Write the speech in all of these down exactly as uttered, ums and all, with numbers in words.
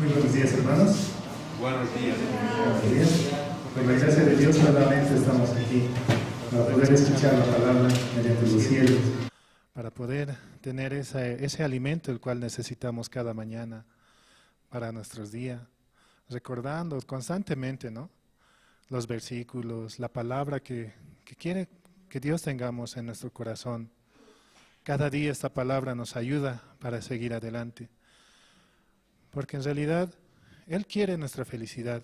Muy buenos días, hermanos. Buenos días. Buenos días. Por la gracia de Dios, nuevamente estamos aquí para poder escuchar la palabra mediante los cielos, para poder tener esa, ese alimento el cual necesitamos cada mañana para nuestros días, recordando constantemente, ¿no? Los versículos, la palabra que, que quiere que Dios tengamos en nuestro corazón. Cada día esta palabra nos ayuda para seguir adelante. Porque en realidad Él quiere nuestra felicidad,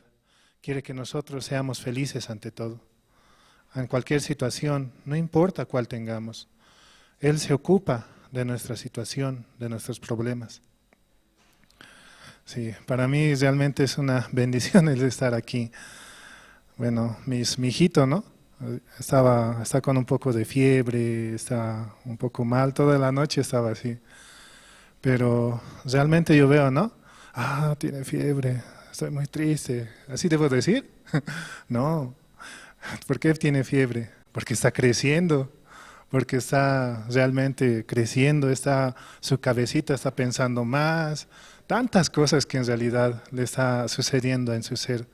quiere que nosotros seamos felices ante todo, en cualquier situación, no importa cuál tengamos. Él se ocupa de nuestra situación, de nuestros problemas. Sí, para mí realmente es una bendición el estar aquí. Bueno, mis, mi hijito, ¿no? Estaba, está con un poco de fiebre, está un poco mal, toda la noche estaba así. Pero realmente yo veo, ¿no? Ah, tiene fiebre, estoy muy triste. ¿Así debo decir? No. ¿Por qué tiene fiebre? Porque está creciendo, porque está realmente creciendo, está, su cabecita está pensando más, tantas cosas que en realidad le está sucediendo en su ser.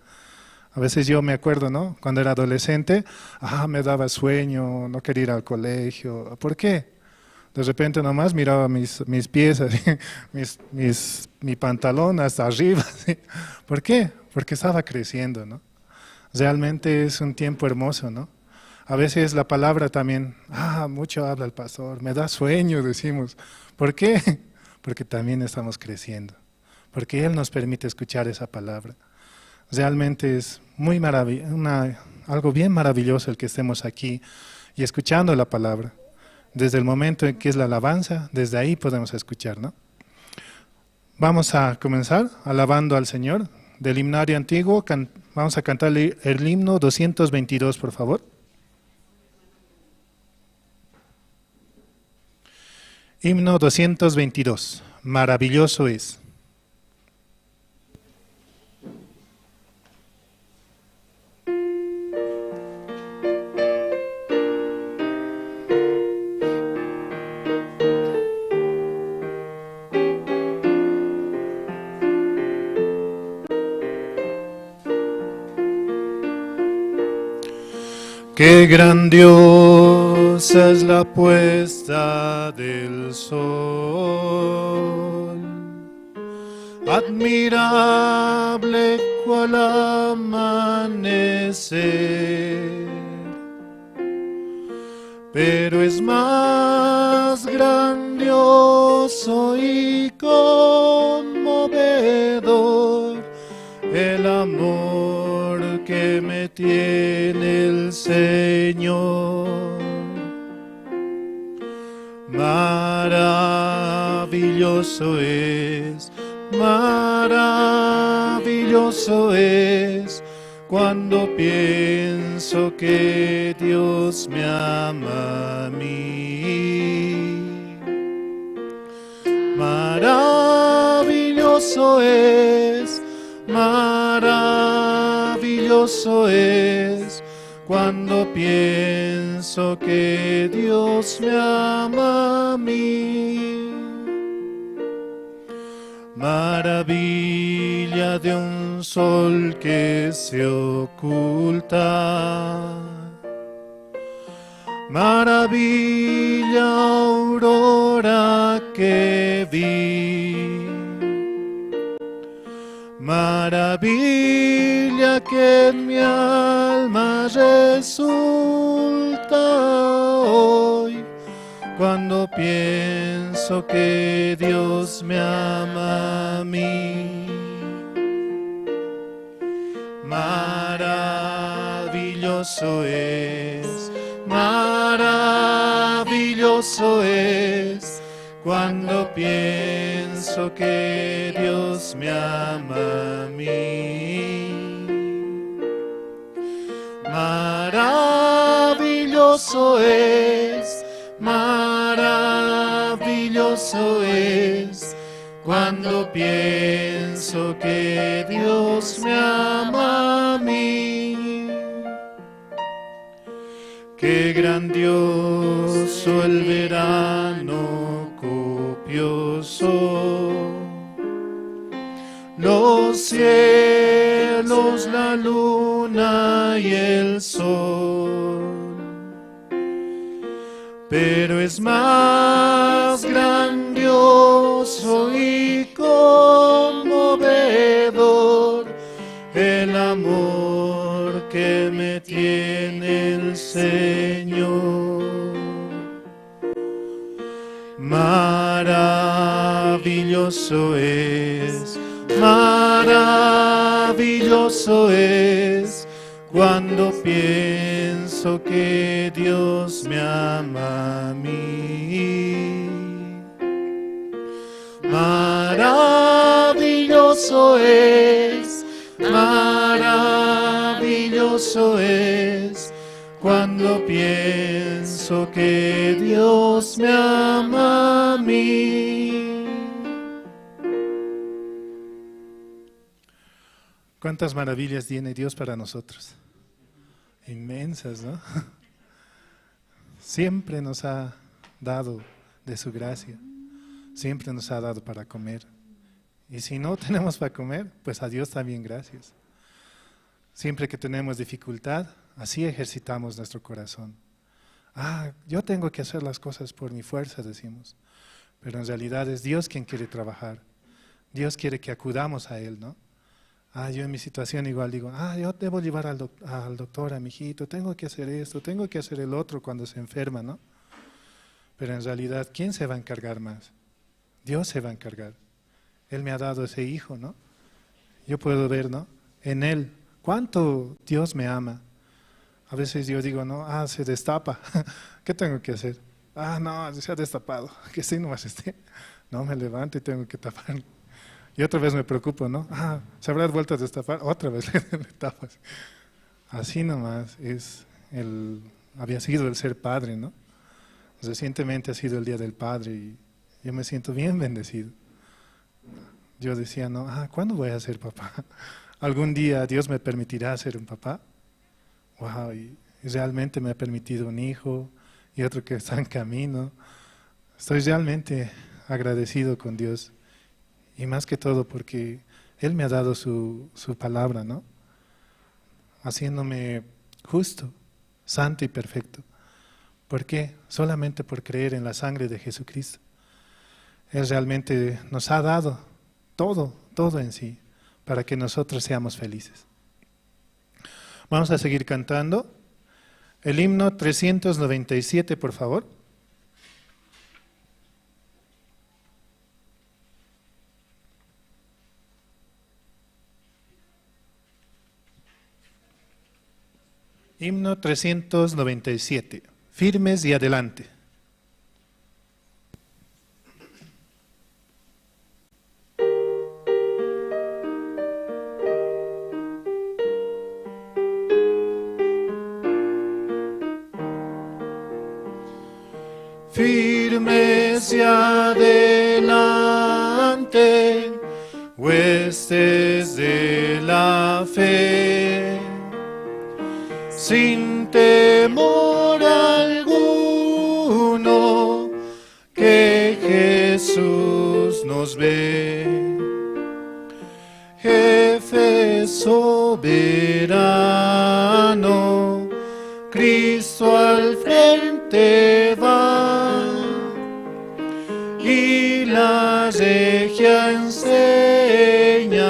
A veces yo me acuerdo, ¿no? Cuando era adolescente, ah, me daba sueño, no quería ir al colegio. ¿Por qué? De repente nomás miraba mis, mis pies, así, mis, mis, mi pantalón hasta arriba, así. ¿Por qué? Porque estaba creciendo, ¿no? Realmente es un tiempo hermoso, ¿no? A veces la palabra también, ah, mucho habla el pastor, me da sueño, decimos. ¿Por qué? Porque también estamos creciendo, porque Él nos permite escuchar esa palabra. Realmente es muy maravi-, una, algo bien maravilloso el que estemos aquí y escuchando la palabra. Desde el momento en que es la alabanza, desde ahí podemos escuchar, ¿no? Vamos a comenzar alabando al Señor. Del himnario antiguo, can-, vamos a cantar el, el himno doscientos veintidós, por favor. Himno doscientos veintidós. Maravilloso es. Qué grandiosa es la puesta del sol, admirable cual amanecer, pero es más grandioso y conmovedor el amor que me tiene el Señor. Maravilloso es, maravilloso es, cuando pienso que Dios me ama a mí. Maravilloso es, maravilloso es, cuando pienso que Dios me ama a mí. Maravilla de un sol que se oculta, maravilla aurora que vi, maravilla que en mi alma resulta hoy, cuando pienso que Dios me ama a mí. Maravilloso es, maravilloso es, cuando pienso que Dios me ama a mí. Maravilloso es, maravilloso es, cuando pienso que Dios me ama a mí. Qué grandioso el verano copioso, lo cielos la luna y el sol, pero es más grandioso y conmovedor el amor que me tiene el Señor. Maravilloso es, maravilloso es cuando pienso que Dios me ama a mí. Maravilloso es, maravilloso es cuando pienso que Dios me ama a mí. ¿Cuántas maravillas tiene Dios para nosotros? Inmensas, ¿no? Siempre nos ha dado de su gracia, siempre nos ha dado para comer. Y si no tenemos para comer, pues a Dios también gracias. Siempre que tenemos dificultad, así ejercitamos nuestro corazón. Ah, yo tengo que hacer las cosas por mi fuerza, decimos. Pero en realidad es Dios quien quiere trabajar. Dios quiere que acudamos a Él, ¿no? Ah, yo en mi situación igual digo, ah, yo debo llevar al, doc- al doctor a mi hijito, tengo que hacer esto, tengo que hacer el otro cuando se enferma, ¿no? Pero en realidad, ¿quién se va a encargar más? Dios se va a encargar. Él me ha dado ese hijo, ¿no? Yo puedo ver, ¿no? En él, cuánto Dios me ama. A veces yo digo, no, ah, se destapa. ¿Qué tengo que hacer? Ah, no, se ha destapado. Que sí nomás esté. No, me levanto y tengo que tapar. Y otra vez me preocupo, ¿no? Ah, se habrá vuelto a destapar. Otra vez le, le tapas. Así nomás es el, había sido el ser padre, ¿no? Recientemente ha sido el Día del Padre y yo me siento bien bendecido. Yo decía, no, ah, ¿cuándo voy a ser papá? ¿Algún día Dios me permitirá ser un papá? Wow, y realmente me ha permitido un hijo y otro que está en camino. Estoy realmente agradecido con Dios y más que todo porque Él me ha dado su, su palabra, ¿no? Haciéndome justo, santo y perfecto. ¿Por qué? Solamente por creer en la sangre de Jesucristo. Él realmente nos ha dado todo, todo en sí, para que nosotros seamos felices. Vamos a seguir cantando el himno trescientos noventa y siete, por favor. Himno trescientos noventa y siete. Firmes y adelante. Firmes y adelante, huestes de la fe, sin temor alguno, que Jesús nos ve. Jefe soberano, Cristo al frente va, y la regia enseña,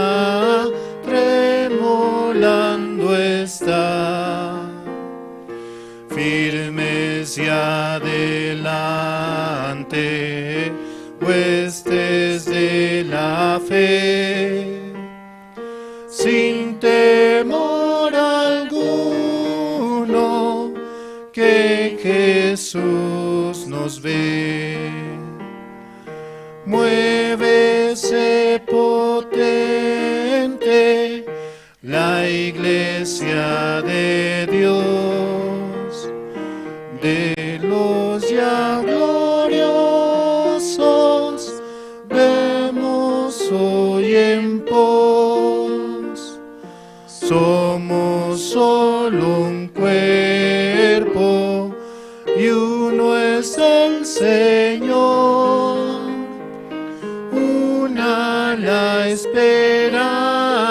tremolando está. Firmes y adelante, huestes de la fe, sin temor alguno, que Jesús nos ve. Muévese potente la iglesia de Dios, de los ya gloriosos vemos hoy en pos. Somos solo un cuerpo y uno es el Señor. Una la esperanza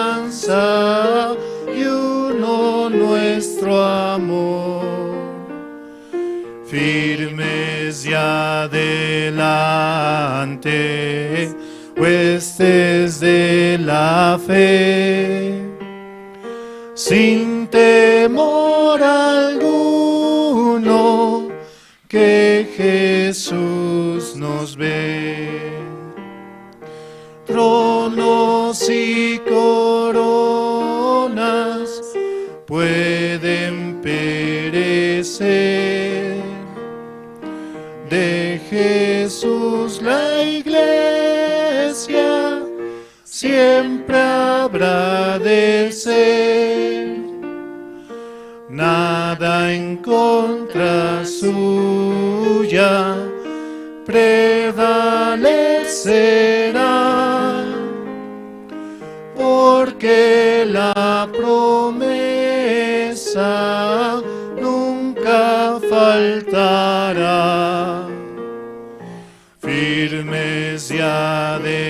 nuestro amor. Firmes y adelante, huestes de la fe, sin temor alguno, que Jesús nos ve. Tronos y coronas pueden perecer, de Jesús la iglesia siempre habrá de ser. Nada en contra suya prevalecerá, porque la promesa nunca faltará. Firmes y adelante,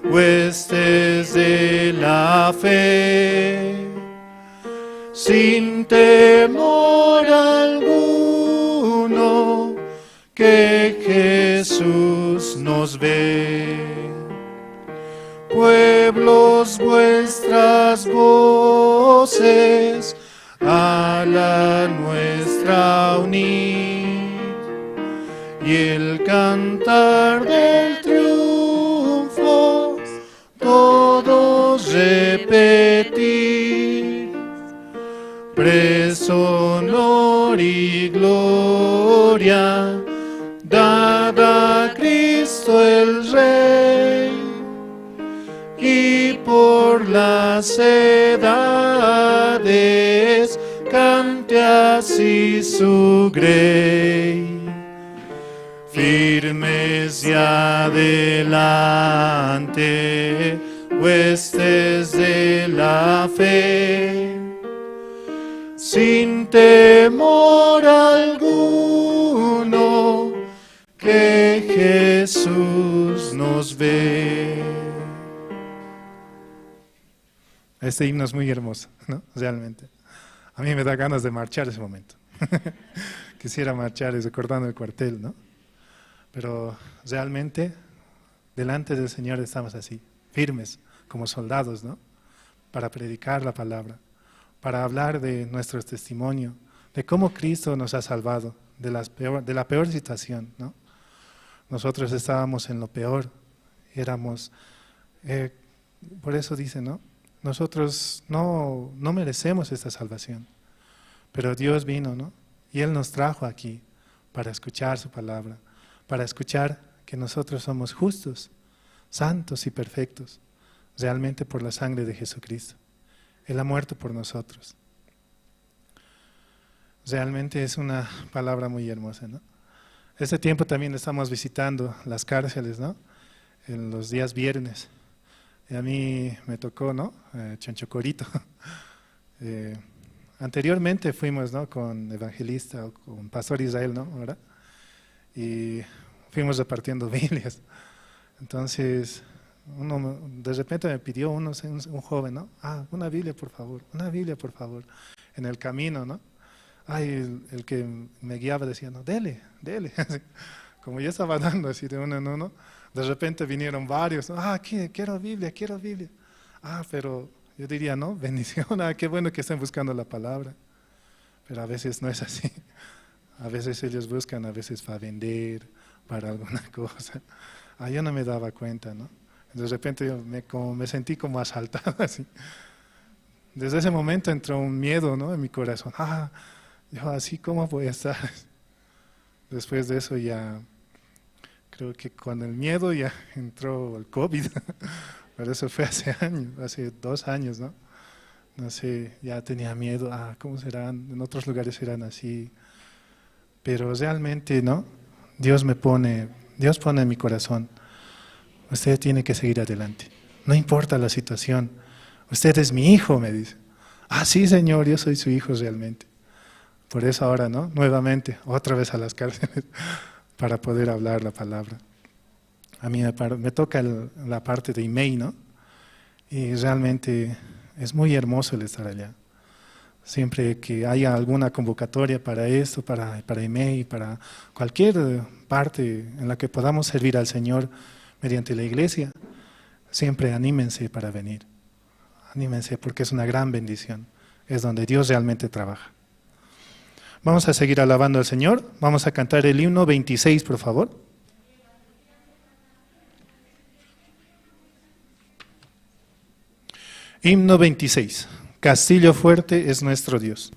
huestes de la fe, sin temor alguno, que Jesús nos ve. Pueblos, vuestras voces a la nuestra unir, y el cantar del triunfo todos repetir. Preso honor y gloria dada a Cristo el Rey, y por las edades cante así su grey. Firmes y adelante, huestes de la fe, sin temor alguno, que Jesús nos ve. Este himno es muy hermoso, ¿no? Realmente. A mí me da ganas de marchar ese momento. Quisiera marchar recordando el cuartel, ¿no? Pero realmente, delante del Señor estamos así, firmes, como soldados, ¿no? Para predicar la palabra, para hablar de nuestro testimonio, de cómo Cristo nos ha salvado de las peor, de la peor situación, ¿no? Nosotros estábamos en lo peor, éramos, eh, por eso dice, ¿no? Nosotros no, no merecemos esta salvación, pero Dios vino, ¿no? Y Él nos trajo aquí para escuchar su palabra, para escuchar que nosotros somos justos, santos y perfectos, realmente por la sangre de Jesucristo. Él ha muerto por nosotros. Realmente es una palabra muy hermosa, ¿no? Este tiempo también estamos visitando las cárceles, ¿no? En los días viernes. Y a mí me tocó, ¿no? Eh, Chonchocorito. Eh, anteriormente fuimos, ¿no? Con evangelista o con pastor Israel, ¿no? ¿Verdad? Y fuimos repartiendo Biblias. Entonces, uno me- de repente me pidió uno, un, un joven, ¿no? Ah, una Biblia, por favor, una Biblia, por favor. En el camino, ¿no? Ay, el, el que me guiaba decía, no, dele, dele. Como yo estaba dando así de uno en uno, de repente vinieron varios, ¿no? Ah, qui- quiero Biblia, quiero Biblia. Ah, pero yo diría, no, bendición, ah, qué bueno que estén buscando la palabra. Pero a veces no es así. A veces ellos buscan, a veces para vender, para alguna cosa. Ah, yo no me daba cuenta, ¿no? De repente yo me, como me sentí como asaltado así. Desde ese momento entró un miedo, ¿no? En mi corazón. Ah, yo así, ¿cómo voy a estar? Después de eso ya, creo que con el miedo ya entró el covid. Pero eso fue hace años, hace dos años, ¿no? No sé, ya tenía miedo. Ah, ¿cómo serán? En otros lugares serán así. Pero realmente, ¿no? Dios me pone, Dios pone en mi corazón. Usted tiene que seguir adelante. No importa la situación. Usted es mi hijo, me dice. Ah, sí, Señor, yo soy su hijo realmente. Por eso ahora, ¿no? Nuevamente, otra vez a las cárceles para poder hablar la palabra. A mí me, par- me toca el- la parte de IMEI, ¿no? Y realmente Es muy hermoso el estar allá. Siempre que haya alguna convocatoria para esto, para, para EMEI, para cualquier parte en la que podamos servir al Señor mediante la iglesia, siempre anímense para venir. Anímense porque es una gran bendición. Es donde Dios realmente trabaja. Vamos a seguir alabando al Señor. Vamos a cantar el himno veintiséis, por favor. Himno veintiséis. Castillo fuerte es nuestro Dios.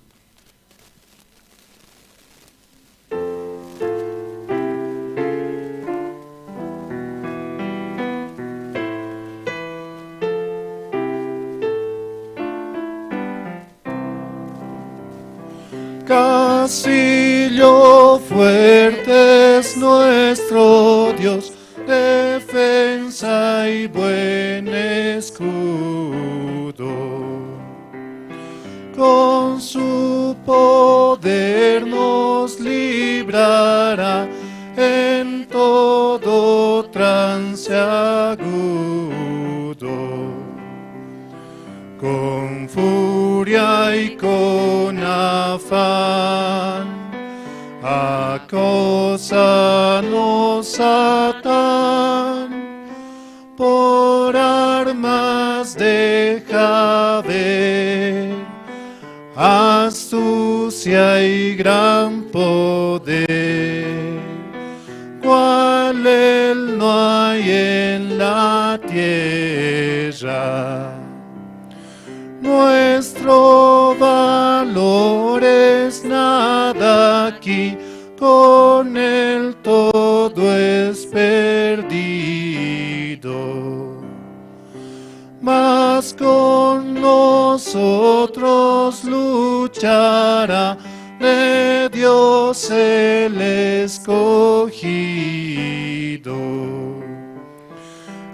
Castillo fuerte es nuestro Dios, defensa y buen escudo. Con su poder nos librará en todo trance agudo. Con furia y con afán, acosanos Satán, por armas deja ver astucia y gran poder, cual él no hay en la tierra. Nuestro valor es nada aquí, con él todo es perdido. Mas con nosotros luchará de Dios el escogido.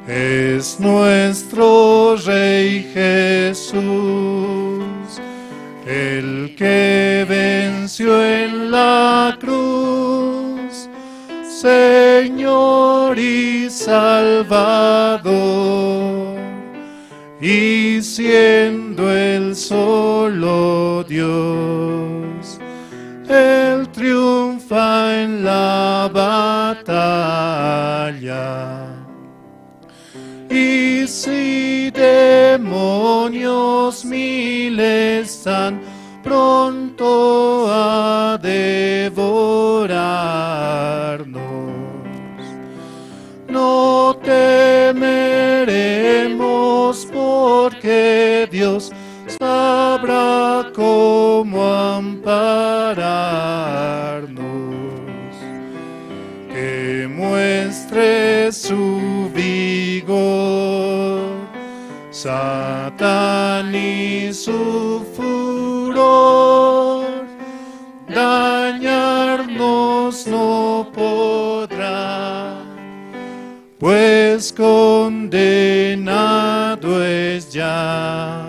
Es nuestro Rey Jesús, el que venció en la cruz, Señor y Salvador, y siendo el solo Dios, él triunfa en la batalla. Y si demonios mil están pronto a devorarnos, no temeremos, porque Dios sabrá cómo ampararnos. Que muestre su vigor Satán y su furor, dañarnos no podrá, pues condenado es ya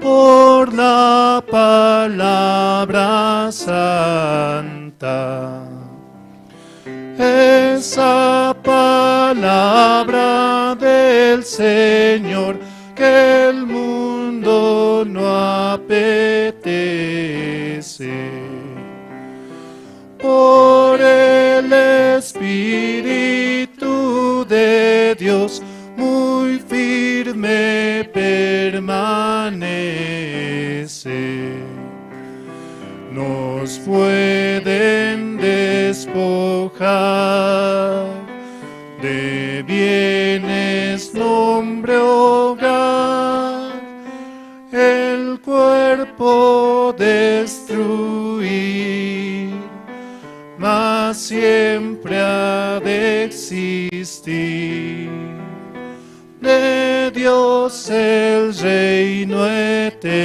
por la palabra santa. Esa palabra del Señor que el mundo no apetece. Por el Espíritu de Dios muy firme permanece. Nos pueden despojar de bienes, nombre, hogar, el cuerpo destruir, mas siempre ha de existir de Dios el reino eterno.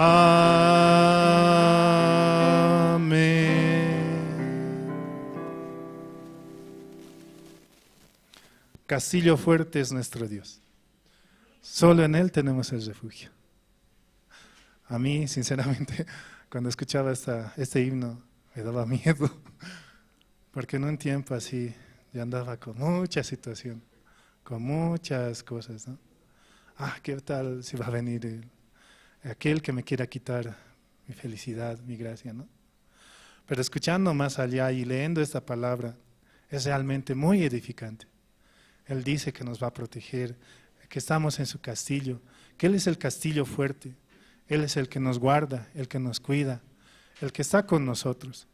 Amén. Castillo fuerte es nuestro Dios. Solo en Él tenemos el refugio. A mí, sinceramente, cuando escuchaba esta, este himno, me daba miedo, porque en un tiempo así yo andaba con mucha situación, con muchas cosas, ¿no? Ah, ¿qué tal si va a venir el, aquel que me quiera quitar mi felicidad, mi gracia, ¿no? Pero escuchando más allá y leyendo esta palabra, es realmente muy edificante. Él dice que nos va a proteger, que estamos en su castillo, que Él es el castillo fuerte, Él es el que nos guarda, el que nos cuida, el que está con nosotros.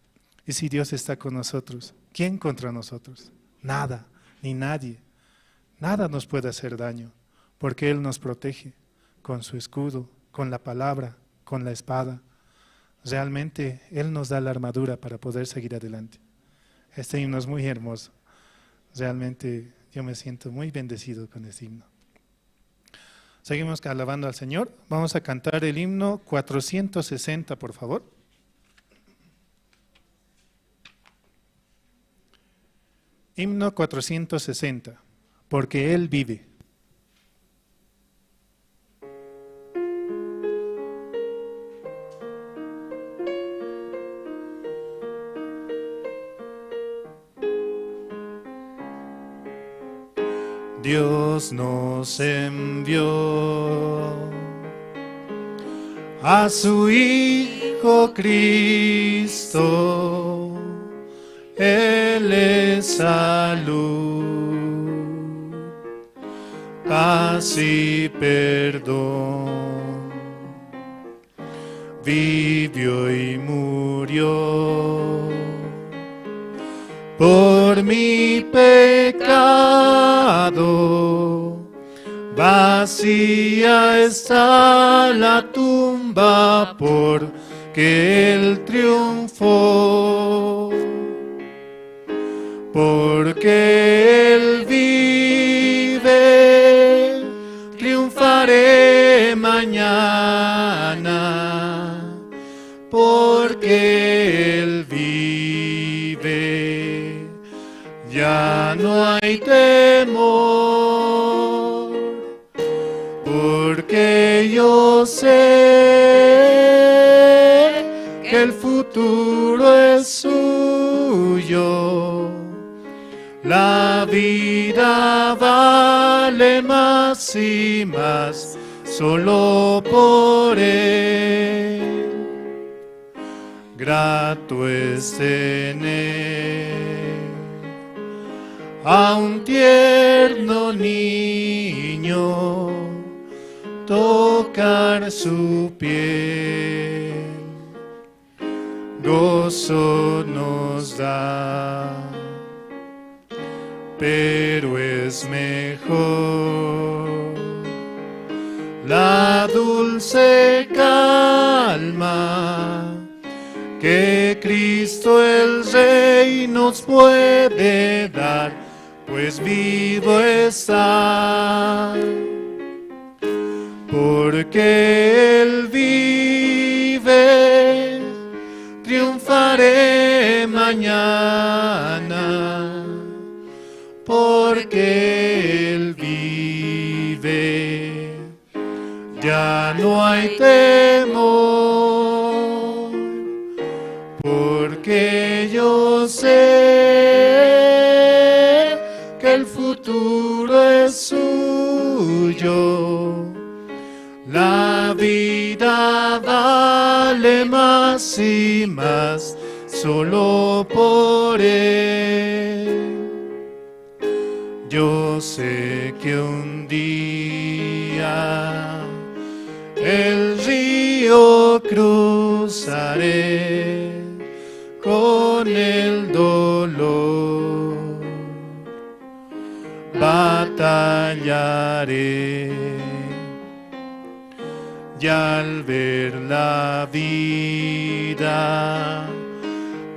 Y si Dios está con nosotros, ¿quién contra nosotros? Nada, ni nadie. Nada nos puede hacer daño, porque Él nos protege con su escudo, con la palabra, con la espada. Realmente Él nos da la armadura para poder seguir adelante. Este himno es muy hermoso. Realmente yo me siento muy bendecido con este himno. Seguimos alabando al Señor. Vamos a cantar el himno cuatrocientos sesenta, por favor. Himno cuatrocientos sesenta, porque Él vive. Dios nos envió a su Hijo Cristo, Él es salud, paz y perdón. Vivió y murió por mi pecado. Vacía está la tumba porque Él triunfó. Porque Él vive, triunfaré mañana. Porque Él vive, ya no hay temor. Porque yo sé que el futuro es suyo. La vida vale más y más solo por Él. Grato es tener a un tierno niño, tocar su piel. Gozo nos da, pero es mejor la dulce calma que Cristo el Rey nos puede dar, pues vivo está. Porque Él vive, triunfaré mañana. Porque Él vive, ya no hay temor. Porque yo sé que el futuro es suyo. La vida vale más y más solo por Él. Yo sé que un día el río cruzaré con el dolor, batallaré. Y al ver la vida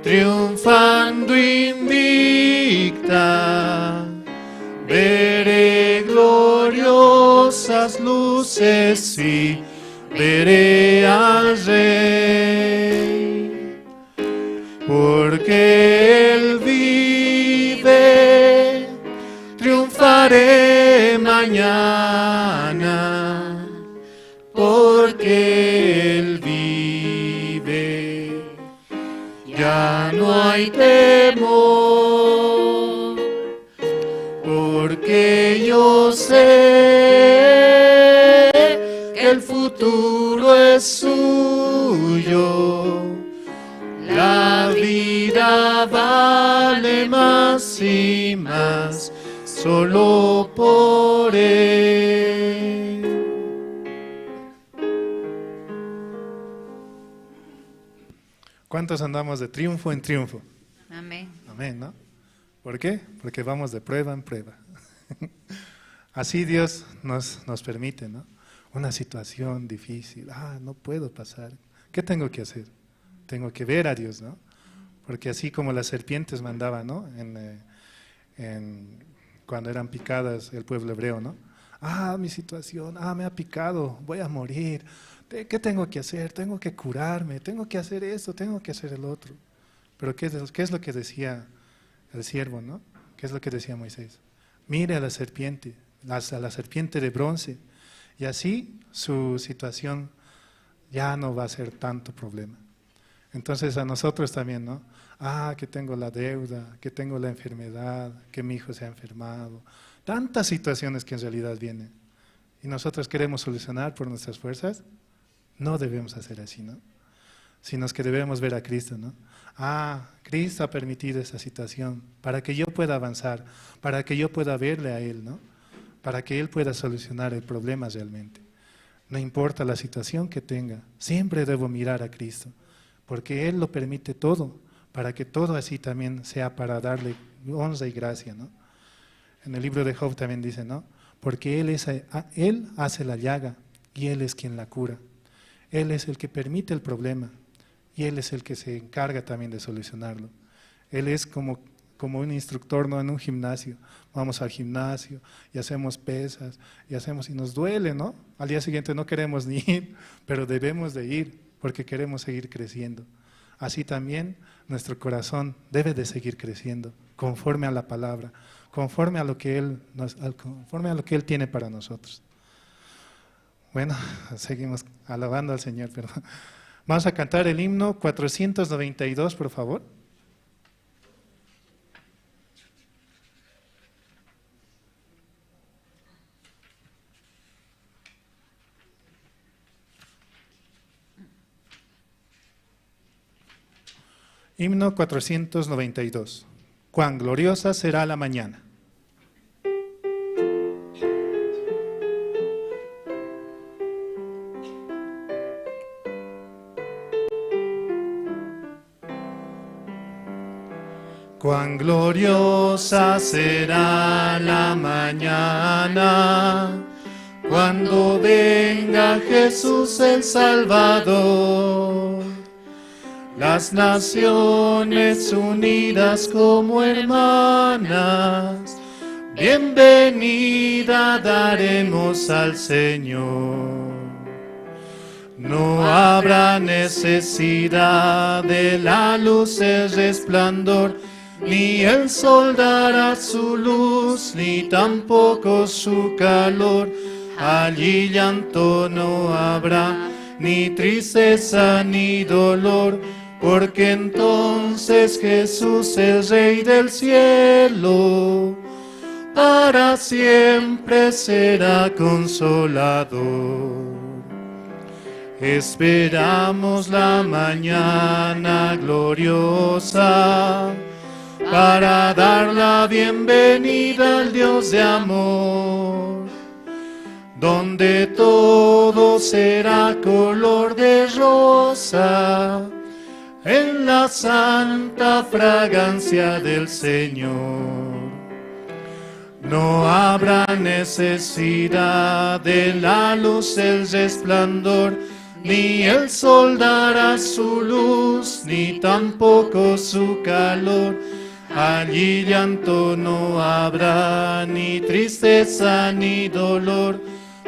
triunfando invicta, veré gloriosas luces y veré al Rey. Porque Él vive, triunfaré mañana. Porque Él vive, ya no hay temor. Porque Yo sé que el futuro es suyo. La vida vale más y más solo por él. ¿Cuántos andamos de triunfo en triunfo? Amén. Amén, ¿no? ¿Por qué? Porque vamos de prueba en prueba. Así Dios nos, nos permite, ¿no? Una situación difícil. Ah, no puedo pasar. ¿Qué tengo que hacer? Tengo que ver a Dios, ¿no? Porque así como las serpientes mandaban, ¿no? En, eh, en, cuando eran picadas el pueblo hebreo, ¿no? Ah, mi situación, ah, me ha picado, voy a morir. ¿Qué tengo que hacer? Tengo que curarme, tengo que hacer esto, tengo que hacer el otro. Pero ¿qué es, qué es lo que decía el siervo, ¿no? ¿Qué es lo que decía Moisés? Mire a la serpiente, las- a la serpiente de bronce, y así su situación ya no va a ser tanto problema. Entonces a nosotros también, ¿no? Ah, que tengo la deuda, que tengo la enfermedad, que mi hijo se ha enfermado. Tantas situaciones que en realidad vienen. Y nosotros queremos solucionar por nuestras fuerzas. No debemos hacer así, ¿no? Sino es que debemos ver a Cristo, ¿no? Ah, Cristo ha permitido esta situación para que yo pueda avanzar, para que yo pueda verle a Él, ¿no? Para que Él pueda solucionar el problema realmente. No importa la situación que tenga, siempre debo mirar a Cristo, porque Él lo permite todo, para que todo así también sea para darle honra y gracia, ¿no? En el libro de Job también dice, ¿no? Porque Él es, a- Él hace la llaga y Él es quien la cura. Él es el que permite el problema y Él es el que se encarga también de solucionarlo. Él es como, como un instructor, ¿no? En un gimnasio. Vamos al gimnasio y hacemos pesas y hacemos y nos duele, ¿no? Al día siguiente no queremos ni ir, pero debemos de ir porque queremos seguir creciendo. Así también nuestro corazón debe de seguir creciendo conforme a la palabra, conforme a lo que Él nos, al- conforme a lo que Él tiene para nosotros. Bueno, seguimos alabando al Señor, perdón. Vamos a cantar el himno cuatrocientos noventa y dos, por favor. Himno cuatrocientos noventa y dos. Cuán gloriosa será la mañana. Cuán gloriosa será la mañana cuando venga Jesús el Salvador. Las naciones unidas como hermanas, bienvenida daremos al Señor. No habrá necesidad de la luz, el resplandor, ni el sol dará su luz, ni tampoco su calor. Allí llanto no habrá, ni tristeza ni dolor, porque entonces Jesús, el Rey del cielo, para siempre será consolador. Esperamos la mañana gloriosa para dar la bienvenida al Dios de amor, donde todo será color de rosa en la santa fragancia del Señor. No habrá necesidad de la luz, el resplandor, ni el sol dará su luz, ni tampoco su calor. Allí llanto no habrá, ni tristeza, ni dolor,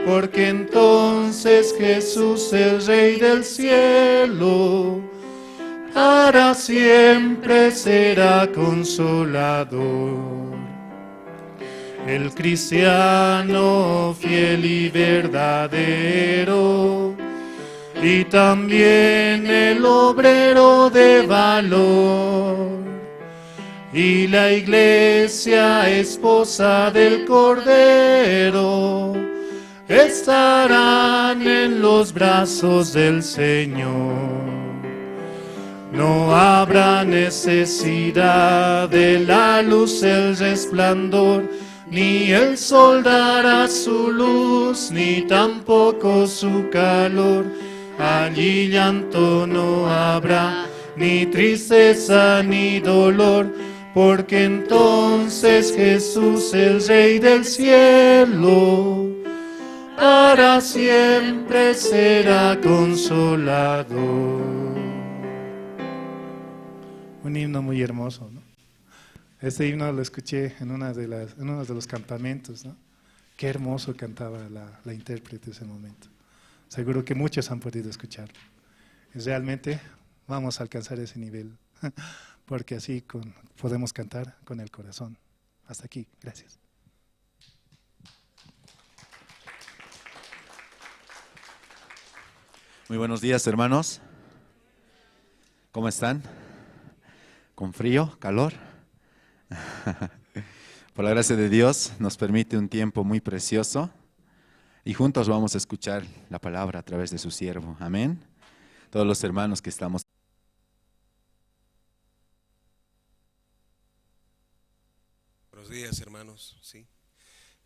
porque entonces Jesús, el Rey del cielo, para siempre será consolador. El cristiano fiel y verdadero, y también el obrero de valor, Y la iglesia, esposa del Cordero, estarán en los brazos del Señor. No habrá necesidad de la luz, el resplandor, ni el sol dará su luz, ni tampoco su calor. Allí llanto no habrá, ni tristeza, ni dolor, porque entonces Jesús, el Rey del cielo, para siempre será consolador. Un himno muy hermoso, ¿no? Este himno lo escuché en una de las, en uno de los campamentos, ¿no? Qué hermoso cantaba la, la intérprete ese momento. Seguro que muchos han podido escuchar. Y realmente vamos a alcanzar ese nivel, porque así con, podemos cantar con el corazón. Hasta aquí, gracias. Muy buenos días, hermanos. ¿Cómo están? ¿Con frío, calor? Por la gracia de Dios, nos permite un tiempo muy precioso y juntos vamos a escuchar la palabra a través de su siervo. Amén. Todos los hermanos que estamos. Buenos días, hermanos. Sí.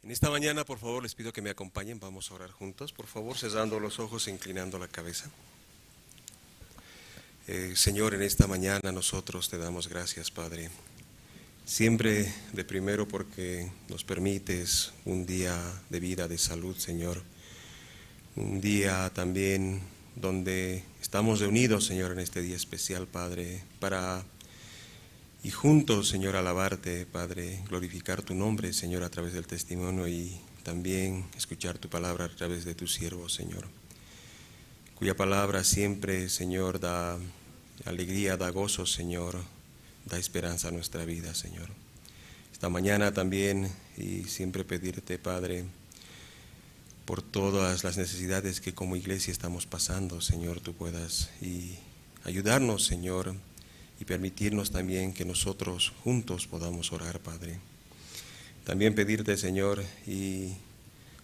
En esta mañana, por favor, les pido que me acompañen. Vamos a orar juntos, por favor, cerrando los ojos e inclinando la cabeza. Eh, Señor, en esta mañana nosotros te damos gracias, Padre. Siempre de primero porque nos permites un día de vida, de salud, Señor. Un día también donde estamos reunidos, Señor, en este día especial, Padre, para y juntos, Señor, alabarte, Padre, glorificar tu nombre, Señor, a través del testimonio y también escuchar tu palabra a través de tu siervo, Señor, cuya palabra siempre, Señor, da alegría, da gozo, Señor, da esperanza a nuestra vida, Señor. Esta mañana también, y siempre pedirte, Padre, por todas las necesidades que como iglesia estamos pasando, Señor, tú puedas y ayudarnos, Señor, y permitirnos también que nosotros juntos podamos orar, Padre. También pedirte, Señor, y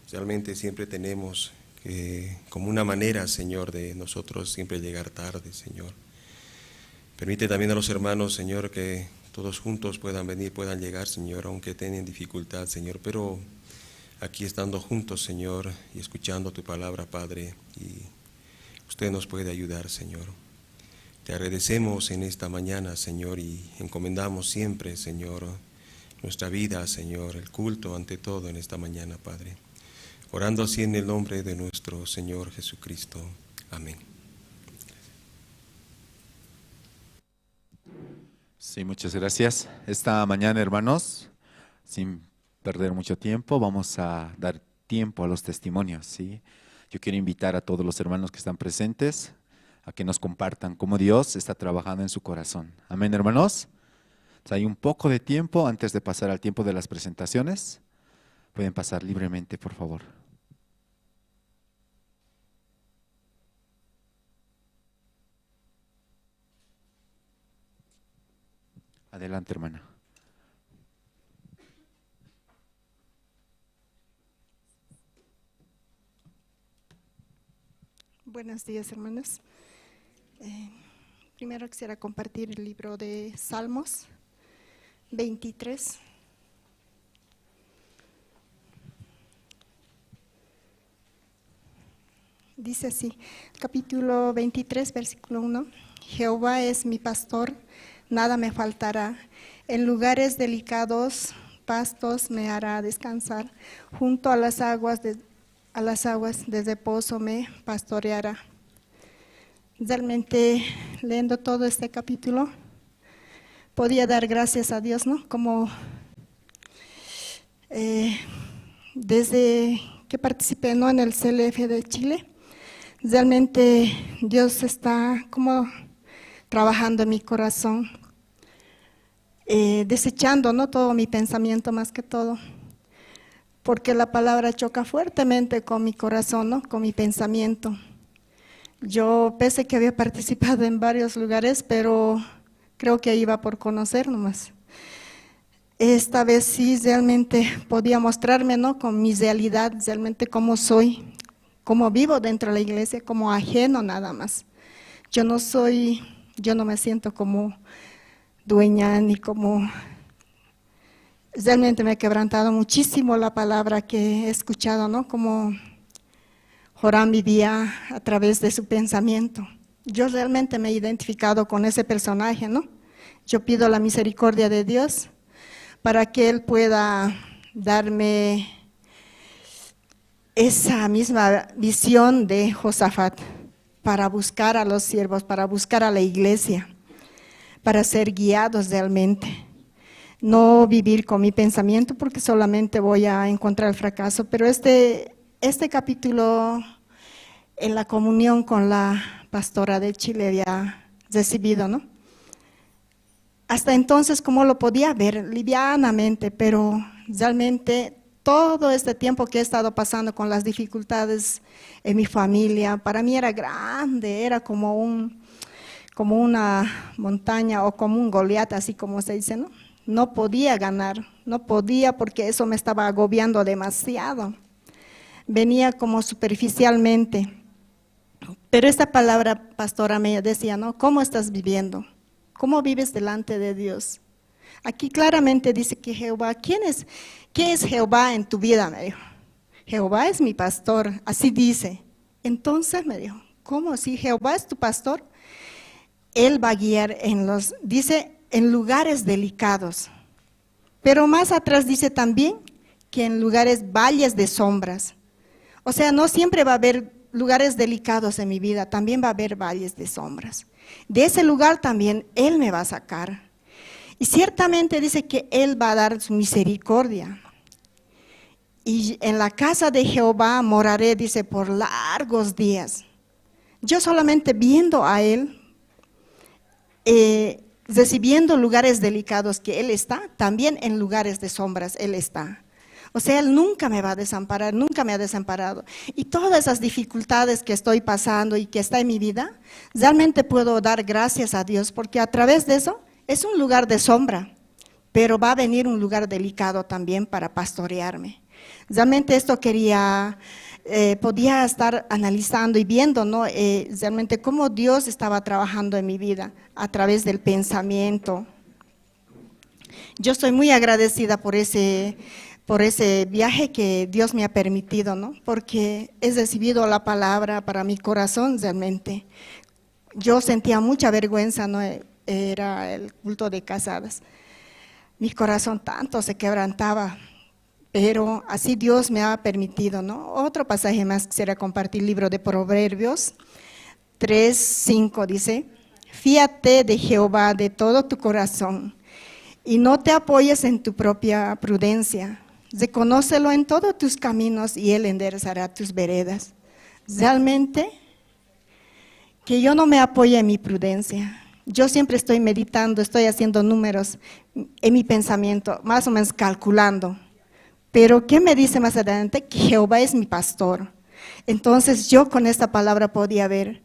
realmente siempre tenemos que, como una manera, Señor, de nosotros siempre llegar tarde, Señor. Permite también a los hermanos, Señor, que todos juntos puedan venir, puedan llegar, Señor, aunque tienen dificultad, Señor, pero aquí estando juntos, Señor, y escuchando tu palabra, Padre, y usted nos puede ayudar, Señor. Te agradecemos en esta mañana, Señor, y encomendamos siempre, Señor, nuestra vida, Señor, el culto ante todo en esta mañana, Padre. Orando así en el nombre de nuestro Señor Jesucristo. Amén. Sí, muchas gracias. Esta mañana, hermanos, sin perder mucho tiempo, vamos a dar tiempo a los testimonios, ¿sí? Yo quiero invitar a todos los hermanos que están presentes a que nos compartan cómo Dios está trabajando en su corazón. Amén, hermanos. Hay un poco de tiempo antes de pasar al tiempo de las presentaciones. Pueden pasar libremente, por favor. Adelante, hermana. Buenos días, hermanos. Eh, primero quisiera compartir el libro de Salmos veintitrés. Dice así, capítulo veintitrés, versículo uno: "Jehová es mi pastor, nada me faltará. En lugares delicados pastos me hará descansar. Junto a las aguas de, a las aguas de reposo me pastoreará". Realmente, leyendo todo este capítulo, podía dar gracias a Dios, ¿no? Como, eh, desde que participé, ¿no?, en el C L F de Chile, realmente Dios está como trabajando en mi corazón, eh, desechando, ¿no?, todo mi pensamiento más que todo, porque la palabra choca fuertemente con mi corazón, ¿no?, con mi pensamiento. Yo, pese que había participado en varios lugares, pero creo que iba por conocer nomás. esta vez sí realmente podía mostrarme, ¿no? Con mi realidad, realmente cómo soy, cómo vivo dentro de la iglesia, como ajeno nada más. Yo no soy, yo no me siento como dueña ni como... Realmente me ha quebrantado muchísimo la palabra que he escuchado, ¿no? Como Joram vivía a través de su pensamiento. Yo realmente me he identificado con ese personaje, ¿no? Yo pido la misericordia de Dios para que Él pueda darme esa misma visión de Josafat, para buscar a los siervos, para buscar a la iglesia, para ser guiados realmente. No vivir con mi pensamiento, porque solamente voy a encontrar el fracaso, pero este, este capítulo en la comunión con la pastora de Chile había recibido, ¿no? Hasta entonces, como lo podía ver livianamente, pero realmente todo este tiempo que he estado pasando con las dificultades en mi familia, para mí era grande, era como un, como una montaña o como un Goliat, así como se dice, ¿no? No podía ganar, no podía, porque eso me estaba agobiando demasiado. Venía como superficialmente. Pero esta palabra, pastora, me decía, ¿no? ¿Cómo estás viviendo? ¿Cómo vives delante de Dios? Aquí claramente dice que Jehová, ¿quién es? ¿Qué es Jehová en tu vida? Me dijo. Jehová es mi pastor, así dice. Entonces me dijo, ¿cómo? Si Jehová es tu pastor, Él va a guiar en los, dice, en lugares delicados. Pero más atrás dice también que en lugares, valles de sombras. O sea, no siempre va a haber lugares delicados en mi vida, también va a haber valles de sombras. De ese lugar también Él me va a sacar. Y ciertamente dice que Él va a dar su misericordia. Y en la casa de Jehová moraré, dice, por largos días. Yo solamente viendo a Él, eh, recibiendo lugares delicados que Él está, también en lugares de sombras Él está. O sea, Él nunca me va a desamparar, nunca me ha desamparado. Y todas esas dificultades que estoy pasando y que está en mi vida, realmente puedo dar gracias a Dios, porque a través de eso es un lugar de sombra, pero va a venir un lugar delicado también para pastorearme. Realmente esto quería, eh, podía estar analizando y viendo, ¿no? Eh, realmente cómo Dios estaba trabajando en mi vida a través del pensamiento. Yo estoy muy agradecida por ese, por ese viaje que Dios me ha permitido, ¿no? Porque he recibido la palabra para mi corazón realmente. Yo sentía mucha vergüenza, ¿no? Era el culto de casadas. Mi corazón tanto se quebrantaba, pero así Dios me ha permitido, ¿no? Otro pasaje más quisiera compartir, libro de Proverbios tres cinco dice: "Fíate de Jehová de todo tu corazón y no te apoyes en tu propia prudencia. Reconócelo en todos tus caminos y Él enderezará tus veredas". Realmente que yo no me apoye en mi prudencia. Yo siempre estoy meditando, estoy haciendo números en mi pensamiento, más o menos calculando. Pero, ¿qué me dice más adelante? Que Jehová es mi pastor. Entonces, yo con esta palabra podía ver,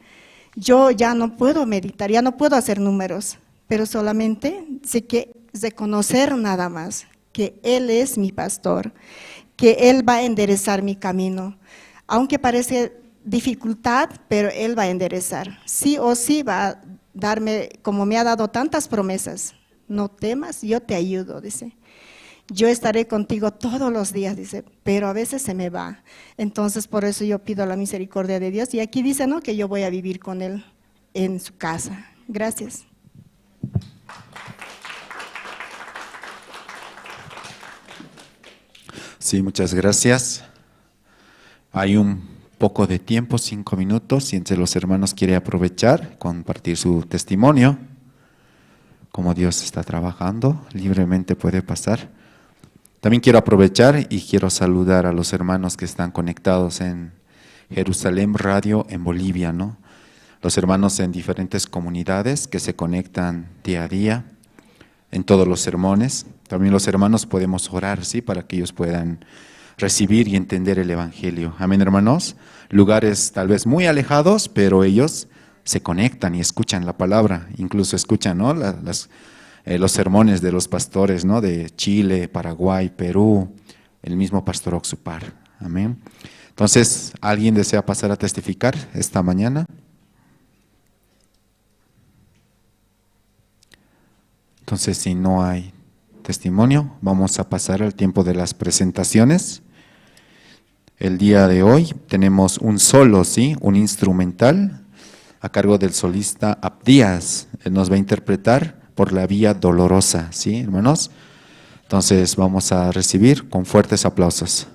yo ya no puedo meditar, ya no puedo hacer números, pero solamente sé que reconocer nada más que Él es mi pastor, que Él va a enderezar mi camino. Aunque parece dificultad, pero Él va a enderezar. Sí o sí va a darme, como me ha dado tantas promesas. "No temas, yo te ayudo", dice. "Yo estaré contigo todos los días", dice, pero a veces se me va. Entonces, por eso yo pido la misericordia de Dios. Y aquí dice, ¿no? Que yo voy a vivir con Él en su casa. Gracias. Sí, muchas gracias. Hay un poco de tiempo, cinco minutos, si entre los hermanos quiere aprovechar, compartir su testimonio, cómo Dios está trabajando, libremente puede pasar. También quiero aprovechar y quiero saludar a los hermanos que están conectados en Jerusalén Radio en Bolivia, ¿no? Los hermanos en diferentes comunidades que se conectan día a día en todos los sermones. También los hermanos podemos orar, ¿sí? Para que ellos puedan recibir y entender el Evangelio. Amén, hermanos. Lugares tal vez muy alejados, pero ellos se conectan y escuchan la palabra, incluso escuchan, ¿no? La, las, eh, los sermones de los pastores, ¿no? De Chile, Paraguay, Perú, el mismo pastor Oxupar. Amén. Entonces, ¿alguien desea pasar a testificar esta mañana? Entonces, si no hay testimonio, vamos a pasar al tiempo de las presentaciones. El día de hoy tenemos un solo, ¿sí? Un instrumental a cargo del solista Abdías. Él nos va a interpretar Por la vía dolorosa, ¿sí, hermanos? Entonces, vamos a recibir con fuertes aplausos.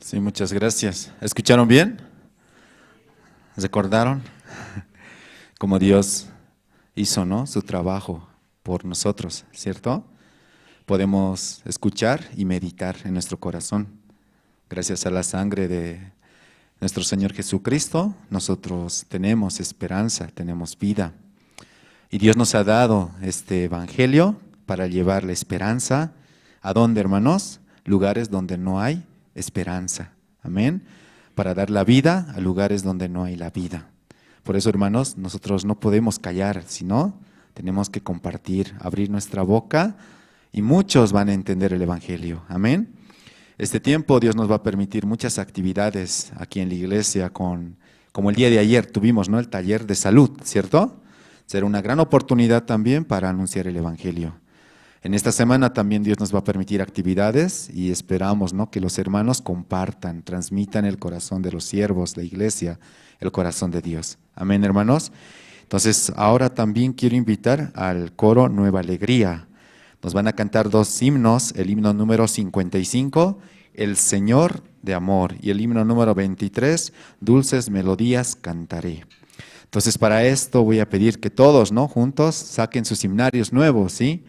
Sí, muchas gracias. ¿Escucharon bien? ¿Recordaron? Como Dios hizo, ¿no? Su trabajo por nosotros, ¿cierto? Podemos escuchar y meditar en nuestro corazón. Gracias a la sangre de nuestro Señor Jesucristo, nosotros tenemos esperanza, tenemos vida. Y Dios nos ha dado este evangelio para llevar la esperanza. ¿A dónde, hermanos? Lugares donde no hay esperanza. Amén. Para dar la vida a lugares donde no hay la vida. Por eso, hermanos, nosotros no podemos callar, sino tenemos que compartir, abrir nuestra boca y muchos van a entender el evangelio. Amén. Este tiempo Dios nos va a permitir muchas actividades aquí en la iglesia, con, como el día de ayer tuvimos, ¿no? El taller de salud, ¿cierto? Será una gran oportunidad también para anunciar el evangelio. En esta semana también Dios nos va a permitir actividades y esperamos, ¿no? Que los hermanos compartan, transmitan el corazón de los siervos, la iglesia, el corazón de Dios. Amén, hermanos. Entonces, ahora también quiero invitar al coro Nueva Alegría. Nos van a cantar dos himnos, el himno número cincuenta y cinco, El Señor de Amor, y el himno número veintitrés, Dulces Melodías Cantaré. Entonces, para esto voy a pedir que todos, ¿no? Juntos saquen sus himnarios nuevos, ¿sí?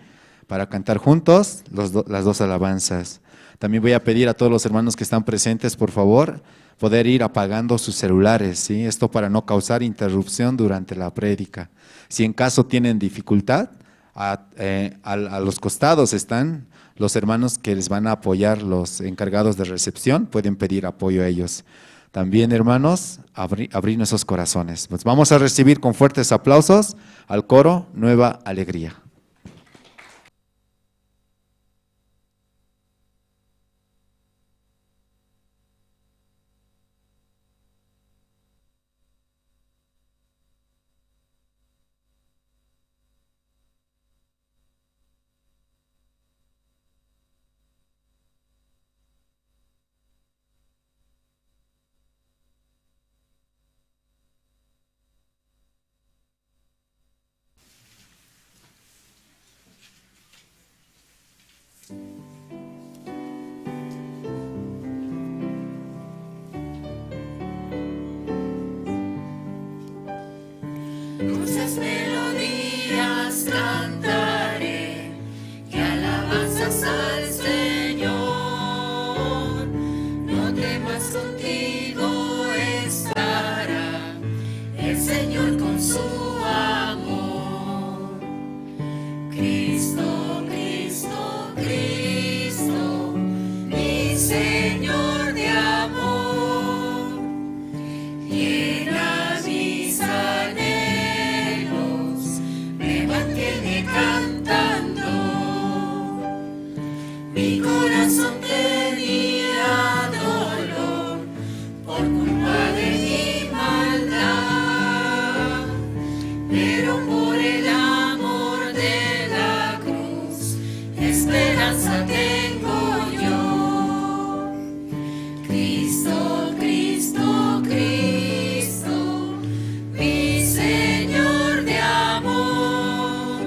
Para cantar juntos los do-, las dos alabanzas. También voy a pedir a todos los hermanos que están presentes, por favor, poder ir apagando sus celulares, ¿sí? Esto para no causar interrupción durante la prédica. Si en caso tienen dificultad, a, eh, al, a los costados están los hermanos que les van a apoyar, los encargados de recepción, pueden pedir apoyo a ellos. También, hermanos, abri-, abrir nuestros corazones. Pues vamos a recibir con fuertes aplausos al coro Nueva Alegría. Dulces melodías cantaré, que alabanzas al Señor. No temas, contigo estará el Señor con su amor. Cristo, Cristo, Cristo, mi Señor de amor, llena mis anhelos, me mantiene cantando. Mi corazón tenía dolor por culpa de mi maldad, pero por el amor de la cruz, esperanza tengo yo. Cristo, Cristo, Cristo, mi Señor de amor,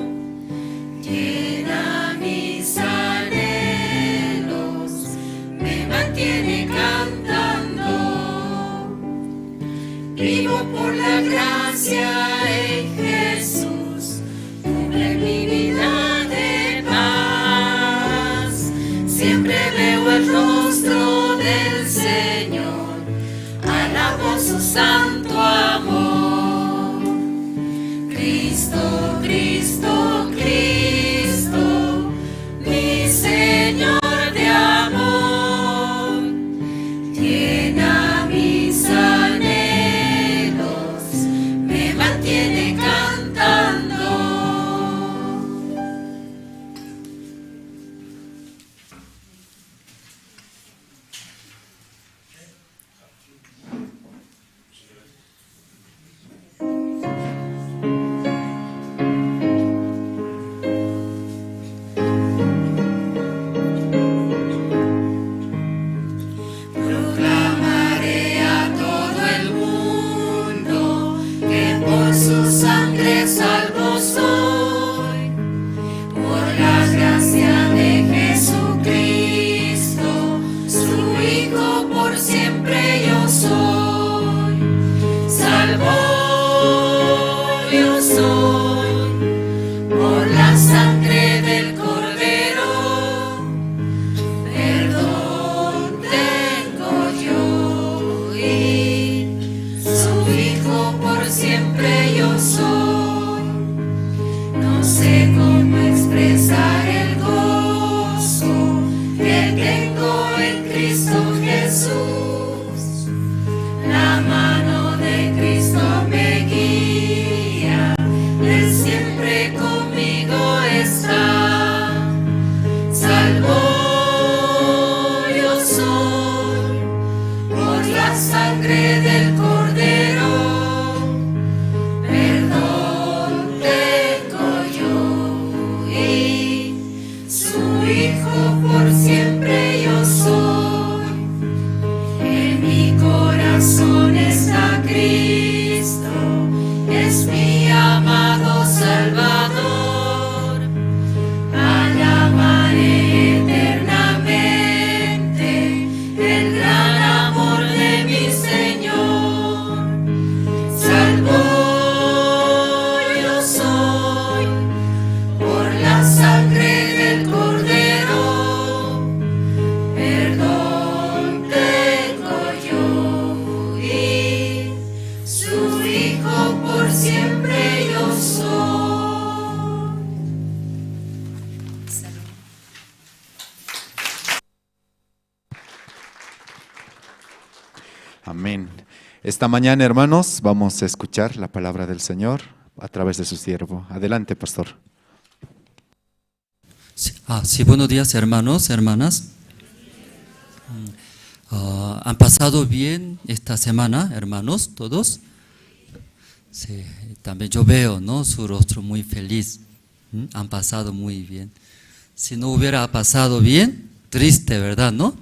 llena mis anhelos, me mantiene cantando. Vivo por la gracia en Jesús, cubre mi vida de paz. Siempre veo el rostro del Señor, alabo su santo amor. Cristo, Cristo, Cristo, mi Señor de amor, llena mis anhelos, me mantiene cantando. Soy. No sé cómo expresar el gozo que tengo en Cristo Jesús. La mano de Cristo me guía, Él siempre conmigo está. Salvo yo soy por la sangre del Cordero, perdón tengo yo y su hijo por siempre yo soy. En mi corazón está Cristo, es mi amado Salvador. Alabaré eternamente el gran amor de mi Señor. Salvo yo soy por la sangre del Cordero, perdón tengo yo y su hijo por siempre yo soy. Amén. Esta mañana, hermanos, vamos a escuchar la palabra del Señor a través de su siervo. Adelante, pastor. Sí, ah, sí, buenos días, hermanos, hermanas. Mm, ah, ¿han pasado bien esta semana, hermanos, todos? Sí, también yo veo, ¿no? Su rostro muy feliz. ¿Mm? Han pasado muy bien. Si no hubiera pasado bien, triste, ¿verdad, no?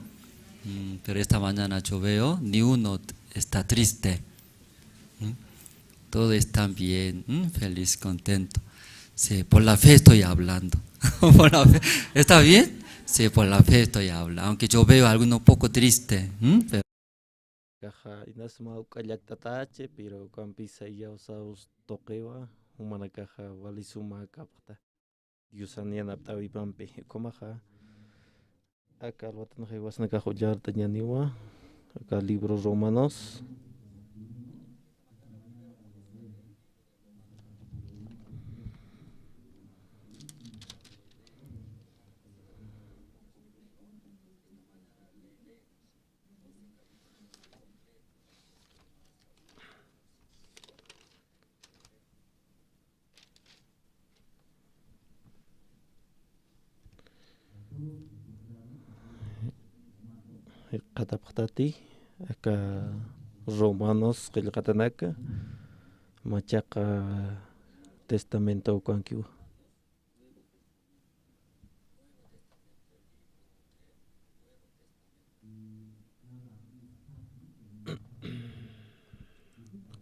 Mm, pero esta mañana yo veo, ni uno t-, está triste. ¿Mm? Todos están bien, ¿mm? Feliz, contento. Sí, por la fe estoy hablando. Por la fe. ¿Está bien? Sí, por la fe estoy hablando. Aunque yo veo a algunos poco triste, ¿mm? Pero kaxa inas mä uk'a llakt'atachi, pero ukampisa iyawsaw tuqiwa, jumanakaxa wali suma kapxta. Diosan yanapt'awipampi, ukhamaxa aka alwatanxa jiwasnakax ullart'añäniwa, aka libro Romanos. Jikxatapxtati aka Romanos qillqatanaka, machaqa testamento ukankiwa.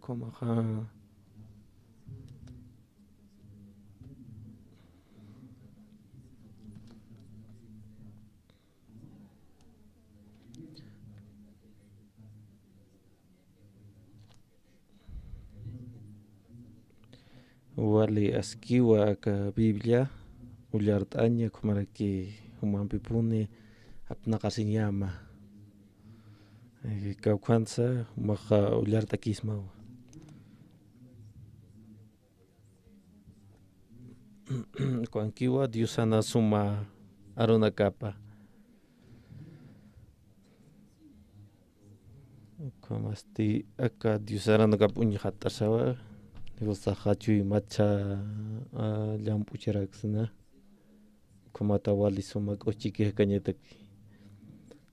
Ukhamaxa wali askiwa aka Biblia, ullart'aña, ukhamaraki jumampipuni apnaqasiñama. Eh, kawkhansa jumaxa ullart'akismawa. Ukankiwa Diosana suma arunakapa. Ukhamasti aka Dios arunakap uñjat'asawa, jiwasaxa chuymachha, a, llamp'ucharaksna. Ukhamata wali suma k'uchikixkañataki.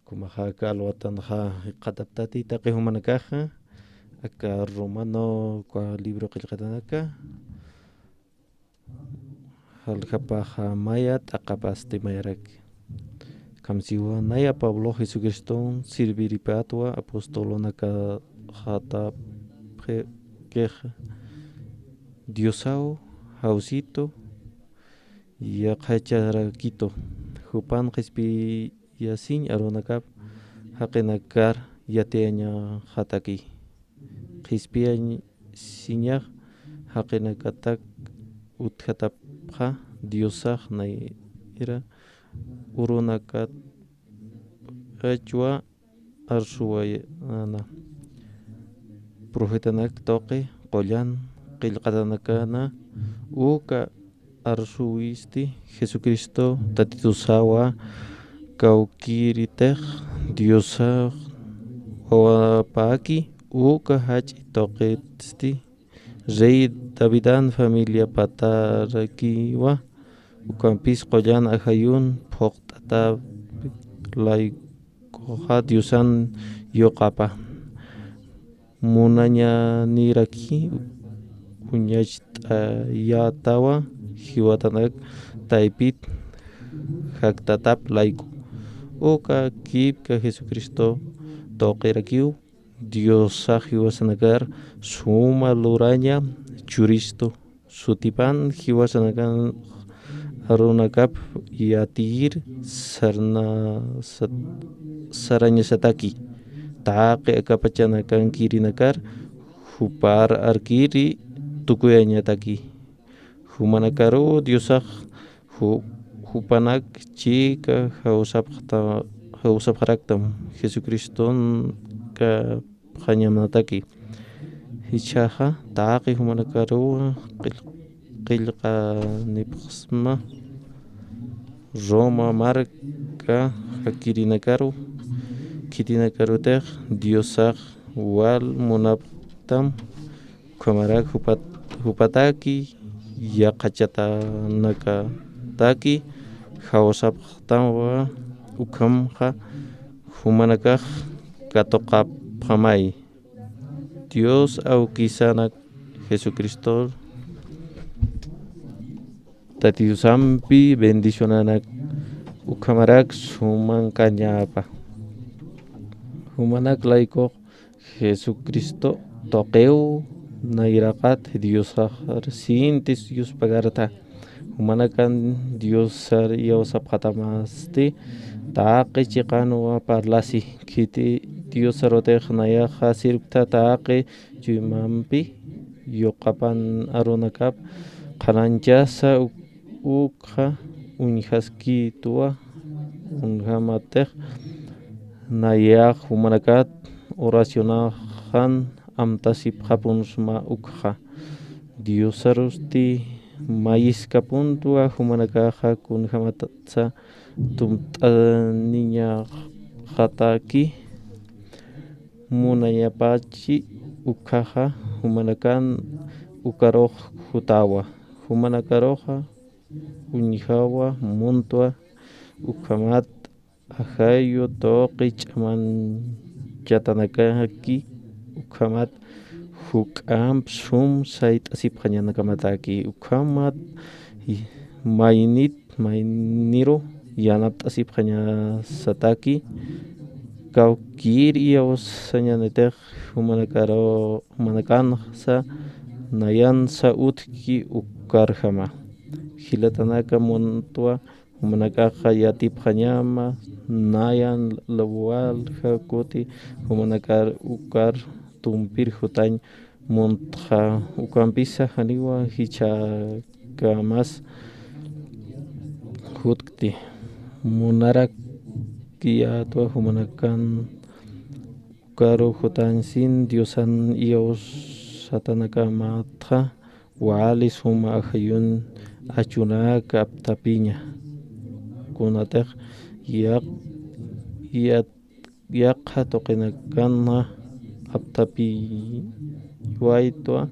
Ukhamaxa aka alwatanxa jikxataptati taqi jumanakaxa, aka Romano uka libro qillqatanaka, jaljapaxa maya, t'aqapasti mayaraki. Kamsiwa, naya Pablo Jesucriston sirviripätwa apostolunakxatapxixa, Diosaw jawsitu, yaqhacharakitu, jupan qhispiyasiñ arunakap jaqinakar yatiyañaxataki. Qhispiyasiñax jaqinakatak utjatapxa Diosax nayra urunakat achwa arsuwayana. Profetanak tuqi qullan qillqatanakana uka arsuwisti Jesucristo Tatitusawa kawkiritix Diosax wawapaki uka jach'i tuqitsti rey Davidan familia patarakiwa, ukampis qullan ajayun phuqt'atapi laykuxa Diosan yuqapa. Munañaniraki uñacht'ayatawa jiwatanak taypit jaktatap layku. Uka kipka Jesucristo tuqirakiw Diosax jiwasanakar suma luraña churistu. Sutipan jiwasanakan arunakap yatiyir sarna-, sat-, sarañasataki. Taqi akapachanakankirïnakar jupar arkiri tukuyañataki. Jumanakaruw Diosax ju-, jupanak chika jawsapxta-, jawsapxaraktam Jesucriston ka-, qhañamataki. Jichhaxa taqi jumanakaruw qill-, qillqanipxsma Roma marka jakirinakaru, khitinakarutix Diosax wal munapxtam, ukhamarak jupat-, jupataki yaqhachatanakataki jawsapxtamwa, ukhamxa jumanakax katuqapxamay. Dios awkisanak Jesucristo Tatitusampi bendicionanak ukhamarak sumankañapa. Jumanak laykux Jesucristo tuqiw nayraqat Diosaxar sintis yuspagarta. Jumanakan Diosar iyawsapxatamasti taqi chiqanwa parlasi, khiti Diosarutix nayaxa sirvta taqi chuymampi yuqapan arunakap qhanañchasa uk-, ukxa uñjaskitwa, uñjamatix nayax jumanakat oracionaxan amtasipxapunsma ukxa. Diosarusti mayiskapuntwa jumanakaxa kunjamatsa tumt'aniñaxataki munañapachi, ukhaxa jumanakan ukarux jutawa. Jumanakaruxa uñjawa muntwa, ukhamat ajayu tuqi ch'amanchatanakaki, ukhamat juk'amp sum sayt'asipxañanakamataki, ukhamat maynit mayniru yanapt'asipxañasataki, kawkïr iyawsañanitix jumanakaru-, jumanakanxa nayansa utjki ukarjama. Jilatanaka muntwa jumanakaxa yatipxañama, nayan la-, walja kuti jumanakar ukar tumpir jutañ muntxa, ukampisa janiwa jichhakamas jutkti. Munarakiyätwa jumanakan ukaru jutañsin Diosan iyawsatanakamatxa, wali suma ajayun achunak aptapiña. Kunatix yaq-, yat-, yaqha tuqinakanxa aptapiwaytwa,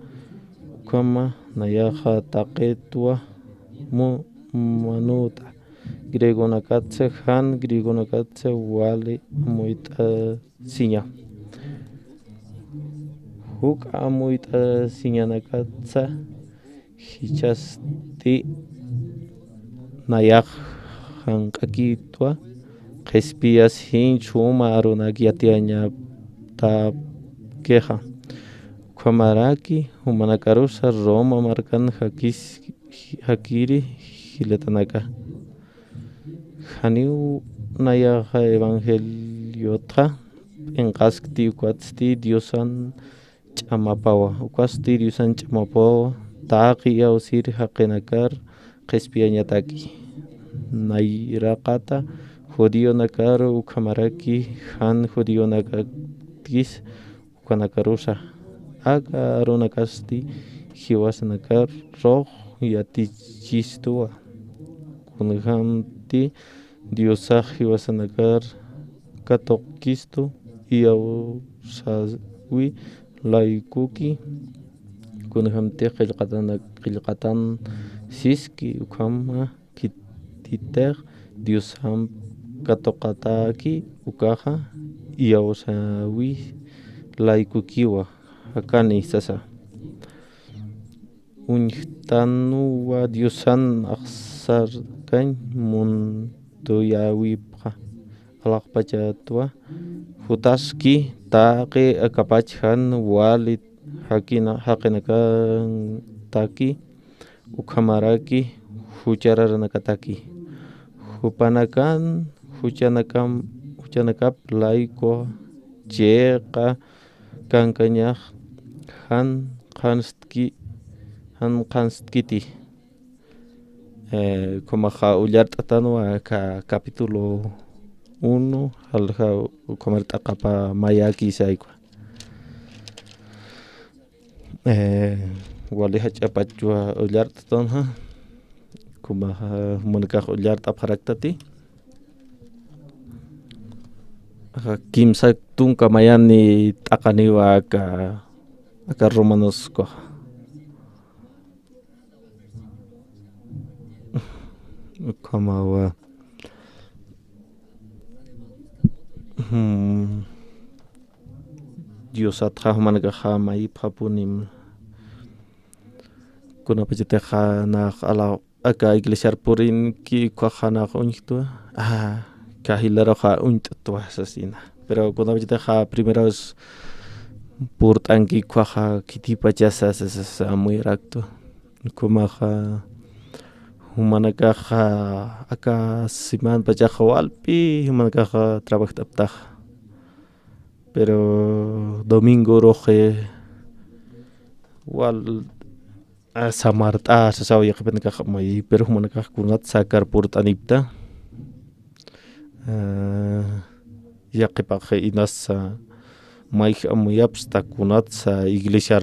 ukhama nayaxa taqitwa mu-, manut'a. Griegonakatsa, jan griegonakatsa wali amuyt'asiña. Juk'a amuyt'asiñanakatsa jichhasti nayax janq'akitwa, qhispiyas jinch suma arunak yatiyañatakixa. Ukhamaraki jumanakarusa Roma markan jakis-, jakiri jilatanaka. Janiw nayaxa evangeliotxa p'inqaskti, ukatsti Diosan ch'amapawa, ukatsti Diosan ch'amapawa, taqi iyawsir jaqinakar qhispiyañataki. Nayraqata judionakar ukhamaraki jan judionakatkis ukanakarusa. Aka arunakasti jiwasanakarux yatichistuwa. Kunjamti Diosax jiwasanakar katuqkistu iyawsawi laykuki, kunjamti qillqatana-, qillqatan siski ukhama khititix Diosamp katuqataki ukaxa iyawsawi laykukiwa jakani sasa. Uñjtanuwa Diosan axsarkañ muntuyäwipxa alaxpachatwa jutaski taqi akapach jan wali jakina-, jaqinakataki ukhamaraki juchararanakataki. Jupanakan juchanakam-, juchanakap layku chiqa kankañax jan qhanstki-, jan qhanstkiti. Eh, ukhamaxa ullart'atanwa aka capítulo uno, jalja ukhamar t'aqapa mayaki saykwa. Eh, wali jach'apachwa ullart'atanxa, ukhamaxa jumanakax ullart'apxaraktati. Axa, kimsa tunka mayani t'aqaniwa aka, aka Romanos ukaxa. Ukhamawa. Hmm. Diosatxa jumanakaxa mayipxapunim. Kunapachatixa nax ala aka iglesiar purinki ukkhaxa nax uñjtwa. Ah, aka jilaruxa uñt'twa sasina. Pero kunapachatixa primeros purt'anki ukkhaxa khitipachasa sasa, sasa amuyaraktwa. Ukhamaxa jumanakaxa aka semana pachaxa walpi jumanakaxa trabajt'aptaxa. Pero domingo uruxi wal a, samart'a sasaw yaqhipanakax amuyi, pero jumanakax kunatsa akar purt'anipta. A, yaqhipax inasa mayj amuyapsta kunatsa iglesiar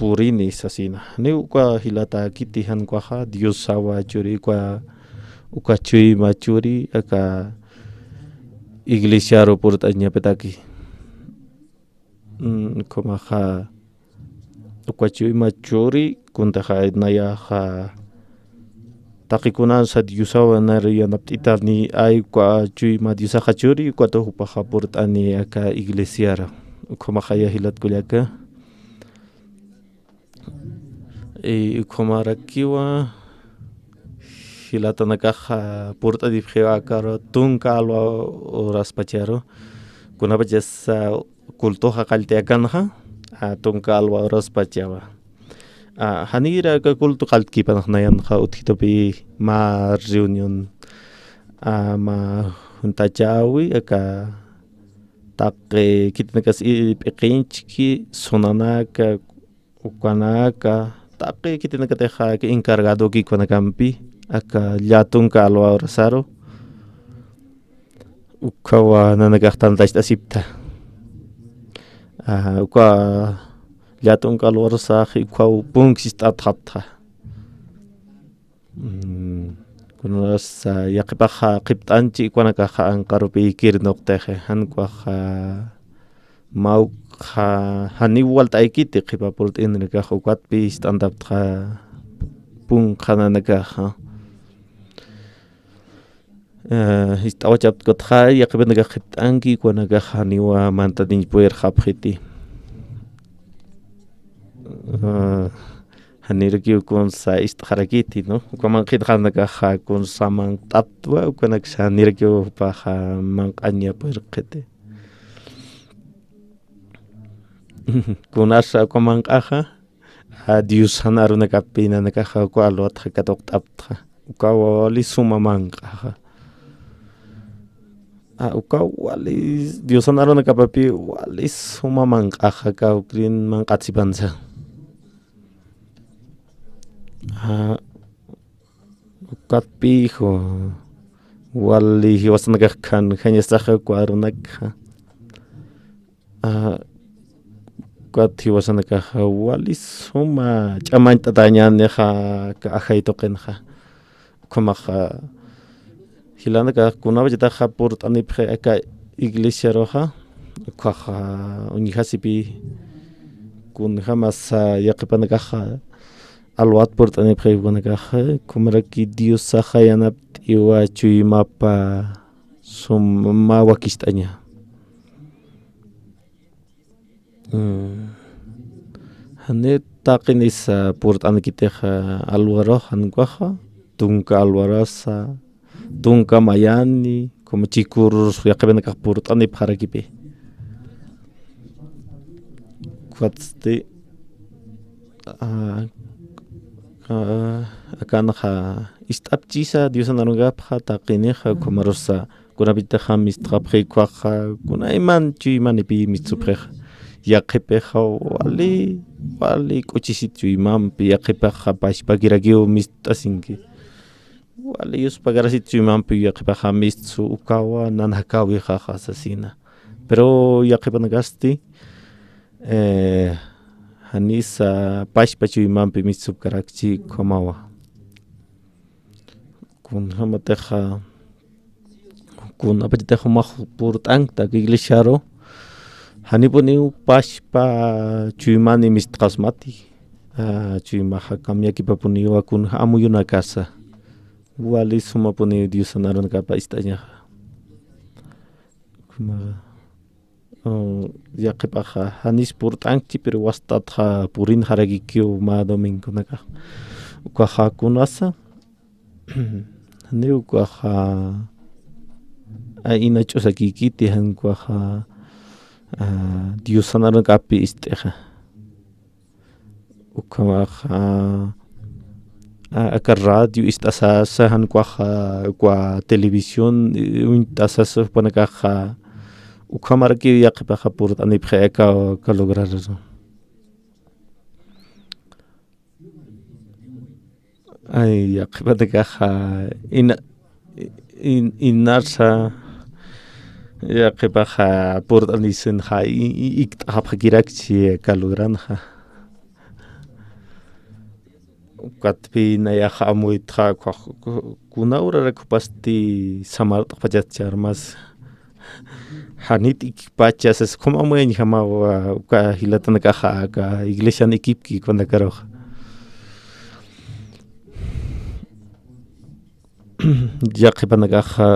purini sasina. Ni uka jilatakiti jan ukaxa Diosawa churi, uka, uka chuyma churi, aka iglesiaru purt'añapitaki. Mm, ukhamaxa uka chuyma churi, kuntixa nayaxa taqi kunansa Diosawa nayar yanapt'itani, ay uka chuyma Diosaxa churi, ukata jupaxa purt'ani aka iglesiara. Ukhamaxaya jilat kullaka. Y ukhamarakiwa jilatanakaxa purt'anipxiwa akaru tunka alwa uraspacharu. Kunapachasa cultoxa qallt'ayakanxa, a, tunka alwa uraspachawa. A, janira aka culto qallt'kipanxa nayanxa utjitupi mä reunión, a, mä juntachäwi, aka taqi khitinakas i-, p'iqinchki, zonanaka, ukanaka, taqi khitinakatixa aka encargadoki ukanakampi, aka llätunka alwa urasaru, ukhawa nanakax tantacht'asipta. A, uka llätunka alwa urasaxi ukhaw punks ist'atxaptxa. Mm, kunasa yaqhipaxa qhipt'anchi ukanakaxa anqarupi kirnuqtixi, jan ukaxa mä ukxa janiw walt'aykiti qhipa purt'inirakax ukatpi ist'antaptxa punqhananakaxa. Eh, ist'awachaptkutxa yaqhipanakax qhipt'anki ukanakaxa janiwa mantaniñ puyirxapxiti. Eh, janirakiw kunsa ist'xarakiti, ¿no? Uka manq'inxanakaxa kunsa manq't'aptwa, ukanaksa janirakiw jupaxa manq'añapirqiti. Kunasa uka manq'axa, a, Diosan arunakapi nanakaxa uka alwatxa katuqt'aptxa. Uka wali suma manq'axa. A, uka wali Diosan arunakapapi wali suma manq'axa, kawkïrin manq'atsipansa. A, ukatpix wali jiwasanakax khanjañasaxa uka arunakxa. A, Ukat jiwasanakaxa wali suma ch'amañt'atañänixa aka ajay tuqinxa. Ukhamaxa jilanakax kunapachatix purt'anipxi aka iglesiaruxa, ukhaxa uñjasipi kunjämasa yaqhipanakaxa alwat purt'anipxi ukanakaxa, ukhamaraki Diosaxa yanapt'iwa chuymapa suma wakicht'aña. Mm. Jani taqinisa purt'ankitixa alwarux jan ukaxa, tunka alwarasa, tunka mayani, como chikurus yaqhipanakax purt'anipxarakipi. Ukatsti, ah, ah, akanxa ist'apchisa Diosan arunkapxa taqinixa, ukhamarusa kunapitixa mistxapxi ukhaxa, kunayman chuymanipi mistsupxixa. Yaqhipixa wali, wali k'uchisit chuymampi, yaqhipixa pachpakirakiw mist'asinki. Wali yuspakarasit chuymampi, yaqhipixa mistsu ukawa, nan jakäwixaxa sasina. Pero yaqhipanakasti, eh, janisa pachpa chuymampi mistsupkarakchi ukhamawa. Kunjämatixa, kunapachatix jumax purt'ankta aka iglesiaru, janipuniw pachpa chuymani mistxasmati. Ah, chuymaxa kamyakipapuniwa kunja amuyunakasa. Wali sumapuniw Diosan arunkapa ist'añaxa. Kuna, uh, yaqhipaxa janis purt'ankchi, pero wast'atxa purinxarakikiw mä domingonakax. Ukaxa kunasa, janiw ukaxa, a, ina ch'usakikiti jan ukaxa, a, Diosan arunkapi ist'ixa. Ukhamaxa, a, aka radio ist'asasa, jan ukaxa, uka televisión, eh, uñt'asasa, jupanakaxa, ukhamaraki yaqhipaxa purt'anipxi aka, aka lograraru. Ay, yaqhipanakaxa, ina, in-, inarsa, yaqhipaxa purt'anisinxa, i-, i-, ikt'axapxakirakchi aka logranxa. Ukatpi nayaxa amuytxa, ku-, ku-, kuna urarakupasti samart'apachat charmas. Janit ikipachasas, ukham amuyañjamawa, uka jilatanakaxa, aka iglesian ikipki ukanakarux. Yaqhipanakaxa,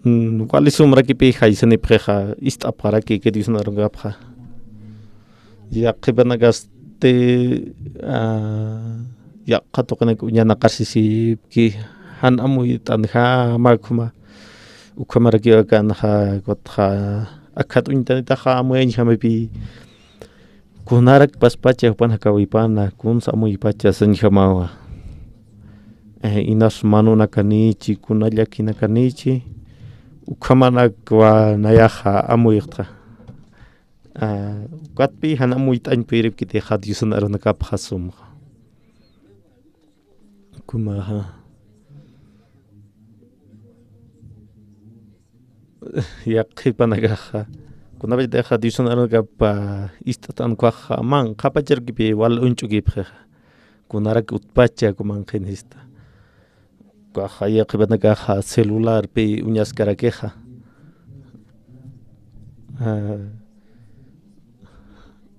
mm, wali sumrakipi jaysanipxixa, ist'apxaraki, que Diosan arunkapxa. Yaqhipanakasti, a, yaqha tuqinak uñanaqarsisipki, jan amuyt'anjama ukhama, ukhamarakiw akanxa, kutxa, akhat uñtanitaxa amuyañjamapi, kunarak paspacha jupan jakawipana, kunsa amuypacha sañjamawa. Eh, inas manunakanichi, kuna llakinakanichi, ukhamanakwa nayaxa amuyxtxa. Ah, ukatpi jan amuyt'añ puripkitixa Diosan arunakapxa sumxa. Kunaxa. Yaqhipanakaxa. Kunapachatixa Diosan arunakapa ist'atankaxa, man, qhapacharkipi wal uñch'ukipxixa. Kunarak utpacha kuman qhinista. Ukaxa, yaqhipanakaxa celularpi uñaskarakixa. Ah,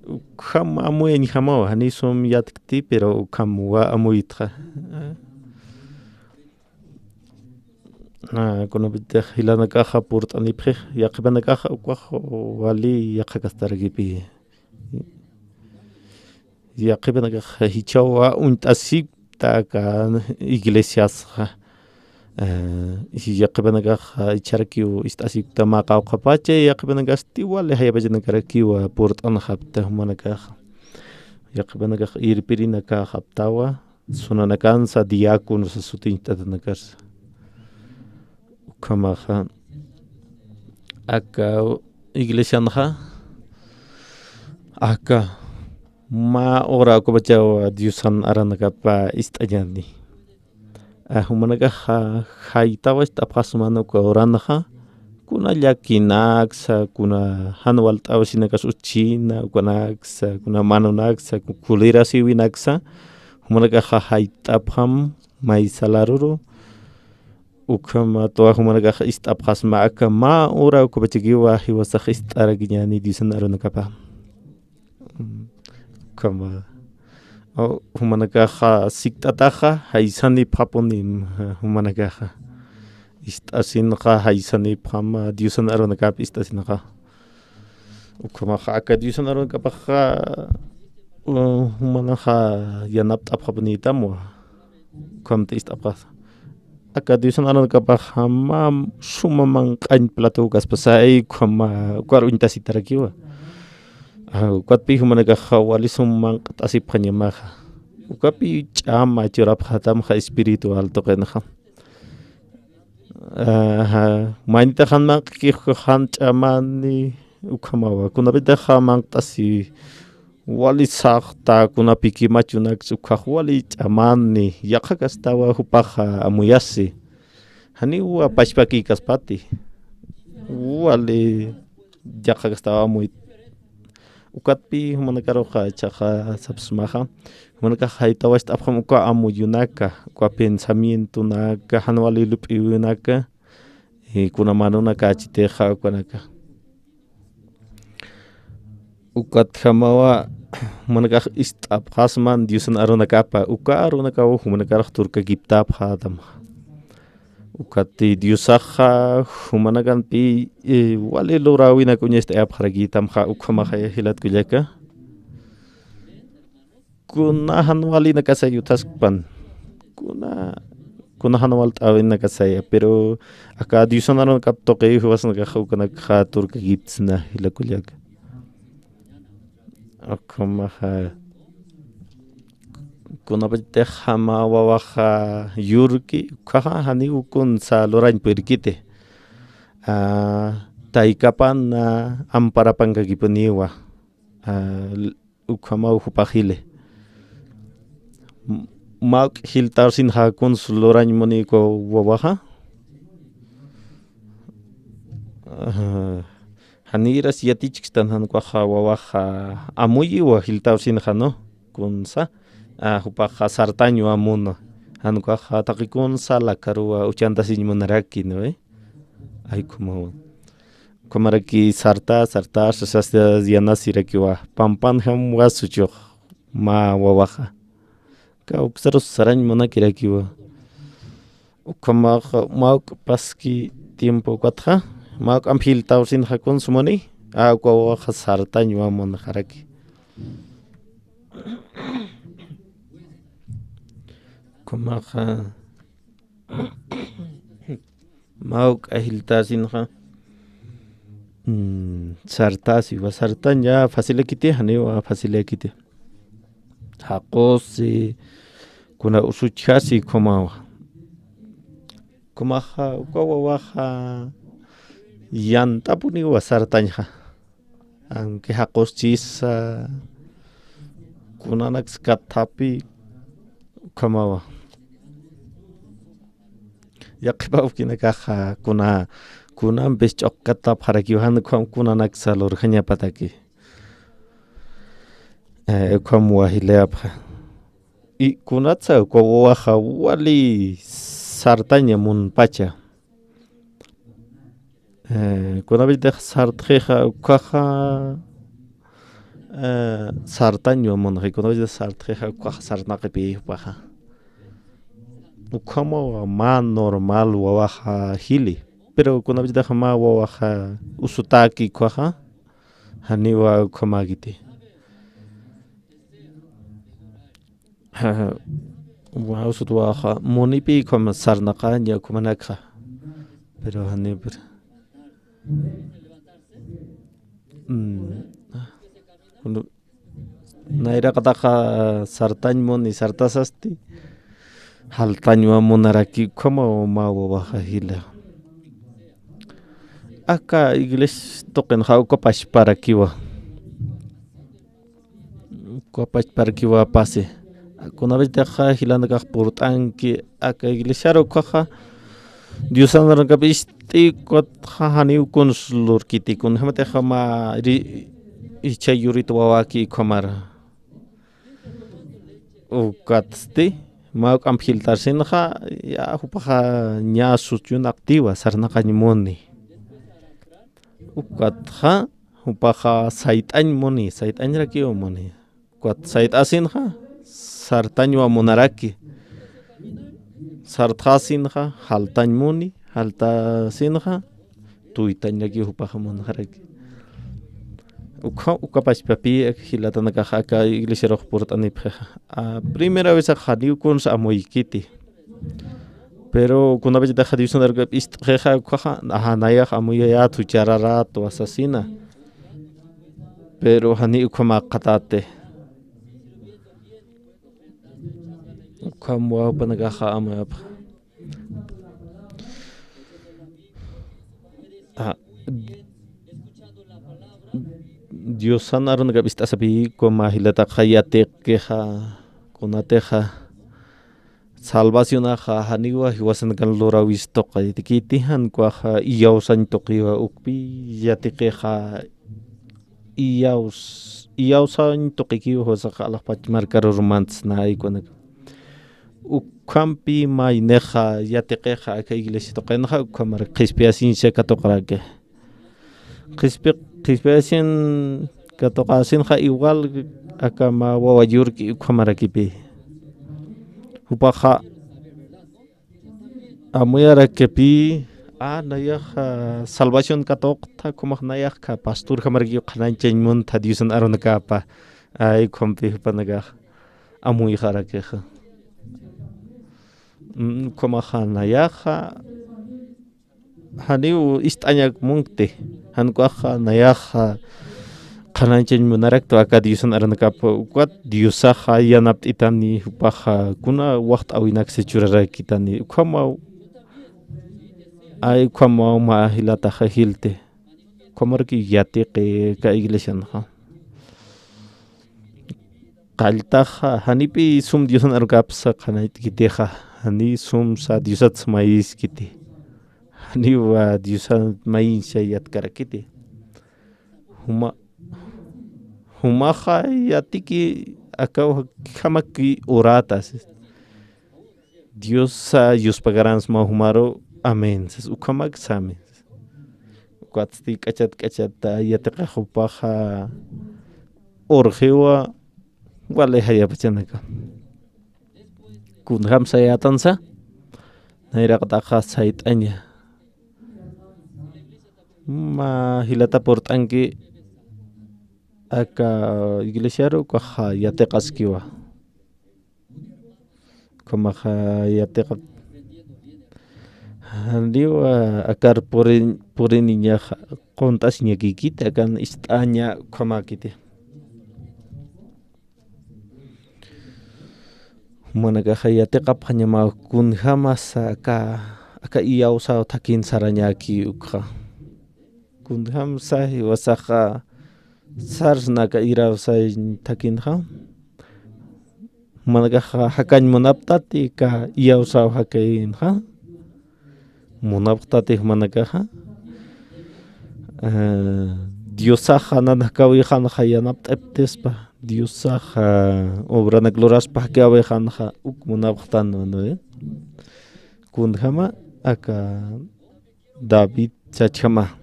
ukham amuyañjamawa, jani sum yatkti, pero ukham wa amuytxa. Ah, kunapitix jilanakaxa purt'anipxix, yaqhipanakaxa ukax wali yaqha kastarakipi. Yaqhipanakax jichhawa uñt'asipkta aka iglesiasxa. Eh, yaqhipanakax jichharakiw ist'asipkta mä qawqhapacha, yaqhipanakasti wali jayapachanakarakiw purt'anxapkta jumanakax. Yaqhipanakax irpirinakaxapktawa, sunanakansa diáconos sutiñcht'atanakarsa. Ukhamaxa, aka iglesianxa, aka mä ura ukapachaw Diosan aranakapa ist'añäni. A, jumanakaxa jaytawacht'apxasmana uka uranxa, kuna llakinaksa, kuna jan walt'awsinakas uchina, ukanaksa, kuna manunaksa, ku-, kulirasiwinaksa, jumanakaxa jayt'apxam maysa laruru, ukhamatwa jumanakaxa ist'apxasma aka mä ura ukapachakiwa jiwasax ist'arakiñäni Diosan arunakapa. Ukhama, o, jumanakaxa sikt'ataxa jaysanipxapunim, jumanakaxa. Ist'asinxa jaysanipxam Diosan arunakap ist'asinxa. Ukhamaxa aka Diosan arunakapaxa, u, jumanaxa yanapt'apxapunitamwa. Ukhamta ist'apxasa. Aka Diosan arunakapaxa mä suma manq'añ plato ukaspasay, ukhama, ukar uñtasitarakiwa. A, ukatpï jumanakaxa wali sum manq't'asipxañamaxa. Ukapï ch'ama churapxatamxa espiritual tuqinxa. Ajá, maynitax jan manq'kix jan ch'amani ukhamawa. Kunapitaxa manq't'asi wali saxta, kunapï kimachunaksa ukhax wali ch'amani, yaqha kastawa jupaxa amuyasi. Janiwa pachpakïkaspati. Wali yaqha kastawa amuy. Ukatpï jumanakaruxa ichhaxa sapsmaxa. Jumanakax jayt'awacht'apxam uka amuyunaka, uka pensamientonaka, jan wali lup'iwinaka, y kuna manunaka achitixa ukanaka. Ukatjamawa, jumanakax ist'apxasman Diosan arunakapa, uka arunakaw jumanakarux turkakiptapxätam. Ukati Diosaxa jumanakanpï, eh, wali luräwinak uñacht'ayapxarakitamxa, ukhamaxaya jilat kullaka. Kuna jan walinakasay utjaskpan. Kuna, kuna jan walt'äwinakasaya, pero aka Diosan arunakap tuqi jiwasanakaxa ukanakxa turkakiptsna jilat kullaka. Ukhamaxa, kunapachatix mä wawaxa yurki, ukhaxa janiw kunsa lurañ purkiti. A, taykapan, a, amparapankakipuniwa. A, l-, ukhamaw jupax jili. M-, mä jiltawsinxa kuns lurañ muni uka wawaxa. Ajá. Janiras yatichkstan jan ukaxa wawaxa amuyiwa jiltawsinxa, ¿no? Kunsa, a, jupaxa sartañwa muna. Jan ukaxa taqi kunsa lakaruwa uchantasiñ munaraki, ¿no ve? Ay, ukhamawa. Ukhamaraki sarta, sarta, sasas yanasirakiwa. Pampanjam wasuchux mä wawaxa. Kawksarus sarañ munakirakiwa. Ukhamaxa mä juk'apaski tiempo ukatxa, mä juk'amp jiltawsinxa kuns muni, a, uka wawaxa sartañwa munxaraki. Ukhamaxa, mä juk'a jiltasinxa, mm, sartasiwa, sartañ ya facilakiti, janiwa facilakiti. Jaqusi, kuna usuchjasi ukhamawa. Ukhamaxa, uka wawaxa, yantapuniwa sartañxa. Aunque jaquschisa, kunanaksa kathapi, ukhamawa. Yaqhipa awkinakaxa, kuna, kunampis ch'uqkatapxarakiwa, jan ukham kunanaksa lurjañapataki. Eh, ukham wajilapxa. Y kunatsa uka wawaxa wali sartaña munpacha. Eh, kunapachatix sartxixa ukaxa, eh, sartañwa munxi, kunapachatix sartxixa ukaxa sarnaqipï jupaxa. Ukhamawa mä normal wawaxa jili. Pero kunapachatix mä wawaxa usutaki ukaxa, janiwa ukhamakiti. Mä usut wawaxa munipï ukham sarnaqaña ukhamanakxa. Pero janipïr. Mm. Nayraqataxa sartañ muni, sartasasti. Jaltañwa munaraki ukhamaw mä wawaxa jila. Aka iglesia tuqinxa uka pachparakiwa. Uka pachparakiwa pasi. Kunapachatix jilanakax purt'anki aka iglesiaru ukaxa, Diosan arunakap ist'i, ukatxa janiw kuns lurkiti, kunjamatixa mä ri-, ichhay yurit wawaki ukhamara. Ukatsti, mä juk'amp jiltarsinxa, ya, jupaxa ñä suchunaktiwa, sarnaqañ muni. Ukatxa, jupaxa sayt'añ muni, sayt'añrakiw muni. Ukat sayt'asinxa, sartañwa munaraki. Sartxasinxa, jaltañ muni, jaltasinxa, tuytañraki jupaxa munxaraki. Ukha, uka pachpapi, jilatanakax aka iglesiarux purt'anipxixa. A, primera vezax janiw kuns amuykiti. Pero kunapachataxa Diosan arunakap ist'ixa ukhaxa, ajá, nayax amuyayät jucharätwa sasina. Pero janiw ukham akxatäti. Ukham wawapanakaxa amuyapxa. A, Diosan arunakap ist'asapi, ukhama jilataxa yatiqixa, kunatixa salvacionaxa janiwa jiwasanakan luräwis tuqitki, jan ukaxa iyawsañ tuqiwa, ukpi yatiqixa iyaws-, iyawsañ tuqikiw jiwasaxa alaxpach markarur mantsna aykunak. Ukhampi maynixa yatiqixa aka iglesia tuqinxa, ukhamar qhispiyasiñsa katuqaraki. Qhispi-, qhispiyasiñ katuqasinxa igual aka mä wawa yurki ukhamarakipi. Jupaxa amuyarakipi, a, nayax, a, salvación katuqta, ukhamax nayax pastorjamarakiw qhanañchañ munta Diosan arunakapa, ay, ukhampi jupanakax amuyxarakixa. Mm, ukhamaxa nayaxa janiw ist'añak munkti, jan ukaxa nayaxa qhanañchañ munaraktwa aka Diosan arunakapa, ukat Diosaxa yanapt'itani, jupaxa kuna waxt'äwinaksa churarakitani, ukhamaw, ay, ukhamaw mä jilataxa jilti, ukhamaraki yatiqi aka iglesianxa. Qalltaxa, janipï sum Diosan arunakapsa qhanañt'kitixa, jani sumsa Diosatsa mayiskiti. Janiwa Diosan mayiñsa yatkarakiti. Juma-, jumaxa yatiki akaw ukhamaki uräta, sis. Diosa yuspagaransma jumaru, amén, sis. Ukhamak sami. Ukatsti k'achat k'achat yatiqix jupaxa urxiwa, wali jayapachanaka. Kunjam sayätansa, nayraqataxa sayt'aña. Mä jilata purt'anki aka iglesiaru, ukaxa yatiqaskiwa. Ukhamaxa yatiqa, janiwa akar purin-, puriniñaxa qunt'asiñakïkiti, akan ist'aña ukhamäkiti. Jumanakaxa yatiqapxañamaw kunjämasa aka, aka iyawsaw thakin sarañäki ukxa. Kunjämsa jiwasaxa sarsna aka iyawsañ thakinxa. Jumanakaxa jakañ munapxtati aka iyawsaw jakayinxa. Munapxtati jumanakaxa. Eh, Diosaxa nan jakawixanxa yanapt'apxtispa. Diosaxa obranak luraspa jakawixanxa uk munapxtan, ¿no ve? Kunjama aka David sachjama.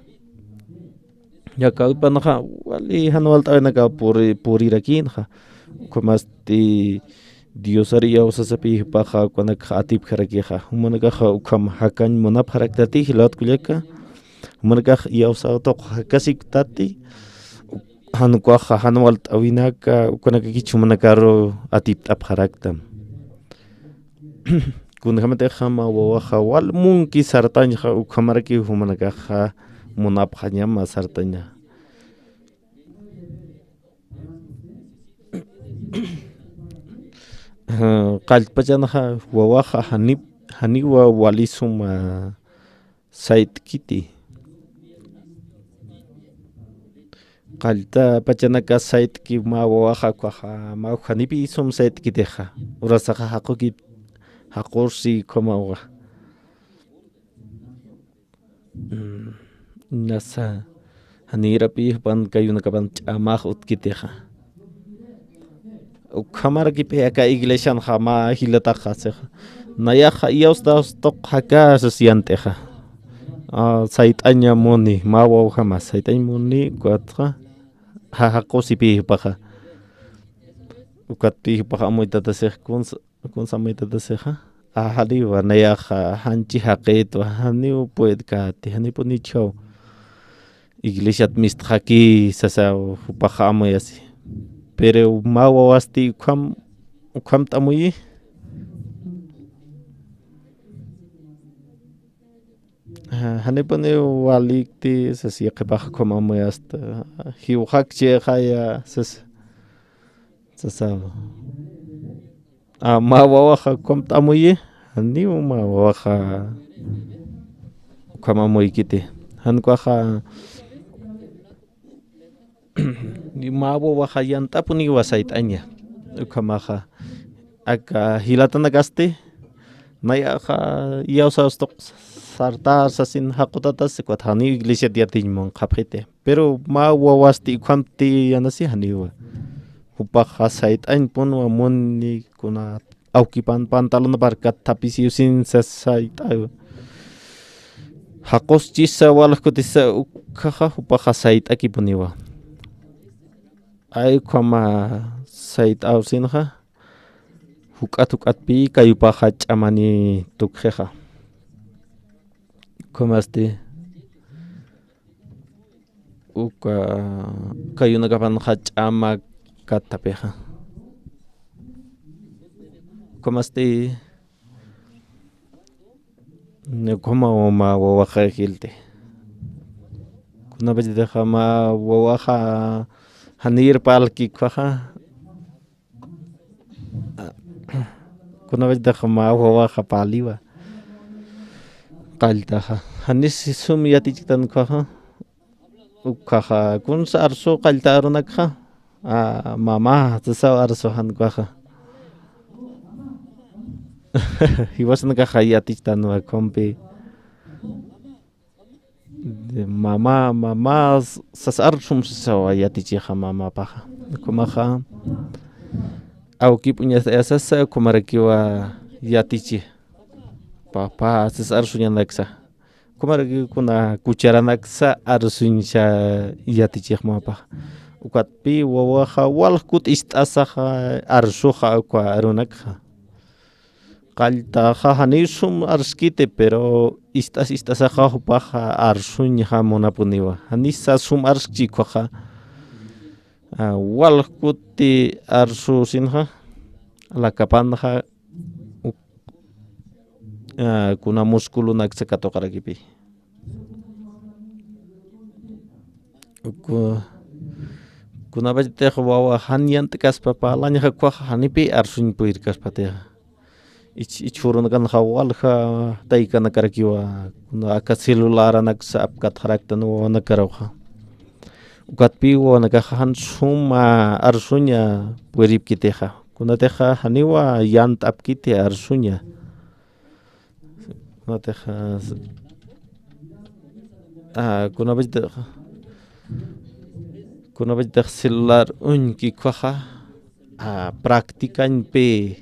Yaqha jupanxa wali jan walt'äwinaka puri-, purirakïnxa. Ukhamasti Diosar iyawsasapï jupaxa ukanakxa atipjarakixa. Jumanakaxa ukham jakañ munapxaraktati, jilata kullaka. Jumanakax iyawsaw tuq jakasiktati. Jan ukaxa, jan walt'äwinaka, ukanakakich jumanakaru atipt'apxaraktam. Kunjamatixa mä wawaxa wal munki sartañxa, ukhamarakiw jumanakaxa munapxañama sartaña. Qalltapachanxa wawaxa jani-, janiwa wali suma sayt'kiti. Qalltapachanaka sayt'ki mä wawaxa ukaxa, mä janipï sum sayt'kitixa. Urasaxa jaqukip, jaqursi ukhamawa. Mm, nasa, janirapi jupan kayunakapan ch'amax utkitixa. Ukhamarakipi aka iglesianxa mä jilataxa sixa. Nayaxa iyawstawstuq jaka sas yant'ixa. A, sayt'aña muni, mä wawjama, sayt'añ muni, ukatxa, ja, jaqusipi jupaxa. Ukatpi jupaxa amuytatasix kunsa, kunsa amuytatasixa. A, janiwa, nayaxa, janchi jaqitwa, janiw puedkati, janipunichaw. Iglesiat mistxaki, sasa, jupaxa amuyasi. Pero mä wawasti ukham, ukhamt'amuyi. Janipuniw walikti, sas yaqhipax ukham amuyasta. Jiwxakchixaya, sas, sasa. A, mä wawaxa ukhamt'amuyi, janiw mä wawaxa ukham amuykiti. Jan ukaxa, mä wawaxa yant'apuniwa sayt'aña. Ukhamaxa, aka jilatanakasti, nayaxa iyawsawstuq sartar sasin jaqutatas, ukat janiw iglesiat yatiñ munxapxiti. Pero mä wawasti ukhamti yanasi janiwa. Jupaxa sayt'añpunwa muni kuna awkipan pantalonapar katthapisïwsin sas sayt'aw. Jaquschisa walj kutisa ukhaxa jupaxa sayt'akipuniwa. Ay ukhama sayt'awsinxa, juk'at juk'atpi kayupaxa ch'amani tukxixa. Ukhamasti, uka kayunakapanxa ch'ama katthapixa. Ukhamasti, ukhama mä wawaxa jilti. Kunapachatixa mä wawaxa janir parlki ukhaxa. Kunapachatixa mä wawaxa parliwa. Qalltaxa. Janis sum yatichktan ukhaxa. Ukhaxa, kunsa arsu qallta arunakxa. A, mamá, sasaw arsu jan ukhaxa. Jiwasanakaxa yatichtanwa ukhumpi. Mamá, mamá, sas arsum sasawa yatichixa mamäpaxa. Ukhamaxa, awkip uñasaya sasa, ukhamarakiwa yatichi. Papá, sas arsuñanaksa. Ukhamaraki kuna kucharanaksa arsuñsa yatichix mamäpaxa. Ukatpi wawaxa walj kut ist'asaxa arsuxa uka arunakxa. Qalltaxa janiw sum arskiti, pero ist'as ist'asaxa jupaxa arsuñxa munapuniwa. Janisa sum arskchi ukhaxa. A, walj kuti arsusinxa, lakapanxa, uk-, a, kuna musculonaksa katuqarakipi. Ku-, kunapachatix wawa jan yant'kaspa parlañxa ukhaxa janipï arsuñ purirkaspatixa. Ich-, ichhurunakanxa walja taykanakarakiwa, kuna aka celularanaksa apkatxaraktan wawanakaruxa. Ukatpï wawanakaxa jan suma arsuña puriripkitixa. Kunatixa janiwa yant'apkiti arsuña. Kunatix, a, kunapachatix, kunapachatix celular uñki ukhaxa, a, practicañpï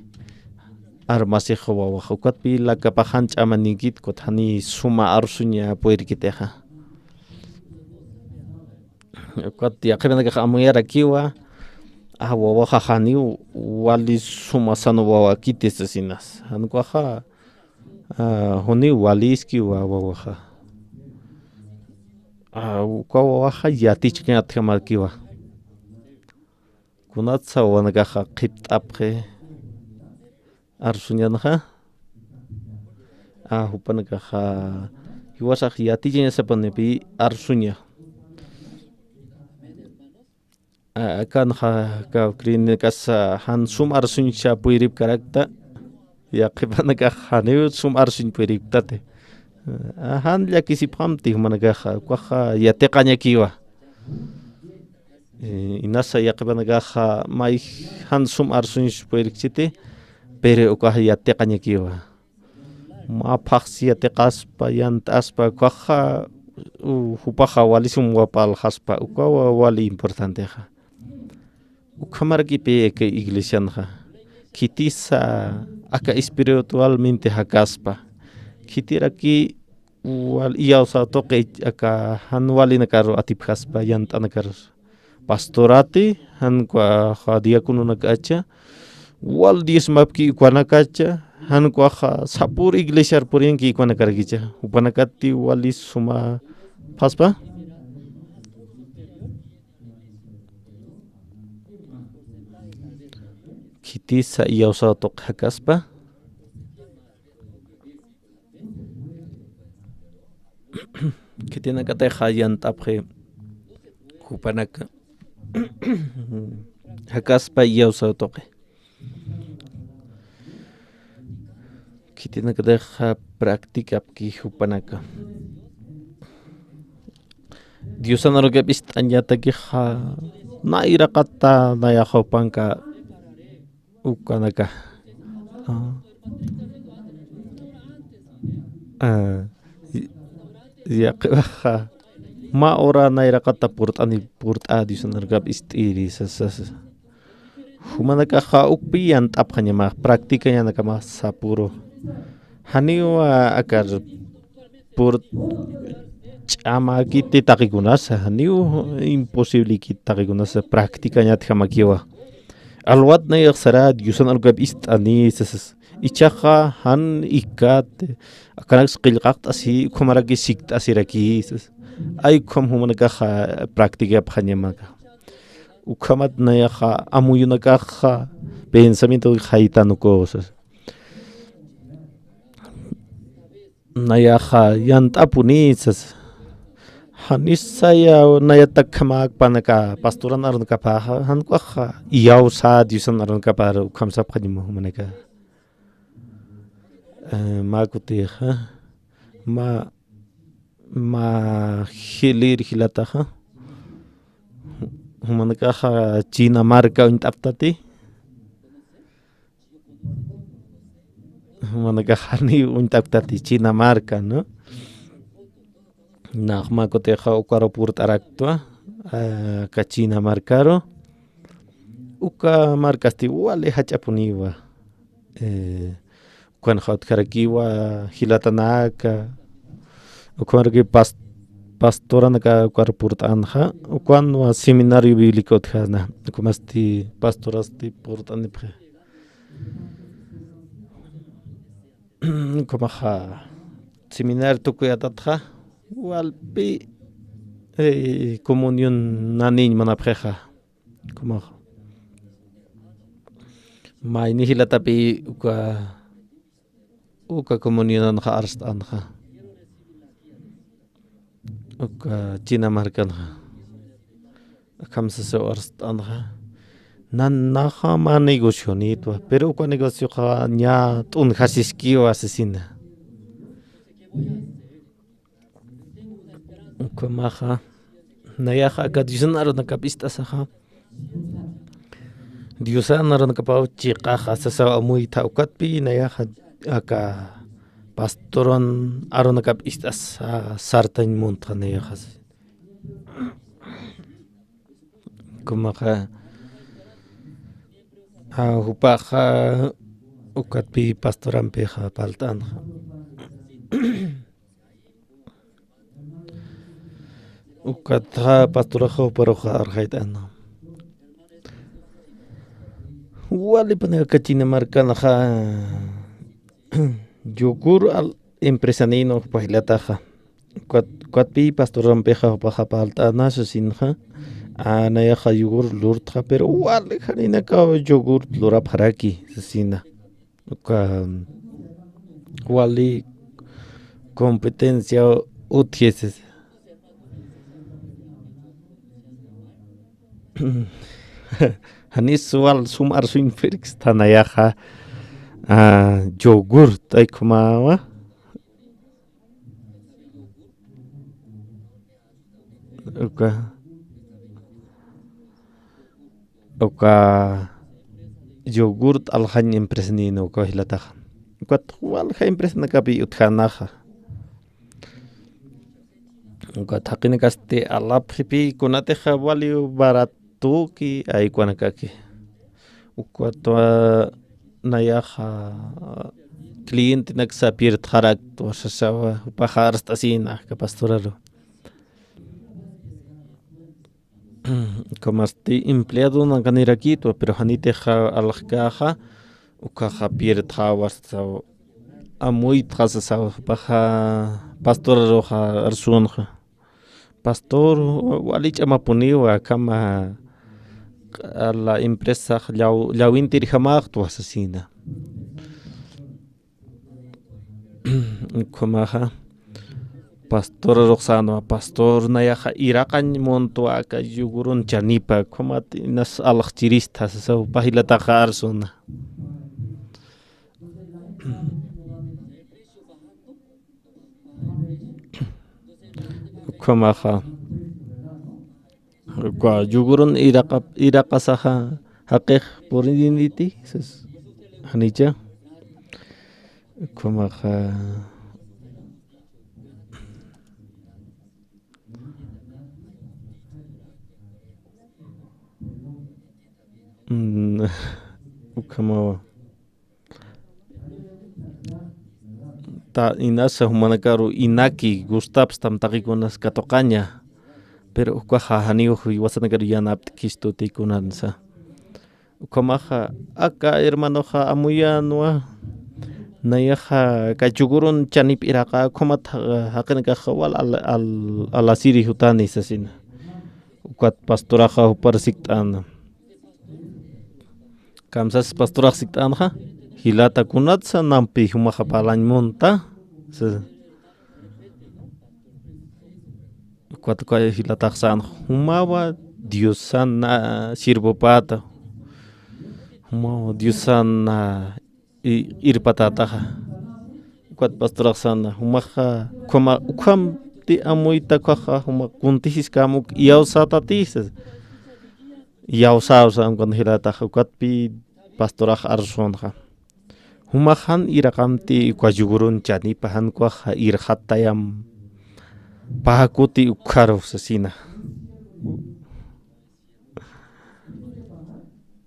armasix wawaxa. Ukatpï lakapax jan ch'amanikit, ukat jani suma arsuña purirkitixa. Ukat yaqhipanakax amuyarakiwa, a, wawaxa janiw wali suma sanu wawakiti sasinas. Jan ukhaxa, a, juniw waliskiwa wawaxa. A, uka wawaxa yatichkatjamakiwa. Kunatsa wawanakaxa qhipt'apxi arsuñanxa. A, jupanakaxa jiwasax yatichañasapanipi arsuña. A, akanxa kawkïrinakasa jan sum arsuñsa puriripkarakta, yaqhipanakax janiw sum arsuñ puriripktati. A, jan llakisipxamti jumanakaxa, ukaxa yatiqañakiwa. E, inasa yaqhipanakaxa may jan sum arsuñs puriripkchiti, pero ukaxa yatiqañakiwa. mä phaxsi yatiqaspa, yant'aspa, ukaxa, u, jupaxa wali sum wapalxaspa, ukawa wali importantexa. Ukhamarakipi aka iglesianxa, khitisa aka espiritualmente jakaspa, khitiraki wal iyawsa tuqi aka jan walinakaru atipjaspa, yant'anakaru. Pastorati, jan ukwaxa diacononakacha, wal diezmapki ukanakacha, jan ukwaxa sapür iglesiar puriyanki ukanakarakicha, jupanakati wali suma phaspa. Khitisa iyawsaw tuq jakaspa. Khitinakatixa yant'apxi jupanaka jakaspa iyawsaw tuqi. Khitinakatixa practicapki jupanaka. Diosan arunakap ist'añatakixa nayraqata nayaxa jupanka ukanaka. Ah. Ah, y-, yaqiwaxa mä hora nayraqata purt'ani, purt'a Diosan arunakap ist'iri sasa. Jumanakaxa ukpi yant'apxañamax, practicañanakamax sapüru. Janiw akar pur ch'amakiti taqikunasa, janiw imposiblekiti taqikunasa, practicañatjamakiwa. Alwat nayax sara Diosan arunakap ist'ani sasas. Ichaxa jan ikat, akanaks qillqaqt'asi, ukhamaraki sikt'asiraki sas. Ay ukham jumanakaxa practicapxañamaka. Ukhamat nayaxa amuyunakaxa pensamiento jaytan ukaw sas. Nayaxa yant'apuni sas. Janis saya nayatak khamäkpan aka pastoran arunakapaxa, jan ukwaxa iyawsa Diosan arunakapar ukham sapxañama jumanaka. Eh, mä kutixa, mä, mä jilir jilataxa. Jumanakaxa China marka uñt'aptati. Jumanakaxa janiw uñt'aptati China marka, ¿no? Nax mä kutixa ukaru purt'araktwa, ah, aka China markaru. Uka markasti wali jach'apuniwa. Eh, ukanxa utjarakiwa jilatanaka, ukhamaraki pas-, pastoranaka ukar purt'anxa, ukanwa seminario bíblico utjana, ukhamasti pastorasti purt'anipxi. Ukhamaxa seminario tukuyatatxa, walpi, eh, comunión naniñ munapxixa. Ukhamaxa. Mayni jilatapi uka, uka comunionanxa arst'anxa. Uka China markanxa. Akham sasaw arst'anxa. Nan naxa mä negocionitwa, pero uka negocioxa ña t'unjasiskiwa sasina. Ukhamaxa, nayaxa aka Diosan arunakap ist'asaxa. Diosan arunakapaw chiqaxa sasaw amuytha ukatpi, nayaxa aka pastoran arunakap ist'asa sartañ muntxa nayaxa. Ukhamaxa, ah, jupaxa ukatpi pastorampixa parlt'anxa. Ukatxa pastoraxa juparuxa arxayt'ana. Walipuni aka China markanxa yogur al empresanïnwa jupa jilataxa. Ukat, ukatpi pastorampixa jupaxa parlt'ana sasinxa. Ah, nayaxa yogur lurtxa, pero wali janinakaw yogur lurapxaraki sasina. Uka wali competencia utji sasa. Janis wal sum arsuñ p'irksta nayaxa, ah, yogur, ay, ukhamawa. Uka, uka yogurt aljañ empresanïnwa uka jilataxa. Ukat walja empresanakapi utjanaxa. Ukat jaqinakasti alapxipi kunatixa wali baratuki aykuwanakaki. Ukatwa nayaxa clientenaksa pirdxarakta sasawa jupaxa arst'asina aka pastoraru. Ukamasti empleadonakanirakitu, pero janitixa alxkaxa, ukaxa pirdxawa sasaw, amuytxa sasaw, jupaxa pastoraruxa arsunxa. Pastor, wali ch'amapuniwa, akhama a la empresax llaw-, llawintirjamaxtwa sasina. Ukhamaxa, pastorarux sänwa, pastor, nayaxa iraqañ muntwa aka yugurun chanipa, ukhamat inas alaxchirista, sasaw, pajilataxa arsuna. Ukhamaxa. Uka yugurun iraqa-, iraqasaxa jaqix puriniti, sas, janicha. Ukhamaxa. Mm, ukhamawa. Ta inasa jumanakaru inaki gustapstam taqikunas katuqaña. Pero ukaxa janiw jiwasanakaru yanapt'kistu tikunansa. Ukhamaxa aka hermanoxa amuyänwa. Nayaxa aka yugurun chanip iraqa ukhamat ja-, jaqinakaxa wal al-, al-, alasiri jutani sasina. Ukat pastoraxa jupar sikt'ana. Kamsas pastorax sikt'anxa, jilata kunatsa nampi jumaxa parlañ munta, sa-, ukat uka jilatax sänxa, jumawa Diosan, ah, sirvupata, jumawa Diosan, ah, i-, irpatätaxa. Ukat pastorax säna, jumaxa, ukhama, ukhamti amuyta ukhaxa, juma kuntijiskäm uk iyawsätati, sas. Iyawsäw sän ukan jilataxa, ukatpï pastorax arsunxa. Jumax jan iraqamti uka yugurun chanipa, jan ukhaxa irxattayam, pä kuti ukkharu sasina.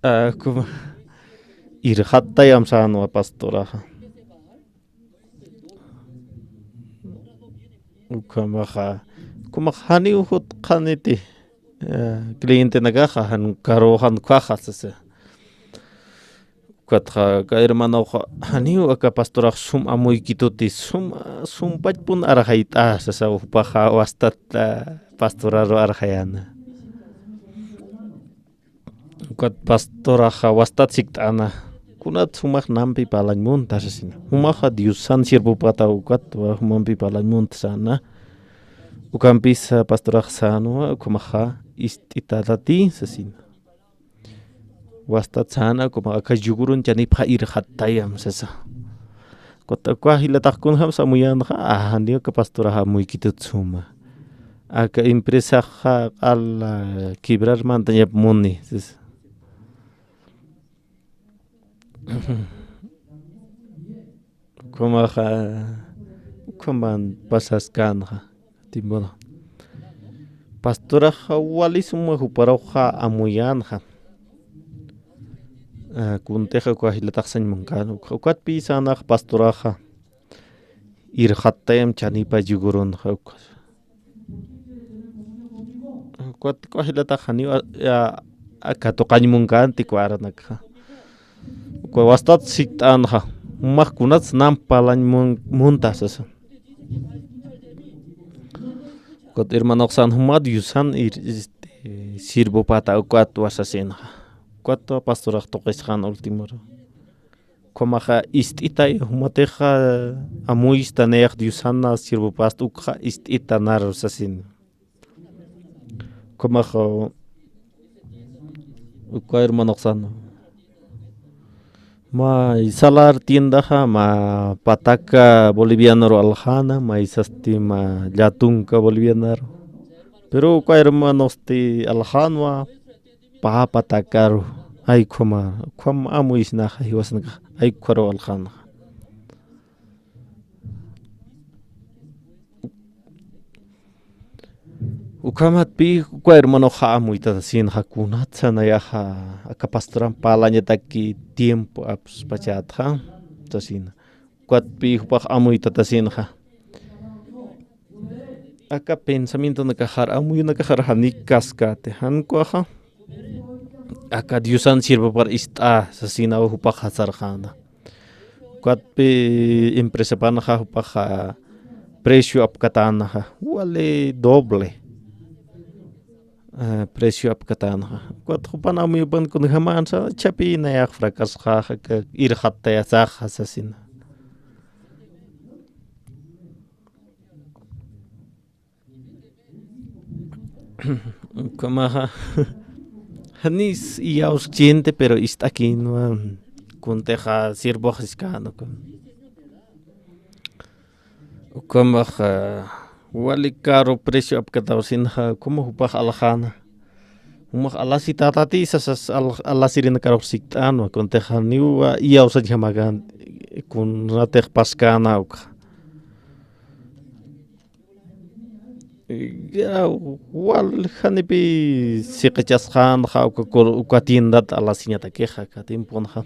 Ah, ukhama irxattayam sänwa pastoraxa. Ukhamaxa, ukhamax janiw jutqaniti, eh, clientenakaxa, jan karu jan ukhaxa sasa. Ukatxa aka hermanoxa, janiw aka pastorax sum amuykituti, sum, sumpachpun arxayt'a, sasa, jupaxa wastat, ah, pastoraru arxayäna. Ukat pastoraxa wastat sikt'ana, kunat jumax nampi parlañ munta sasina. Jumaxa Diosan sirvupata ukat wa jumampi parlañ munta säna. Ukampisa pastorax sänwa, ukhamaxa ist'itätati sasina. Wastat säna, ukhamaxa aka yugurun chanipxa irxattayam sasa. Ukat uka jilatax kunjamsa amuyänxa, ah, janiw aka pastorax amuykitut suma. Aka empresaxa q'al, ah, quebrar mantañap muni, sas. Ukhamaxa, ukhaman pasaskänxa, timbuna. Pastoraxa wali suma juparuxa amuyänxa. Ah, kuntixa uka jilatax sañ munkän, uka, ukatpï sänxa pastoraxa irxattayam chanipa yugurunxa uka. Ukat uka jilatax janiw a, a, a katuqañ munkänti uka aranakxa. Uka wastat sikt'anxa, jumax kunats namp parlañ mun-, munta sasa. Ukat hermanox sän juma Diosan ir-, este, sirvupata ukatwa sasinxa. Ukatwa pastorax tuqisxän ultimoru. Ukhamaxa ist'itay, jumatixa amuysta nayax Diosana sirvupasta ukxa ist'ita naru sasin. Ukhamaxa uka hermanox sän. Mä salar tiendaxa, mä pataka bolivianaru aljana, mä isasti mä llatunka bolivianaru. Pero uka hermanosti aljanwa, pä patakaru, ay ukhama, ukham amuysnaxa jiwasanakax, ay ukharu aljanxa. Ukhamatpï uka hermanoxa amuytatasinxa, kunatsa nayaxa aka pastoran parlañataki tiempo apspachätxa sasina. Ukatpï jupax amuytatasinxa. Aka pensamientonakaxar, amuyunakaxar janik kaskäti, jan ukaxa aka Diosan sirvapar ist'a sasinaw jupaxa sarxäna. Ukatpï empresapanxa jupaxa precio apkatänxa, wali doble, eh, precio apkatänxa. Ukat jupan amuyupan kunjamänsa, chapï nayax fracasxaxa, irxattayasaxa sasina. Ukhamaxa, janis iyawskchïnti, pero ist'akïnwa, kuntixa sirvoxiskäna, ukham. Ukhamaxa, wali caro precio apkataw sinxa, ukhama jupax aljäna. Jumax alasitätati sasas al-, alasirinakarux sikt'änwa, kuntixa janiw iyawsañjamäkänti, kunatix paskäna ukxa. Ya, wal janipï siqachasxänxa uka cor-, uka tiendat alasiñatakixa aka tiemponxa.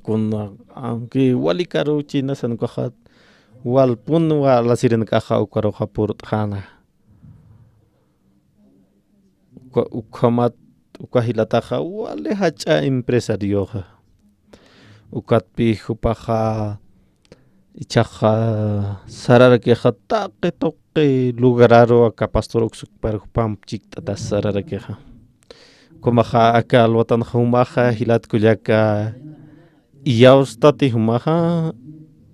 Kuna, aunque wali carochïna, jan ukaxa walpun wa alasirinakaxa ukaruxa purt'xäna. Uka, ukhamat, uka jilataxa wali jach'a empresarioxa. Ukatpï jupaxa ichhaxa sararakixa taqi tuqi lugararu aka pastor Uksukpar jupamp chikt'atas sararakixa. Ukhamaxa aka alwatanxa jumaxa jilat kullaka, iyawstati jumaxa,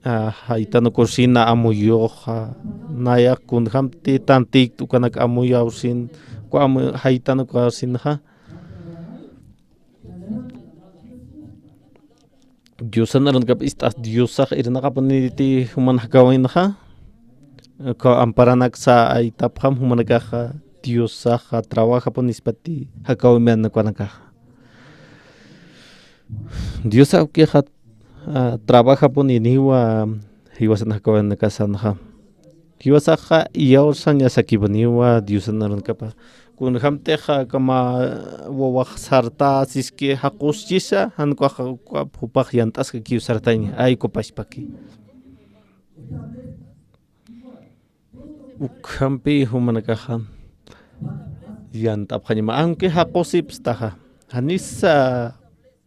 a, jaytanukusina amuyuxa, nayax kunjamti tantikt ukanak amuyawsin, uka amu-, jaytanukasinxa. Diosan arunkap ist'as Diosax irnaqapuniti juman jakawinxa, uka amparanaksa aytapxam jumanakaxa Diosaxa trabajapunïspati jakawimän ukanakaxa. Diosakixa, a, trabajapunïniwa jiwasan jakawinakasanxa. Jiwasaxa iyawsañasakipuniwa Diosan arunkapa. Kunjamtixa kama wawax sarta siski jaquschisa, jan ukaxa uka jupax yant'askakiw sartaña, ay ukapachpaki. Ukhampi jumanakaxa yant'apxañama, aunque jaqusipstaxa, janisa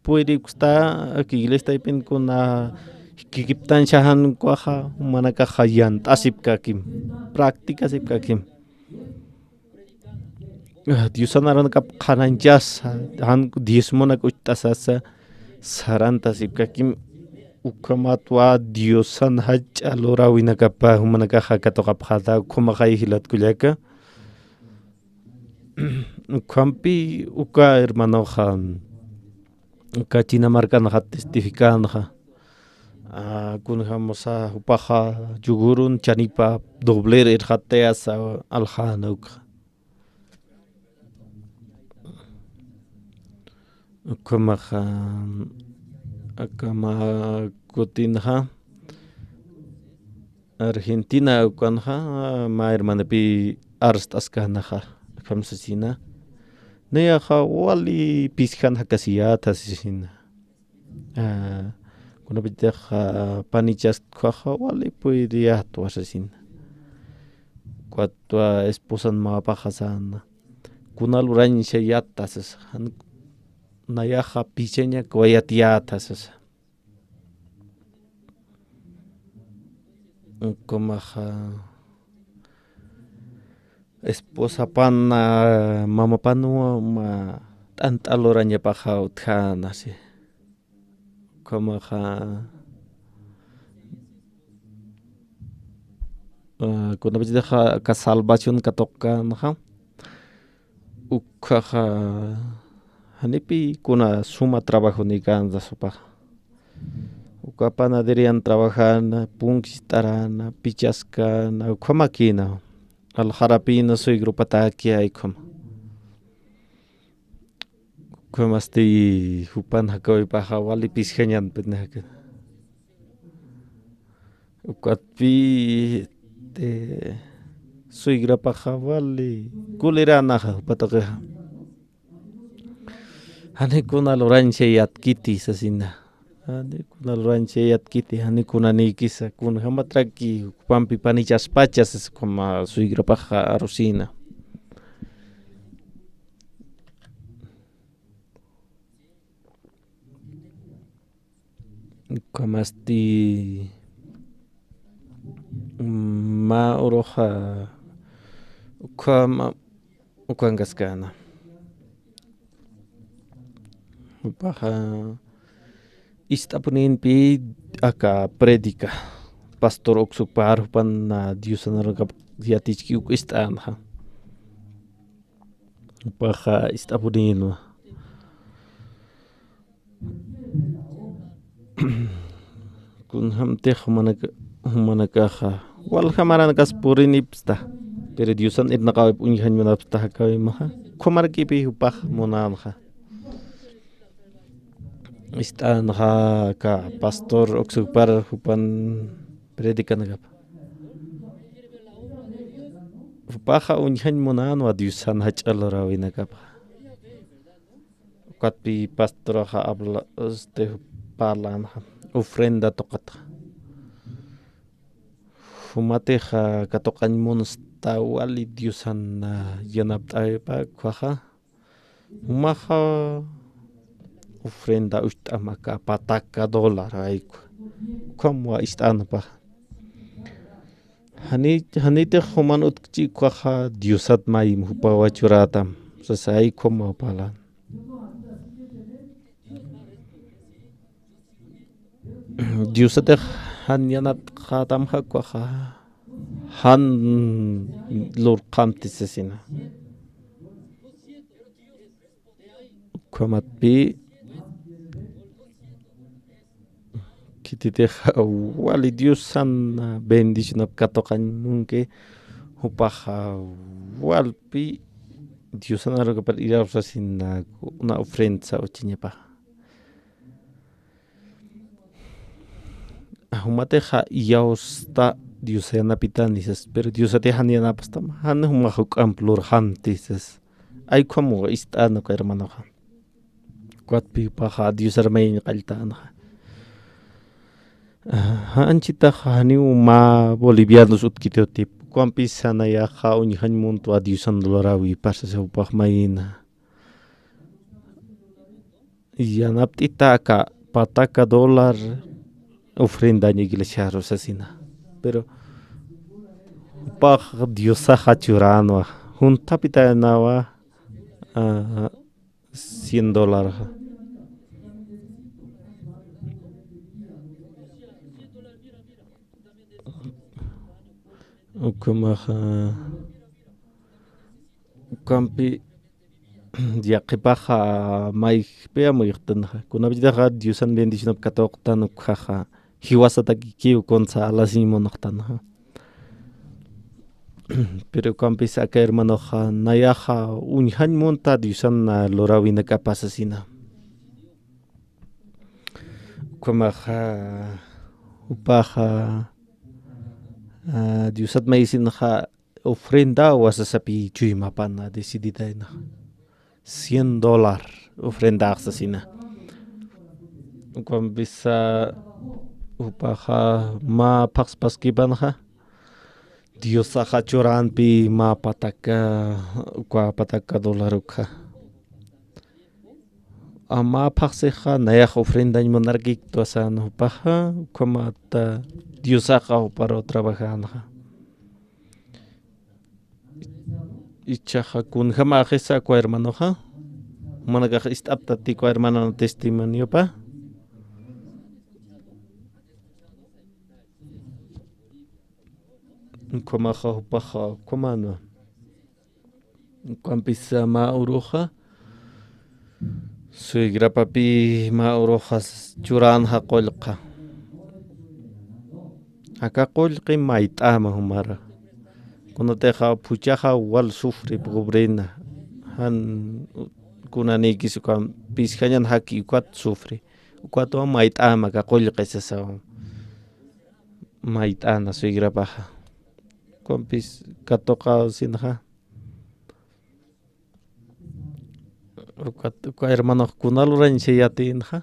puedipksta, aka iglesia taypin kuna jikiptancha jan ukaxa, jumanakaxa yant'asipkakim, practicasipkakim. Ah, Diosan arunkap qhanañchasa, jan diezmonak ucht'asasa, sarantasipkakim, ukhamatwa Diosan jach'a luräwinakapa jumanakaxa katuqapxäta, ukhamaxay jilat kullaka. Ukhampi uka hermanoxa, uka China markanxa testificänxa. Ah, kunjamasa jupaxa yugurun chanipa doblera irxattayasa aljäna ukxa. Ukhamaxa, akama kutinxa, Argentina ukanxa, mä hermanapï arst'askänaxa, akham sasina. Nayaxa wali pisjan jakasiyäta sasina. Ah, kunapachatix, ah, panichasktwa wali puediyätwa sasina. Ukatwa esposan mapaxa säna. Kuna lurañchayäta sasa. Jan-, nayaxa pichañak wayatiyäta sasa. Ukhamaxa esposapan, ah, mamapanwa mä t'ant'a lurañapaxa utjäna, si. Ukhamaxa, ah, kunapachatix aka salvación katuqkänxa, ukhaxa, janipï kuna suma trabajonïkänsa jupaxa. Uka panaderian trabajäna, punkicht'aräna, pichaskäna, ukhamakïna. Alxarapïna suegropataki ay ukhama. Ukhamasti jupan jakawipaxa wali pisjañanpinaka. Ukatpï, este, suegrapaxa wali kuliranaxa jupa tuqixa. Jani kuna lurañchayatkiti sasina. Jani kuna lurañchayatkiti, jani kuna nikisa, kunjamatraki jupampi panichaspacha sas ukhama suegrapaxa arusina. Ukhamasti mä uruxa ukhama ukankaskana. Jupaxa ist'apunïnpi aka prédica, pastor uksukpar jupan, ah, Diosan arunakap yatichki uk ist'änxa. Jupaxa ist'apunïnwa. Kunjamtix jumanaka-, jumanakaxa walja maranakas purinipxta, pero Diosan irnaqawayp uñjañ munapxta jakawimaxa, ukhamarakipï jupax munänxa. Ist'änxa aka pastor uksukpar jupan predicanakapa. Jupaxa uñjañ munänwa Diosan jach'a luräwinakapxa. Ukatpï pastoraxa habla, este, parlana ofrenda tuqitxa. Jumatixa katuqañ munsta wali Diosan, ah, yanapt'awipa ukkhaxa. Jumaxa ofrenda ucht'am aka pataca dólar, ay ukha. Ukhamwa ist'änxa. Jani, janitix juman utjchi ukkhaxa Diosat mayim jupawa churätam. Sasa ay ukhamaw parlan. Diosatix jan yanapt'xätamxa ukkhaxa, jan lurqamti sasina. Ukhamatpï khititix wali Diosan bendicionap katuqañ munki, jupax walpi Diosan arunakapar irar sasina kuna ofrenda uchañapa. Jumatixa iyawsta Dios yanapitani sas, pero Diosatix jan yanapxtam, jan jumax juk'amp lurxamti sas. Ay ukhamaw ist'än uka hermanoxa. Ukatpï jupaxa Diosar mayiñ qalltänxa. Ah, anchitax janiw mä bolivianos utjkiti utjkiti. Ukampis nayaxa uñjañ muntwa Diosan luräwipar sasa jupax mayina. Yanapt'ita aka pataca dólar ofrendañ iglesiaru sasina. Pero jupax Diosaxa churänwa. Junthapitaynawa, ah, cien dólarxa. Ukhamaxa, ukampi yaqhipaxa mayjpi amuyxtanxa. Kunapachitaxa Diosan bendicionap katuqtan ukkhaxa jiwasatakikiw kunsa alasiñ munxtanxa. Pero ukampis aka hermanoxa nayaxa uñjañ munta Diosan luräwinakapa sasina. Ukhamaxa jupaxa, ah, Diosat mayisinxa ofrendawa sasapï chuymapana decididaynaxa. Cien dólar ofrendax sasina. Ukampisa jupaxa mä phaxspaskipanxa Diosaxa churanpi mä pataca, uka pataca dólar ukkha. Mä phaxsixa nayax ofrendañ munarkiktwa sän jupaxa, ukhamata Diosaxa juparu trabajänxa. Ichaxa kunjamäxisa uka hermanoxa, jumanakax ist'aptati uka hermanan testimoniopa. Ukhamaxa jupaxa ukhamänwa. Ukampisa mä uruxa, suegrapapï mä uruxa churänxa qullqi. Aka qullqi mayt'äma jumara. Kunatixa phuchhaxa wal sufri, pobrena. Jan kunanïkis ukampis jañan jaki ukat sufri. Ukatwa mayt'äma aka qullqi sasawa. Mayt'äna suegrapaxa. Ukampis katuqaw sinxa. Ukat, uka hermanox kuna lurañsa yatïnxa.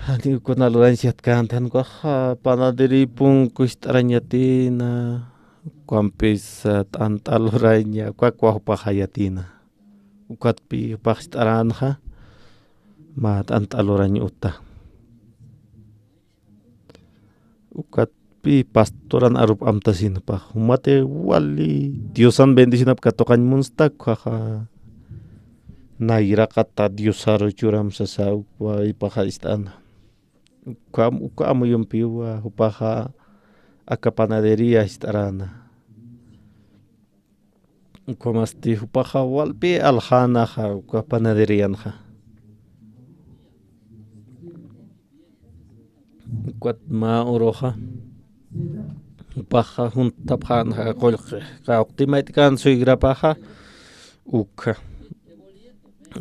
Janiw kuna lurañsa yatkänti, jan ukaxa panadería punku ist'arañ yatïna, ukampis, ah, t'ant'a luraña, ukakiw jupaxa yatïna. Ukatpï jupax ist'aränxa, mä t'ant'a lurañ uta. Ukatpï pastoran arup amtasina jupax. Jumati wali Diosan bendicionap katuqañ munsta, ukkhaxa nayraqata Diosaru churam sasa, uka jupaxa ist'ana. Ukham, uka amuyumpiwa jupaxa aka panadería ist'arana. Ukhamasti jupaxa walpi aljanaxa uka panaderianxa. Ukat mä uruxa jupaxa junthapxänxa qullqi. Kawkti mayt'kän suegrapaxa ukha.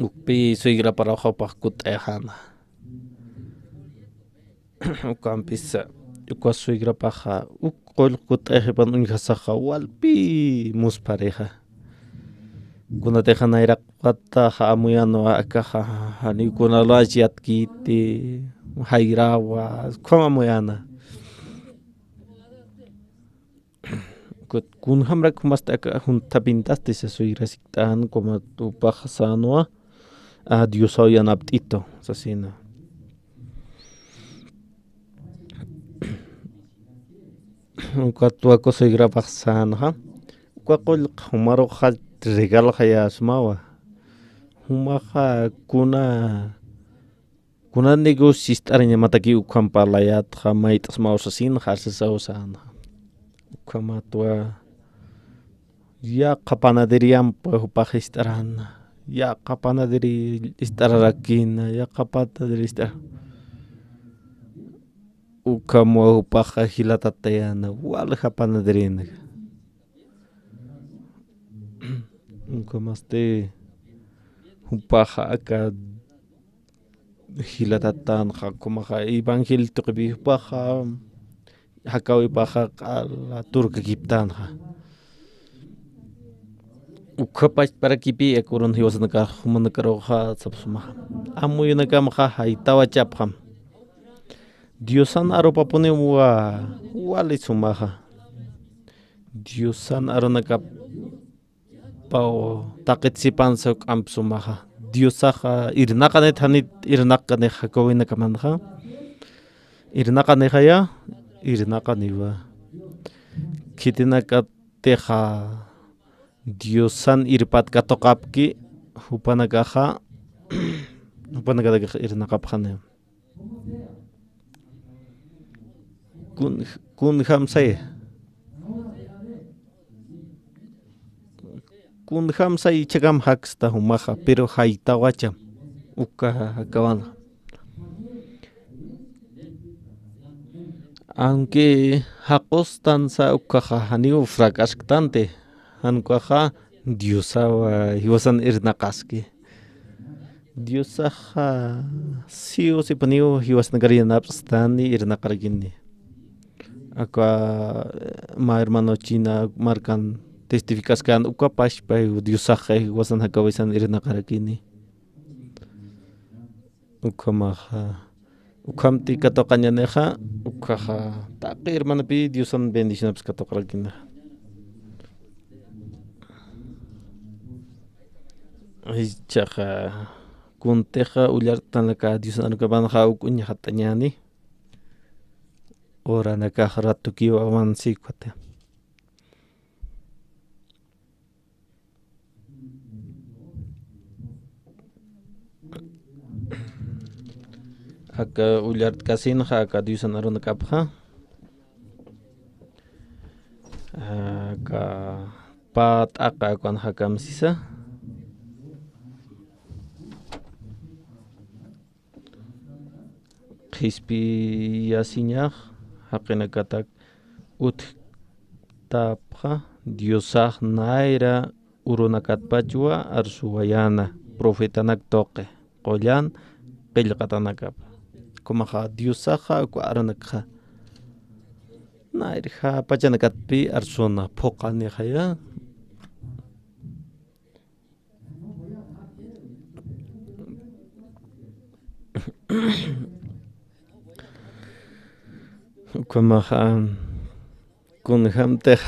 Ukpi suegraparaxa jupax kutt'ayxäna. Ukampisa, uka suegrapaxa, uk qullqi kutt'ayxipan uñjasaxa, walpi musparixa. Kunatixa nayraqataxa amuyänwa akaxa, janiw kuna lurañsa yatkiti, jayrawa, ukham amuyäna. Kut-, kunjamrak jumasti aka junthapintasti sasa suegrasikt'an, ukhama jupax sänwa, a, Diosaw yanapt'itu, sasina. Ukat waku suegrapax sänxa, uka qullqi jumaruxa regalxayasmawa. Jumaxa kuna Kuna negocio ist'arañamatakiw ukham parlayätxa, mayt'asmaw sasinxa, sasaw sänxa. Ukhamatwa yaqha panaderiampi jupax ist'arana, yaqha panaderi ist'ararakïna, yaqha panaderi ist'ara. Ukhamwa jupaxa jilatatayäna, walja panaderinaka. Ukhamasti jupaxa aka jilatatänxa, ukhamaxa evangelio tuqipi jupaxa, jakawipaxa q'ala turkakiptänxa. Ukhapachparakipï aka urun jiwasanakax jumanakaruxa sapxsmaxa. Amuyunakamxa jaytawachapxam. Diosan arupapuniwa wali sumaxa. Diosan arunakap paw taqit sipansa juk'amp sumaxa. Diosaxa irnaqanit janit irnaqanix jakawinakamanxa. Irnaqanixaya, irnaqaniwa. Khitinakatixa Diosan irpat katuqapki, jupanakaxa, jupanakatix irnaqapxani. Kun, kunjam saya. Kunjam saya ichhakam jaksta jumaxa, pero jaytawacham. Uka jakawanxa. Aunque jaqustansa ukaxa janiw fracasktanti, jan ukaxa Diosaw jiwasan irnaqaski. Diosaxa sí o sí puniw jiwasanakar yanapt'stani, irnaqarakini. Aka mä hermano China markan testificaskan, uka pachpaw Diosaxa jiwasan jakawisan irnaqarakini. Ukhamaxa, ukhamti katuqañänixa, ukhaxa taqi hermanopi Diosan bendicionapis katuqarakinixa. Jichhaxa, kuntixa ullartanaka Diosan arunakampixa uk uñjat'añäni. Uranakax ratukiw awansïkati. Aka ullartkasinxa, aka Diosan arunakapxa. Aka pä t'aqa ukan jakamp sisa. Qhispiyasiñax jaqinakatak utjtapxa, Diosax nayra urunakatpachwa arsuwayäna, profetanak tuqi, qullan qillqatanakap. Ukhamaxa Diosaxa uka arunakxa Nayrja pachanakatpi arsuna phuqanixaya. Ukhamaxa kunjamtix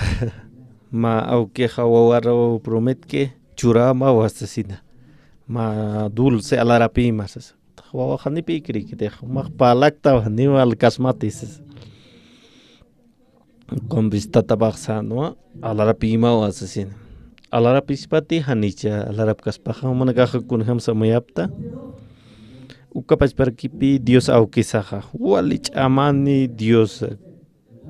mä awkixa wawaraw prometki churamawa sasina. Mä dulce alarapïma sasa. Wawaxa ni pïkirïkitix, jumax parlaktawa, niwa alkasmati sasa. Contestatapax sänwa, alarapïmawa sasina. Alarapispati janicha alarapkaspaxa, jumanakaxa kunjamsa amuyapta. Uka pachparakipï Dios awkisaxa, wali ch'amani Dios,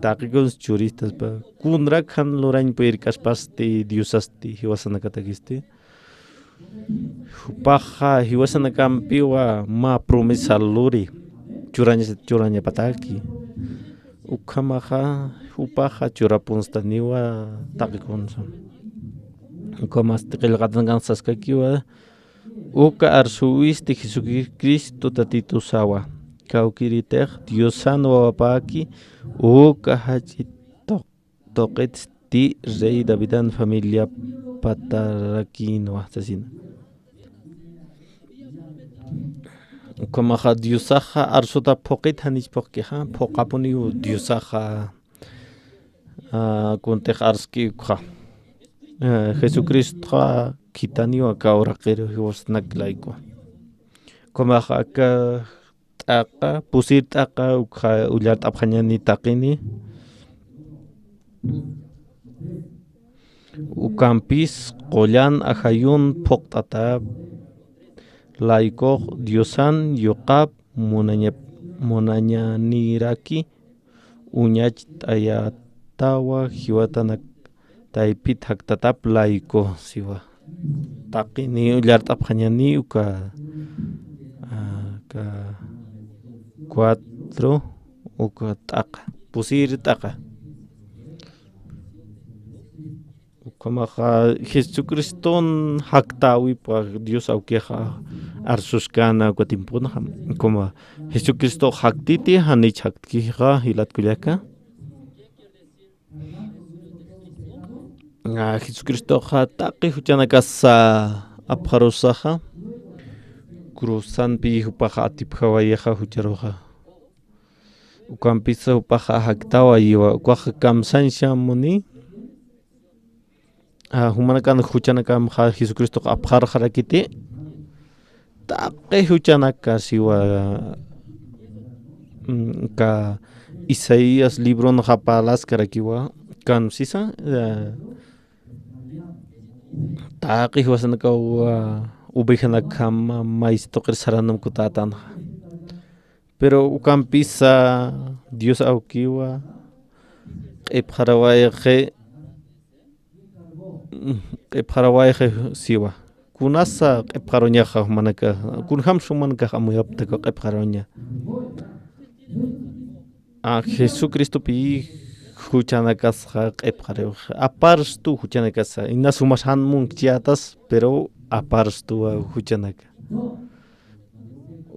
taqi kuns churistaspa, kunrak jan lurañ puyirk'aspasti Diosasti jiwasanakatakisti. Jupaxa jiwasanakampiwa mä promesa luri churaña, churañapataki. Ukhamaxa, jupaxa churapunstaniwa taqi kunsa. Ukhamasti qillqatanakan saskakiwa, uka arsuwisti Jesucristo Tatitusawa. Kawkiritix Diosan wawapaki, uka jach'i tuq-, tuqitsti rey Davidan familia patarakïnwa sasina. Ukhamaxa Diosaxa arsuta phuqit janich phuqkixa, phuqapuniw Diosaxa, ah, kuntix arski ukxa. Ah, Jesucristoxa khithaniwa aka uraqiru jiwasanak layku. Ukhamaxa aka t'aqa, pusir t'aqa, ukxa ullart'apxañani taqini. Ukampis qullan ajayun phuqt'atap laykux Diosan yuqap munañap-, munañaniraki uñacht'ayatawa jiwatanak taypit jaktatap layku siwa. Taqini ullart'apxañani uka, ah, ka cuatro, uka t'aqa, pusir t'aqa. Ukhamaxa Jesucriston jaktäwipa Dios awkixa arsuskana uka tiemponxa. Ukhama Jesucristo jaktiti, janich jaktkïxixa, jilat kullaka. Ah, Jesucristoxa taqi juchanakasa apxarusaxa, cruzanpi jupaxa atipjawayixa jucharuxa. Ukampisa jupaxa jaktawayiwa, ukaxa kamsañsa muni. Ah, jumanakan juchanakamxa Jesucristox apxarxarakiti. Taqi juchanaka siwa, mm, ka Isaías libronxa parlaskarakiwa, kan sisa, eh, taqi jiwasanakaw, ah, ovejanakjama maysa tuqir saranam kutätanxa. Pero ukampisa Dios awkiwa q'ipxarawayxi, q'ipxarawayxi siwa. Kunasa q'ipxaruñaxa jumanaka, kunjamsa jumanakax amuyaptaka q'ipxaruña. A Jesucristopi juchanakasxa q'ipxariwxi. Aparstu juchanakasa. Inas jumas jan munkchiyätas, pero aparstuwa juchanaka.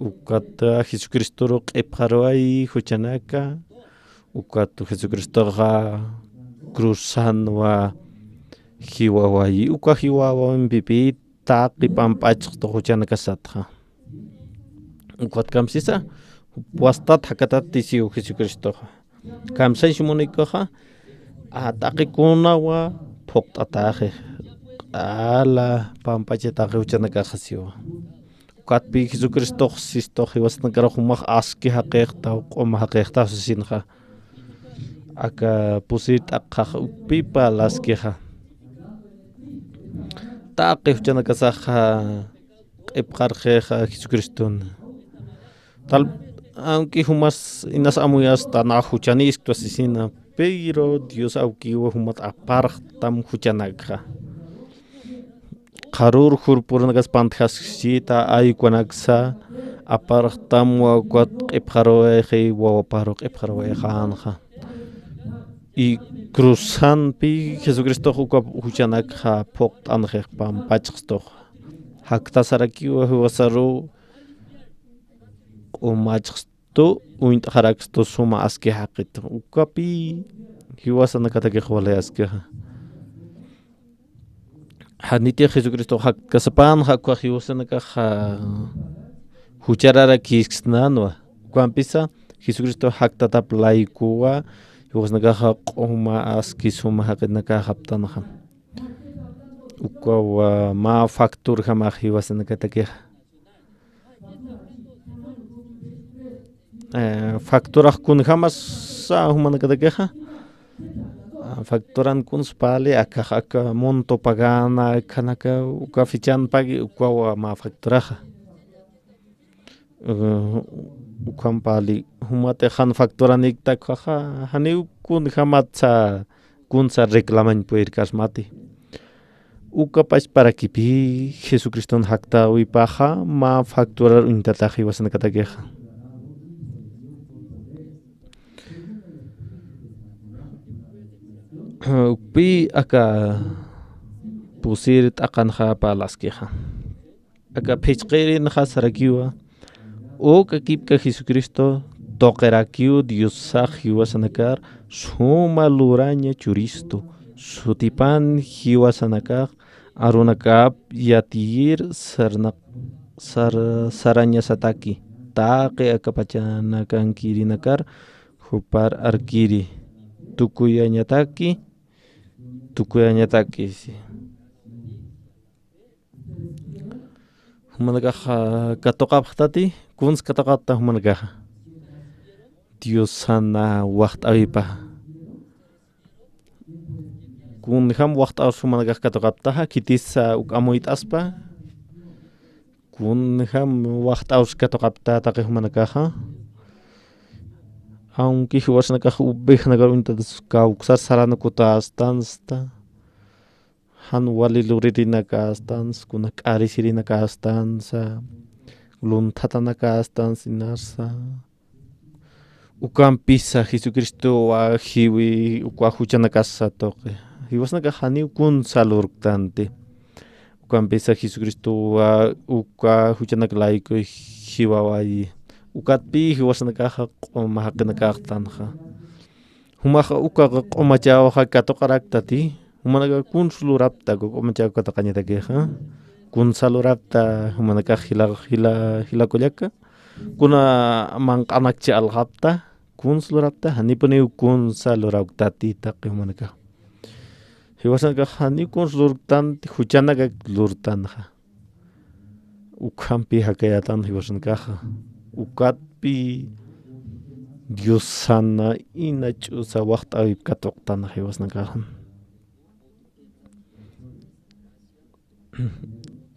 Ukata Jesucristoru q'ipxaruwayi juchanaka, ukat Jesucristoxa cruzanwa jiwawayi, uka jiwawampipï taqi pamp'achxtux juchanakasatxa. Ukat kamsisa, wastat jakatat tisiw Jesucristoxa. Kamsañs munikuxa, a, taqi kunawa phuqt'ataxi, q'ala pamp'achataxi juchanakaxa siwa. Ukatpi Jesucristox sistux jiwasanakarux jumax aski jaqixtaw, q'uma jaqixtaw sasinxa. Aka pusir t'aqhax ukpipa laskixa. Taqi juchanakasaxa q'ipxarxixa Jesucristun. Tal, aunque jumas inas amuyasta nax juchanïsktwa sasina, pero Dios awkiwa jumat aparxtam juchanakxa. Qharür jurpuranakas pantjaskchita, ayukanaksa aparxtamwa ukat q'ipxaruwayxi, wawaparu q'ipxaruwayxänxa. Y cruzanpi Jesucristox uka juchanakxa phuqt'anxix pampachxstux. Jaktasarakiwa jiwasaru q'umachx-, Jesucristo uñt'xarakstu suma aski jaqit. Ukapi jiwasanakatakix wali askixa. Janiti Jesucristo jaktasapan, jakwa jiwasanakaxa juchararakïsksnanwa. Ukampisa Jesucristo jaktatap laykuwa, jiwasanakaxa q'uma aski suma jaqinakaxaptanxa. Ukawa mä factorjamax jiwasanakatakixa. Eh, factorax kunjamasa jumanakatakixa. Ah, factoran kuns pali, akax aka monto pagana, akhanaka uka fechan pagi, ukawa mä factoraxa. Eh, ukham pali, jumatix jan factoraniktakxa, janiw kunjamatsa kunsa reclamañ purirkasmati. Uka pachparakipï Jesucriston jaktäwipaxa mä facturar uñtatax jiwasanakatakixa. Ukpï aka pusir t'aqanxa parlaskixa. Aka phichqirinxa sarakiwa, uk'akipka Jesucristo tuqirakiw Diosax jiwasanakar suma luraña churistu, sutipan jiwasanakax arunakap yatiyir sarnaq-, sar-, sarañasataki, taqi aka pachanakankïrinakar jupar arkiri, tukuyañataki, tukuyañataki, si. Jumanakaxa katuqapxtati, kuns katuqapta jumanakaxa. Diosana waxt'äwipa. Kunjam waxt'äws jumanakax katuqaptaxa, khitisa uk amuyt'aspa. Kunjam waxt'äws katuqapta taqi jumanakaxa. Aunque jiwasanakax ovejanakar uñt'atas kawksar saranakutästansta. Jan wali luririnakastans, kuna k'arisirinakastansa, lunthatanakastans inarsa. Ukampisa Jesucristowa jiwi ukwa juchanakasa tuqi. Jiwasanakax janiw kunsa lurktanti. Ukampisa Jesucristowa uka juchanak layku jiwawayi. Ukatpï jiwasanakaxa q'uma jaqinakaxtanxa. Jumaxa ukaxa q'umachäwxa katuqaraktati. Jumanakax kuns lurapta, uka q'umachäw katuqañatakixa. Kunsa lurapta, jumanakax jila, jila, jila kullaka. Kuna manq'anakchi alxapta, kuns lurapta, janipuniw kunsa lurawktati taqi jumanakax. Jiwasanakax janiw kuns lurktanti, juchanakak lurtanxa. Ukhampi jakayätan jiwasanakaxa. Ukatpï Diosana ina ch'usa waxt'äwip katuqtan jiwasanakaxa.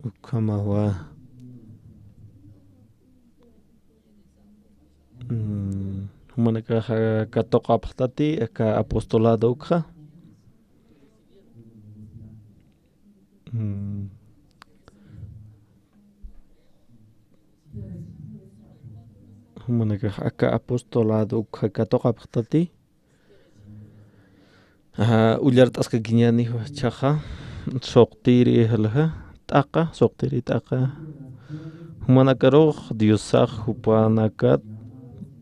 Ukhamawa. Mm, jumanakaxa katuqapxtati, aka apostolado ukxa. Mm. Jumanakax aka apostolado ukxa katuqapxtati. Ajá, ullart'askakiñäni jichhaxa, suqtiri jalja, t'aqa, suqtiri t'aqa. Jumanakarux Diosax jupanakat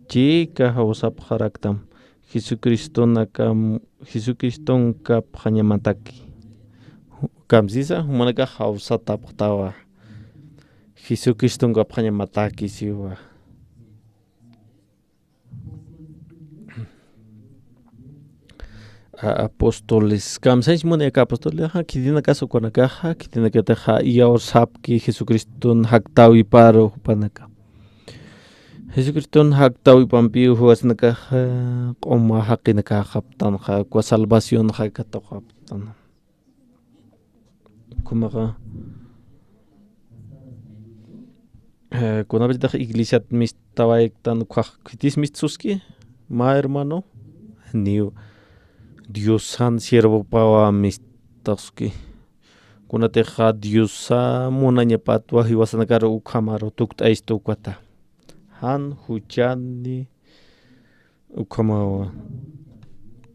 chika jawsapxaraktam. Jesucristonakam, Jesucristonkapxañamataki. Ju-, kamsisa, jumanakax jawsatapxtawa. Jesucristonkapxañamataki siwa. A-, apóstoles, kamsañs muni aka apóstoles, ajá, khitinakas ukanakaxa, khitinakatixa iyawsapki Jesucriston jaktäwiparu jupanaka. Jesucriston jaktäwipampiw jiwasanakaxa, q'uma jaqinakaxaptanxa, ukwa salvacionxa katuqaptan. Ukhamaxa, eh, kunapachatax iglesiat mistawaytan, ukhax khitis mistsuski, mä hermano, niw Diosan siervopawa mistsuski. Kunatixa Diosa munañapatwa jiwasanakar ukhamaru tukt'aystu ukata. Jan juchani ukhamawa.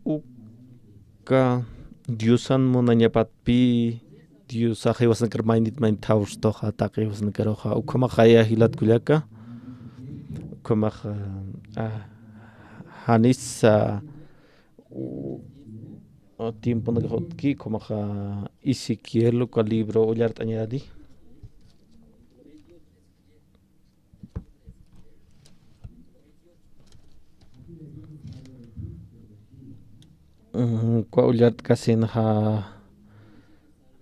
Uka Diosan munañapatpï, Diosax jiwasanakar maynit maynit jawstuxa, taqi jiwasanakaruxa. Ukhamaxaya jilat kullaka. Ukhamaxa, a, janisa, u, a, tiemponakax utjki, ukhamaxa Ezequiel uka libro ullart'añäni. Mm, uka ullart'kasinxa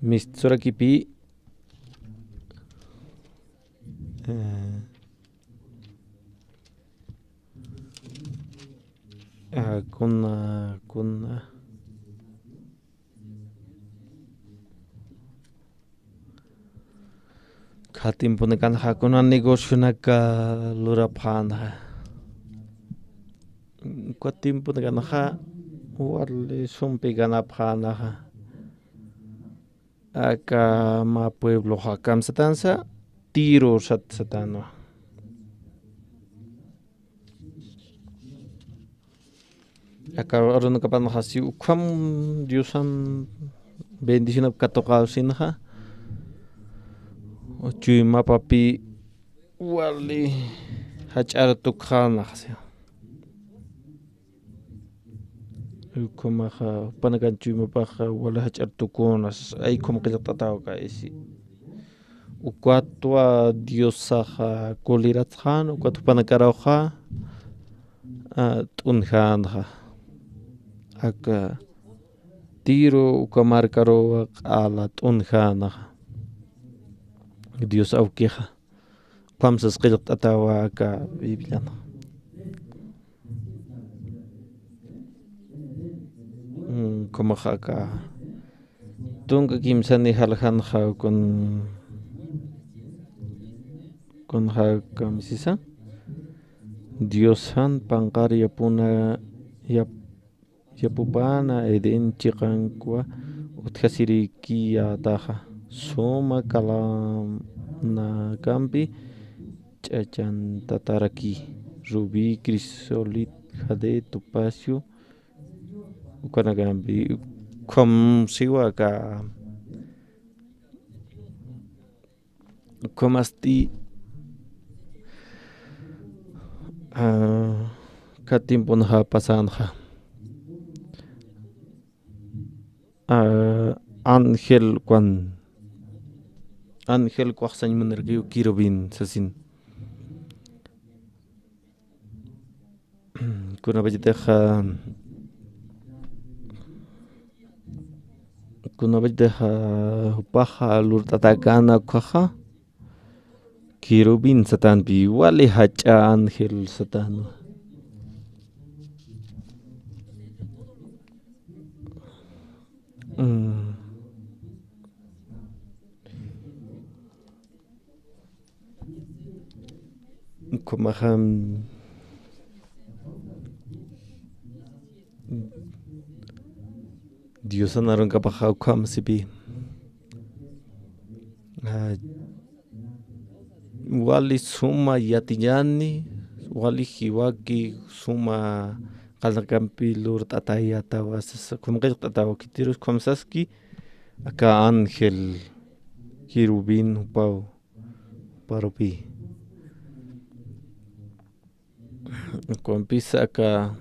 mistsurakipï, eh, ah, kuna, kuna. Kha tiemponakanxa kuna negocionaka lurapxänxa. Kha tiemponakanxa wali sumpi ganapxänxa. Aka mä puebloxa kamsatansa, Tiro sat satänwa. Aka arunakapanxa si ukham Diosan bendicionap katuqawsinxa, chuymapapï wali jach'ar tukxänxa si. Ukhamaxa, jupanakan chuymapaxa wali jach'ar tukuna, ay ukham qillqt'atäwa aka isi. Ukatwa Diosaxa kuliratsxän, ukat jupanakaruxa, a, t'unjänxa. Aka Tiro uka markaruwa q'ala t'unjänxa. Dios awkixa. Ukham sas qillqt'atäwa aka Biblianxa. Mm, ukhamaxa aka tunka kimsani jaljanxa kun, kunxa kamisisa. Diosan panqar yapuna, yap-, yapupäna Edén chiqankwa utjasirikiyätaxa. Suma kalamnakampi ch'achantataraki, rubí, crisolit, jade, topacio, ukanakampi, ukham siwa aka, ukhamasti, ah, kha tiemponxa pasänxa. Ah, ángel ukan, ángel ukax sañ munarakiw querubín sasin. Kunapachatixa, kunapachatixa jupaxa lurt'atäkäna ukkhaxa, querubín satänpï, wali jach'a ángel satänwa. Mm. Ukhamaxa Diosan arunakapaxa ukham sipï. Ah, wali suma yatiñäni, wali jiwaki suma qallqakampi lurt'atäyätawa sasa, ukham qillqt'atäwa khitirus ukham saski, aka ángel querubín jupaw, juparupï. Ukhampis aka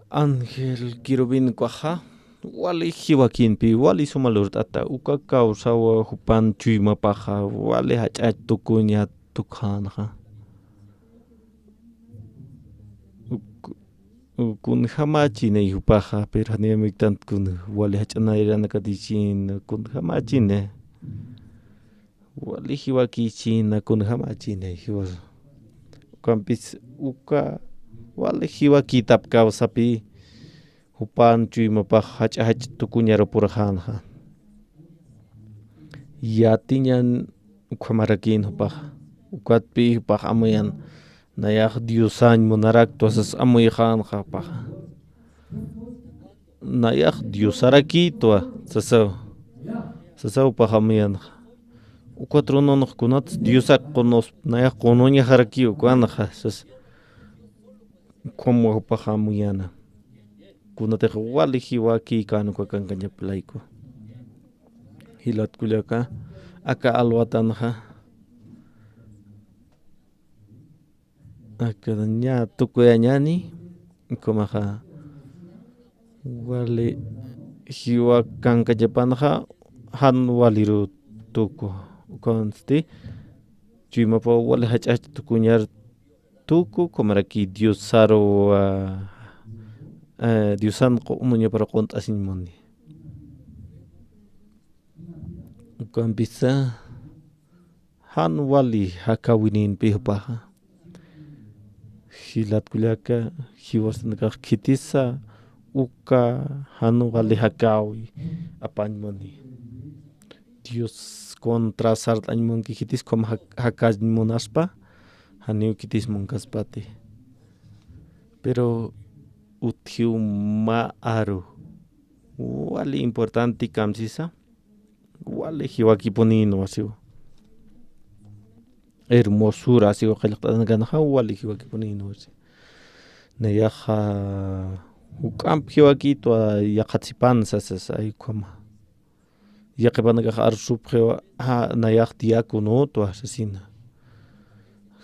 ángel querubín ukaxa, wali jiwakïnpï, wali suma lurt'ata, uka kawsawa jupan chuymapaxa, wali jach'a tukuña tukxänxa. Uk-, kunjämächinay jupaxa, pero janiw amuyt'ant kun wali jach'a nayranakatichina, kunjämächinay. Wali jiwakïchina, kunjämächinay jiwa. Ukampis uka wali jiwakïtap kawsapï, jupan chuymapax jach'a jach'a tukuñaru purxänxa. Yatiñan ukhamarakïn jupax. Ukatpï jupax amuyan, nayax Diosañ munaraktwa sas amuyxänxa jupax. Nayax Diosarakïtwa sasaw. Sasaw jupax amuyanxa. Ukat runanx kunats Diosak qunus, nayax qunuñaxarakiw ukanxa sas. Ukham jupax amuyana. Kunatix wali jiwakïkän uka kankañap layku. Jilat kullaka, aka alwatanxa, Aka ña tukuyañani, ukhamaxa wali jiwa kankañapanxa jan waliru tuku. Ukhamaxa chuymapa wali jach'a jach'a tukuñar tuku, ukhamaraki Diosaru, ah, eh, Diosan q'unuñapar qunt'asiñ muni. Ukampisa jan wali jakawinïnpi jupaxa. Jilat kullaka, jiwasanakax khitisa uka jan wali jakawi apañ muni. Dios contra sart'añ munki khitis ukham jak-, jakañ munaspa, janiw khitis munkaspati. Pero utjiw mä aru wali importante kamsisa, wali jiwakipunïnwa siwa. Hermosura siwa qillqt'anakanxa wali jiwakipunïnwa si. Nayaxa juk'amp jiwakïtwa yaqhat sipan sasas, ay ukhama. Yaqhipanakax arsupxiwa, a, nayax diaconotwa sasina.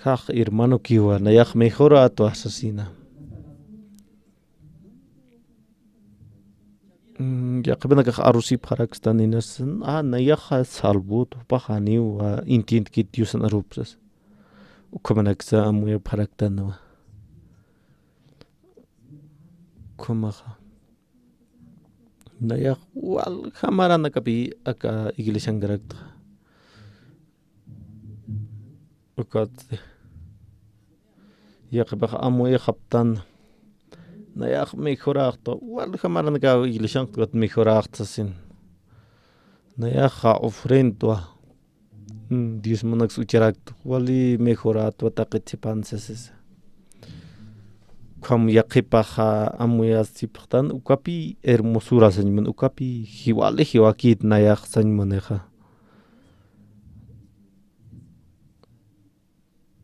Jax hermanokiwa, nayax mejorätwa sasina. Mm, yaqhipanakax arusipxarakstaninasan, a, nayaxa salvot, jupax janiw, a, entiendkit Diosan arup sas. Ukhamanaksa amuyapxaraktanwa. Ukhamaxa. Nayax walja maranakapi aka iglesiankarakta. Ukat yaqhipax amuyxaptan. Nayax mejoraxta, walja maranakaw iglesiankat mejoraxta sasin. Nayaxa ofrendwa. Mm, Dios manaks ucharakta, wali mejoratwa taqit sipan sasisa. Ukham yaqhipaxa amuyasipxtan, ukapi hermosura sañ mun, ukapi jiwali jiwakit nayax sañ munixa.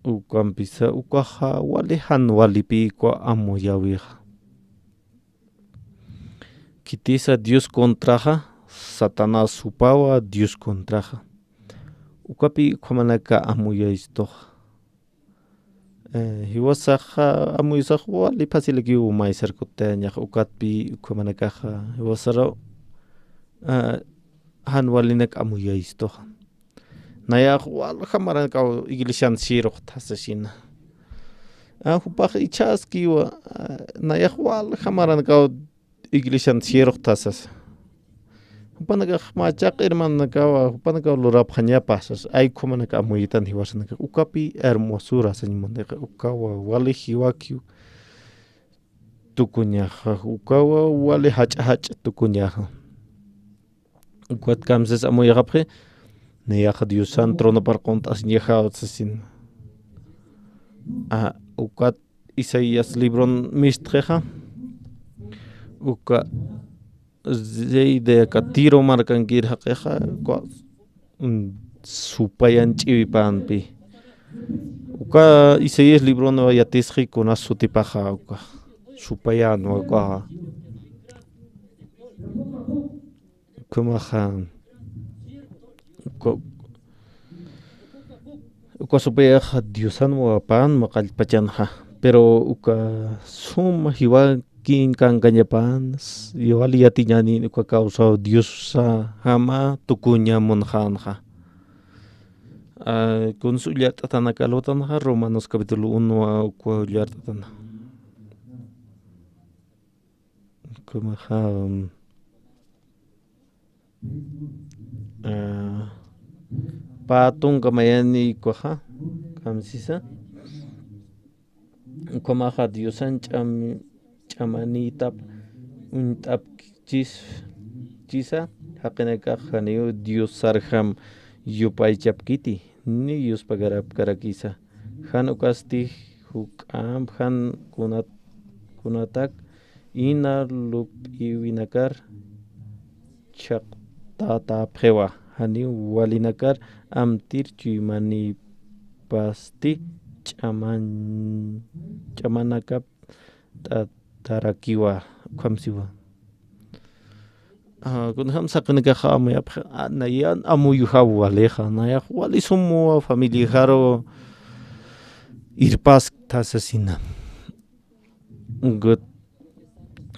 Ukampisa, ukaxa wali jan walipi ukwa amuyäwixa. Khitisa Dios contraxa, Satanás jupawa Dios contraxa. Ukapi ukhamanaka amuyaystuxa. Eh, jiwasaxa amuysax wali fácilakiw maysar kutayañax ukatpi ukhamanakaxa. Jiwasaraw, eh, jan walinak amuyaystuxa. Nayax walja maranakaw iglesian sirux thasasina. A, jupax ichhaskiwa, a, nayax walja maranakaw iglesian sirux thasas. Jupanakax mä chaq hermanonakawa, jupanakaw lurapxañapa sas, ay ukhamanaka amuyitan jiwasanakax. Ukapi hermosura sañ munixa, ukawa wali jiwakiw tukuñaxa, ukawa wali jach'a jach'a tukuñaxa. Ukat kamsas amuyxapxi, nayaxa Diosan tronopar qunt'asiñaxaw sasin. A, ukat Isaías libron mistxixa, uka rey de aka Tiro markankir jaqixa, uka, mm, supayan ch'iwipänpi. Uka Isaías libronwa yatisxi kunas sutipaxa uka. Supayänwa ukaxa. Ukhamaxa, uka, uka supayaxa Diosanwa pänwa qallpachanxa. Pero uka suma jiwakin kankañapan, s-, wali yatiñäni uka kawsaw Diosjama tukuña munxänxa. A, kuns ullart'atanaka alwatanxa, Romanos capítulo uno, a, uka ullart'atana. Ukhamaxa, mm, a, pä tunka mayani ukaxa, kamsisa. Ukhamaxa Diosan ch'am-, ch'amanïtap uñt'apkchis-, chisa, jaqinakax janiw Diosarjam yupaychapkiti, ni yuspagarapkarakisa. Jan ukasti juk'amp jan kunat-, kunatak ina lup'iwinakar chhaqtatäpxiwa, janiw walinakar amtir chuymanïpasti ch'aman-, ch'amanakap t'atarakiwa, ukham siwa. A, kunjam saqinakaxa amuyapxi, a, nayan amuyujaw walixa, nayax wali sumuwa familiaxaru, irpaskta sasina. Gut,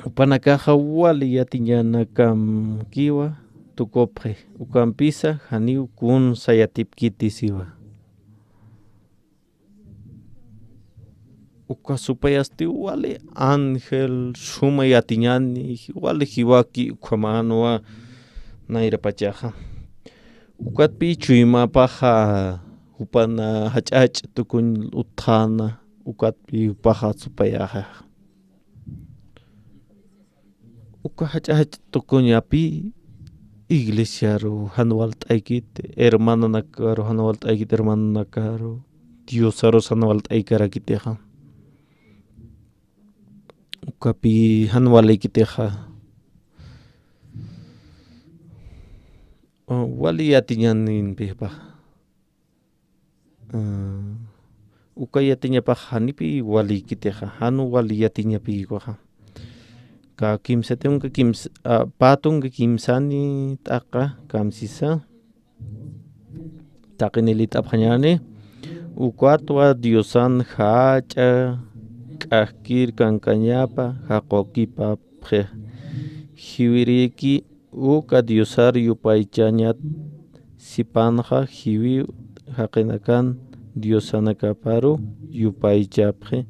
jupanakaxa wali yatiñanakamkiwa tukupxi, ukampisa janiw kunsa yatipkiti siwa. Uka supayasti wali ángel suma yatiñani, wali jiwaki ukhamanwa nayrapachaxa. Ukatpi chuymapaxa jupana jach'ach'a tukuñ utjana, ukatpi jupaxa supayaxa. Uka jach'a jach'a tukuñapi iglesiaru jan walt'aykit, hermananakaru jan walt'aykit, hermananakaru Diosaru jan walt'aykarakitixa. Ukapi jan walaykitixa. O, wali yatiñaninpipa. Ah, uka yatiñapax janipi waliykitixa, jan wali yatiñapïkuxa. Ka kimsa tunka kims-, ah, pä tunka kimsani t'aqa kamsisa. Taqini lit'apxañäni, ukatwa Diosan jach'a k'ajkir kankañapa jaqukipapxi. Jiwirïki uka Diosar yupaychañat sipanxa jiwiw jaqinakan diosanakaparu yupaychapxi,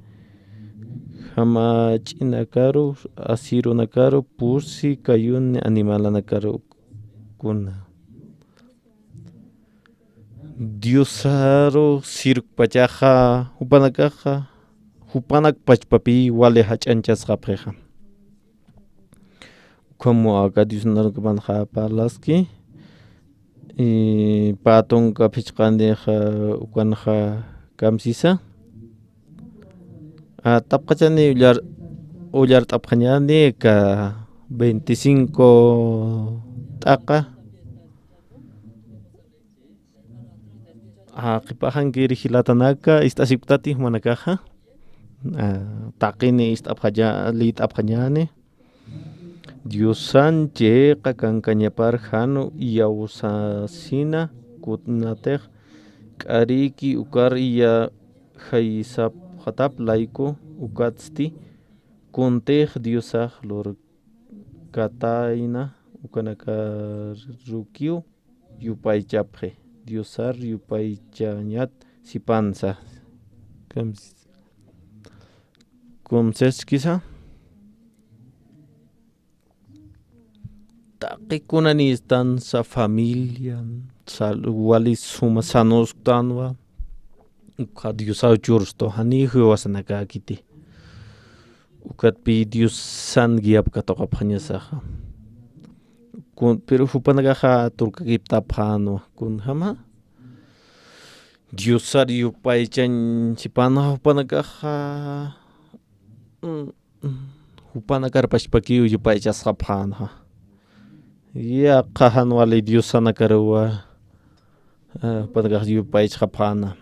jamach'inakaru, asirunakaru, pusi kayuni animalanakaru kuna. Diosaru sirkpachaxa, jupanakaxa, jupanak pachpapi wali jach'anchasqapxixa. Ukham aka Diosnarkamanxa parlaski, y pä tunka phichqanixa ukanxa kamsisa. A, t'apxachani ullar, ullart'apxañani ka veinticinco t'aqa. A, qhipaxankiri jilatanaka, ist'asipktati jumanakaxa. A, taqini ist'apxaña-, lit'apxañani. Diosan chiqa kankañapar jan iyawsasina, kunatix k'ariki ukar iya jaysapxatap layku, ukatsti kuntix Diosax lurkatayna, ukanakarukiw yupaychapxi, Diosar yupaychañat sipansa. Kunsiskisa, taqi kunanistansa familian, sal-, wali suma sanusktanwa, ukha Diosaw churstu, jani jiwasanakakiti. Ukatpi Diosan guiap katuqapxañasaxa. Kun, pero jupanakaxa turkakiptapxänwa, kunjama Diosar yupaychañ sipanxa jupanakaxa, mm, mm, jupanakar pachpakiw yupaychasqapxänxa. Yaqha jan wali diosanakaruwa, eh, jupanakax yupaychasqapxäna.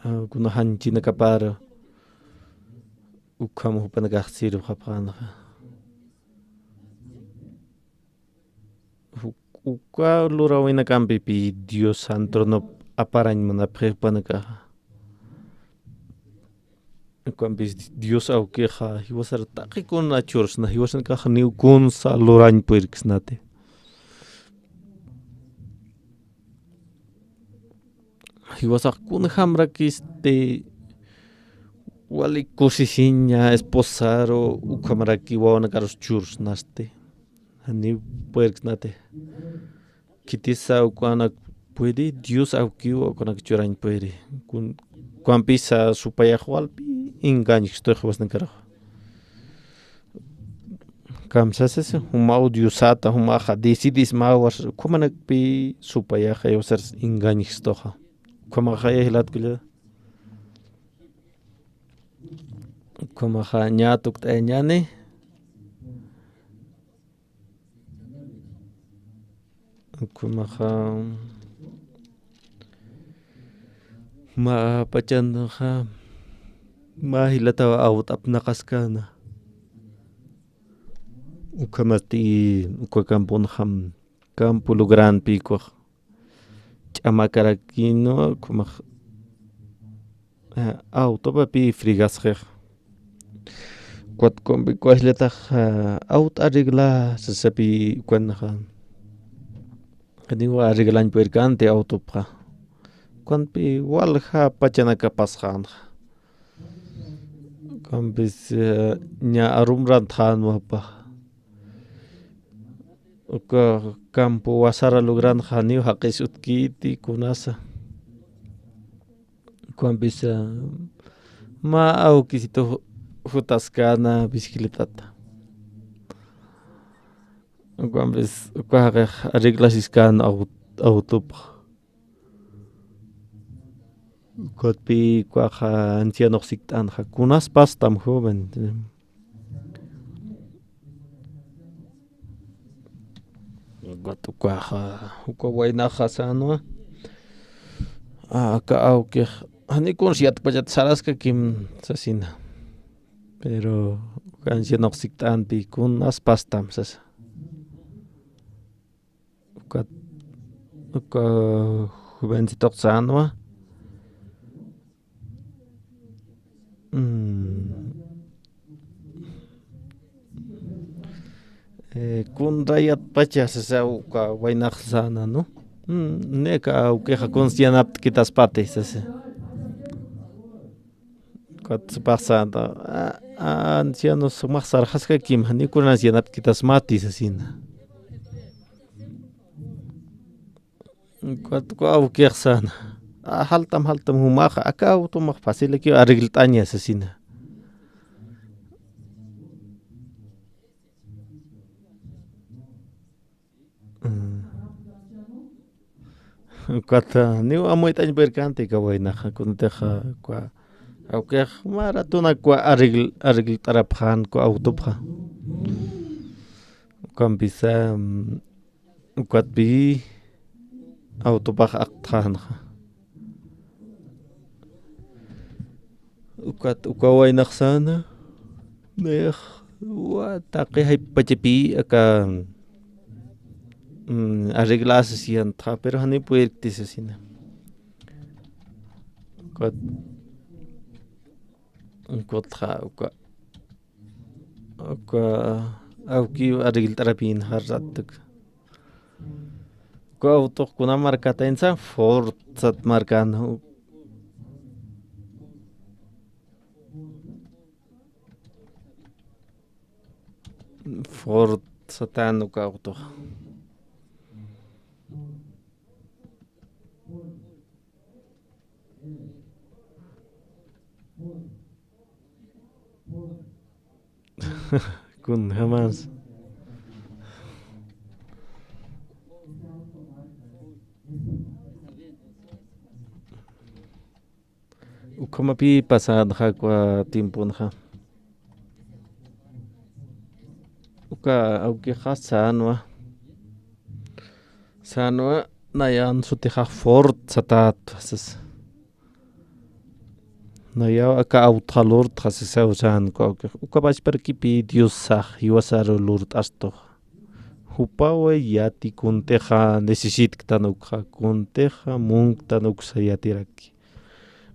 Ah, kuna janchinakapar ukham jupanakax sirvxapxänxa. Uk-, uka luräwinakampipi Dios jan tronop aparañ munapxi jupanakaxa. Ukampis Dios awkixa jiwasar taqi kuna chursna, jiwasanakax niw kunsa lurañ puyirksnati. Jiwasax kunjamarakisti wali kusisiña esposaru, ukhamaraki wawanakarus chursnasti. Janiw puyirksnati. Khitisa ukanak puyiri, Dios awkiw ukanak churañ puyiri. Kun, ukampisa supayax walpi engañkstux jiwasanakaru. Kamsasisa, jumaw Diosata, jumaxa decidismawar, ukhamanakpi supayaxa jiwasar engañkstuxa. Ukhamaxa jilat kulla. Ukhamaxa ñä tukt'ayañäni. Ukhamaxa mä pachanxa mä jilataw awt'apnaqaskana. Ukhamasti uka camponxam, campo lugranpïkux ch'amakarakïnwa, ukhamax eh, autopapi fregasxix. Ukat ukampi uka jilatax, eh, auto arregla sasapi ukanxa. Janiw arreglañ purirkänti autopxa. Ukampi walja pachanaka pasxänxa. Ukampis, eh, ña arumrantxänwapa. Uka campo wasara lugranxa janiw jaqis utkiti kunasa. Ukampis, ah, mä awkisitu ju-, jutaskäna bicicletata. Ukampis uka jaqix arreglasiskäna aut-, autopxa. Ukatpi ukaxa ancianox sikt'änxa, kunas pastam joven. Ukat ukaxa, uka waynaxa sänwa. Aka awkix, janiw kuns yatpachat saraskakim sasina. Pero uka ancianox sikt'änpi kunas pastam sasa. Ukat, uka jovencitox sänwa. Mm. Eh, kunra yatpacha sasa uka waynax säna, ¿no? Mm, niya aka awkixa kuns yanapt'kitaspati sasa. Ukat supax sänwa, a, a, ancianos sumax sarxaskakim, janiw kuns yanapt'kitasmati sasina. Ukat uka awkix säna. A, jaltam, jaltam jumaxa, aka automax facilaki arreglt'aña sasina. Mm. Ukat, a, niw amuyt'añ purirkänti aka waynaxa, kunatixa, uka, awkix, mä ratunak uka arregl-, arreglt'arapxän uka autopxa. Ukampisa, mm, ukatpï autopax aktxänxa. Ukat uka waynax säna, nix, wa, taqi jayp'pachapï aka, mm, arreglasisiyantxa, pero janiw purirkti sasina. Ukat, ukatxa, uka, uka awkiw arreglt'arapïn jar ratuk. Uka autox kuna markataynsa, Ford sat markan. Ford satan uka autox. Kunjamas. Ukhamapï pasänxa uka tiemponxa. Uka awkixa sänwa. Sänwa nayan sutixa Ford satätwa sasa. Nayaw aka autoxa lurtxa sasaw sän uka awkix. Uka pachparakipï Diosax jiwasaru lurt'astuxa. Jupaw yati kuntixa necesitktan ukxa, kuntixa munktan uksa yatiraki.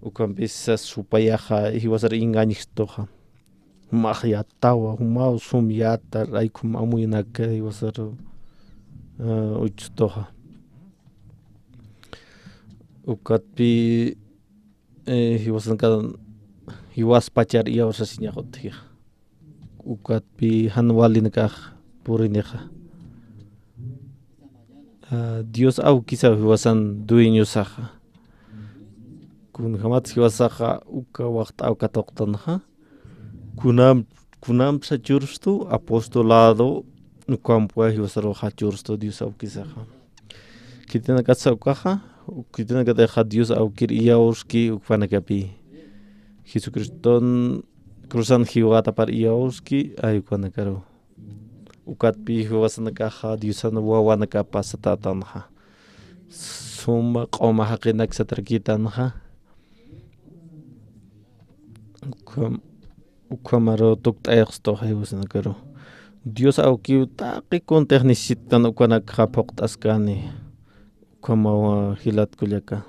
Ukampisa supayaxa jiwasar engañjstuxa. Jumax yatawa, jumaw sum yata, raykhum amuynak jiwasar, eh, uchstuxa. Ukatpï, eh, jiwasanaka, jiwaspachar iyawsasiñax utjixa. Ukatpï jan walinakax purinixa. Ah, Dios awkisaw jiwasan dueñosaxa. Kunjamat jiwasaxa uka waxt'aw katuqtanxa. Kunam, kunamsa churstu, apostolado, ukampwa jiwasaruxa churstu Dios awkisaxa. Khitinakatsa ukaxa, khitinakatixa Dios awkir iyawski ukpanakapï. Jesucriston cruzan jiwatapar iyawski, ay ukpanakaru. Ukatpï jiwasanakaxa Diosan wawanakapa satätanxa. Suma q'uma jaqinak satarakïtanxa. Ukham-, ukhamaru tukt'ayxstuxa jiwasanakaru. Dios awkiw taqi kuntix necesitkan ukanakxa phuqt'askani. Ukhamawa jilat kullaka.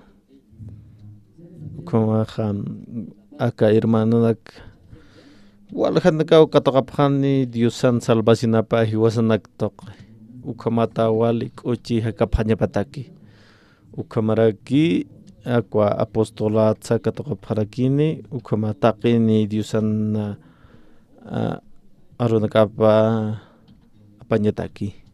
Ukhamaxa, aka hermanonak waljanakaw katuqapxani Diosan salvacionapa jiwasanak tuqi. Ukhamata wali k'uchi jakapxañapataki. Ukhamaraki akwa apostolatsa katuqapxarakini, ukhama taqini Diosan, a, arunakapa apañataki.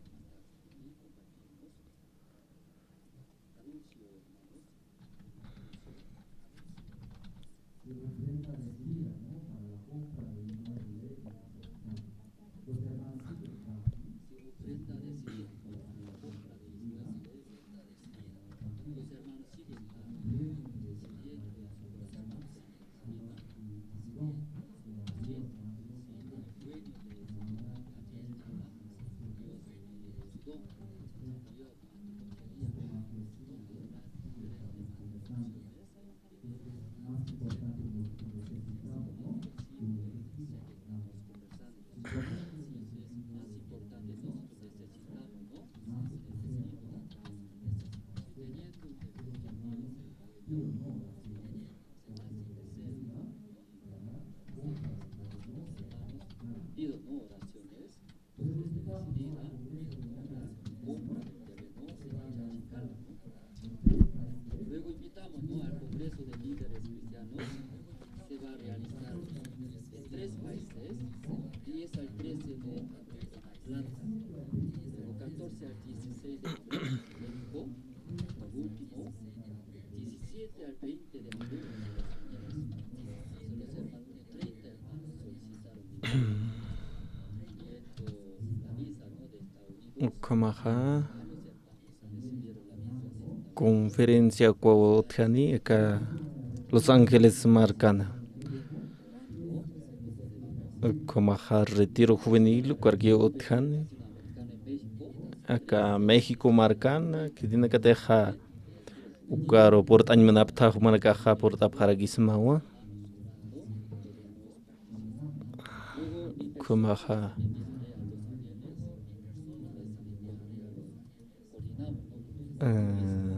Luego invitamos, ¿no?, al Congreso de Líderes Cristianos. Se va a realizar en tres países, diez al trece de Atlanta, luego catorce al dieciséis de México, por último, diecisiete al veinte de abril en Estados Unidos. Los hermanos, treinta hermanos solicitaron dinero. Y esto avisa, ¿no?, de Estados Unidos. Ukhamaxa conferencia ukwa utjani aka Los Ángeles markana. Ukhamaxa retiro juvenil ukaraki utjani. Aka México markana, khitinakatixa ukaru purt'añ munapxta, jumanakaxa purt'apxarakismawa. Ukhamaxa, eh,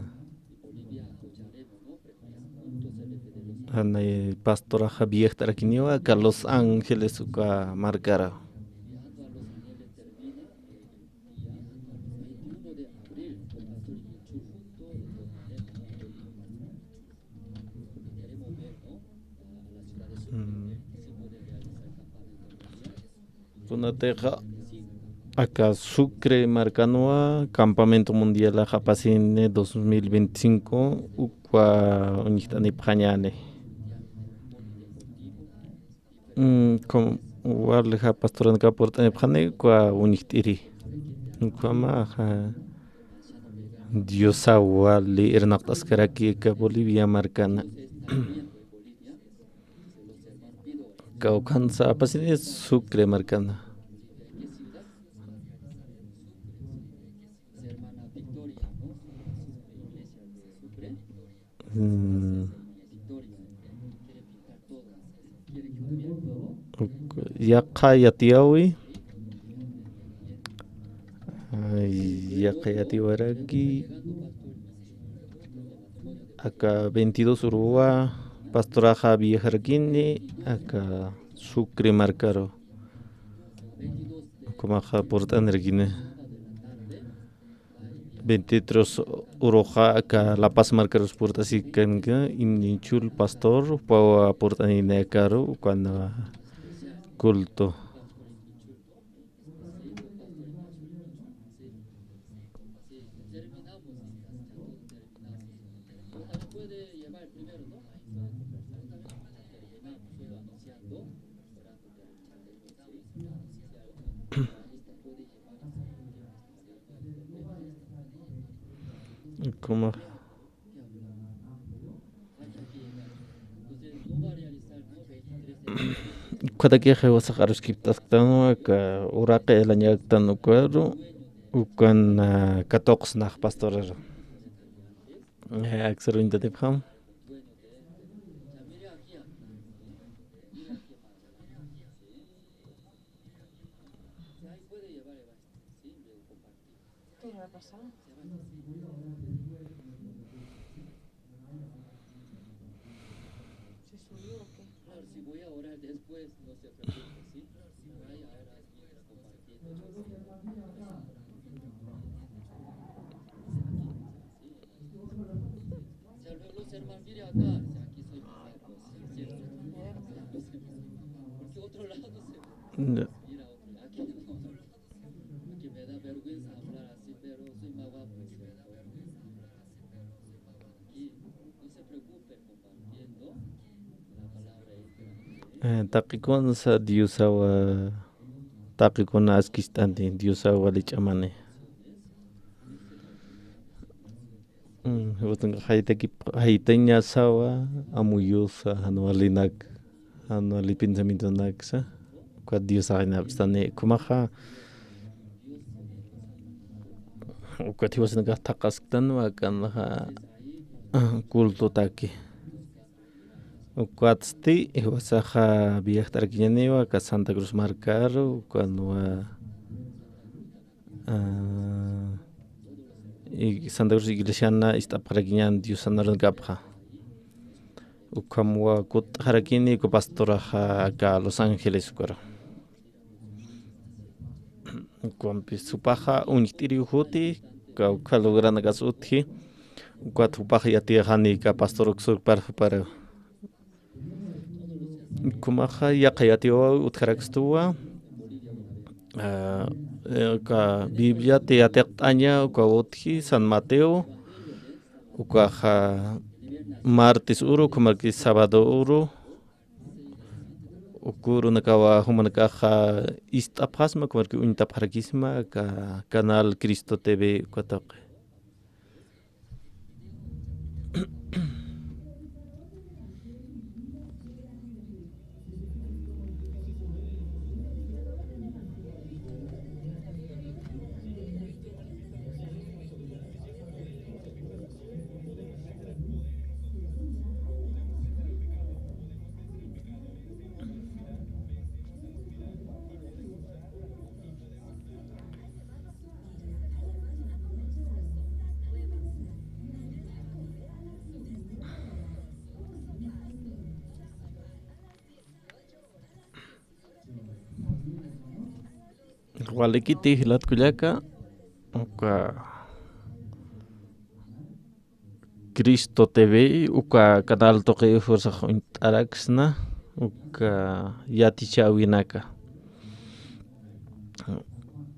janay pastoraxa viajt'arakiniwa aka Los Ángeles uka markara. Mm. Kunatixa aka Sucre markanwa campamento mundialax apasini dos mil veinticinco, ukwa uñjt'anipxañäni. Mm, com-, walixa pastoranakaw purt'anipxani, ukwa uñjt'iri. Ukhamaxa Diosaw wali irnaqt'askaraki aka Bolivia markana. Kawkhansa apasini Sucre markana. Mm. Uk-, yaqha yatiyäwi. Ay, yaqha yatiyäwaraki. Aka veintidós uruwa pastoraxa viajarakini, aka Sucre markaru. Ukhamaxa purt'anirakini. Veintitrés uruxa aka La Paz markarus purt'asikanka, Imninchul pastor, jupawa purt'anini akaru, ukan culto. Como ukhatakix jiwasax aruskipt'asktanwa, aka uraqi ilañaktan ukaru, ukan, ah, katuqsnax pastoraru. Eh, aksaruñtatipxam. ¿Qué le ha pasado? Ya. Eh, taqikunsa Diosawa, taqikuna askist'anti Diosawa wali ch'amani. Mm, jaytañasawa, amuyusa, jan walinak, jan wali pensamientonaksa, ukat Diosax inapstani, kumaxa, ukat jiwasanakax thaqasktanwa, kanxa, ah, cultotaki. Ukatsti, jiwasaxa viajt'arakiñaniwa, aka Santa Cruz markaru, ukanwa, ah, y Santa Cruz iglesiana ist'apxarakiñan Diosana arunakapxa. Ukhamwa kutt'axarakini, uka pastoraxa aka Los Ángeles ukaru. Ukhampis jupaxa uñt'iriw juti, uka, uka logranakas utji, ukat jupaxa yatiyxani aka pastor uksurpar jupara. Ukhumaxa yaqha yatiyaw utjarakstuwa, ah, eh, uka Bibliat yatiqt'aña, uka utji, San Mateo, ukaxa martes uru, ukhamaraki sábado uru, Uka urunakawa jumanakaxa ist'apxasma, ukamaraki uñtapxarakisma, aka canal Cristo T V uka tuqi. Walikiti jilat kullaka, uka Cristo T V, uka canal tuqi jursax uñt'araksna, uka yatichäwinaka.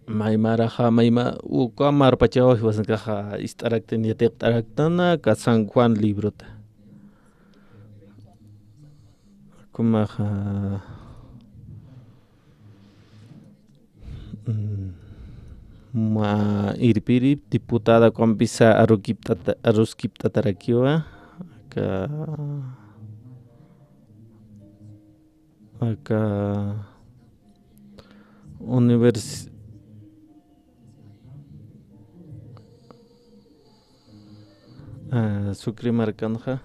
Maymaraxa, mayma, uka marpachaw jiwasanakaxa ist'araktan, yatiqt'araktan, aka San Juan librota. Kumaxa, mm, mä irpiri diputada ukampisa arukipt'ata-, aruskipt'atarakiwa, aka, aka univers-, ah, Sucre markanxa,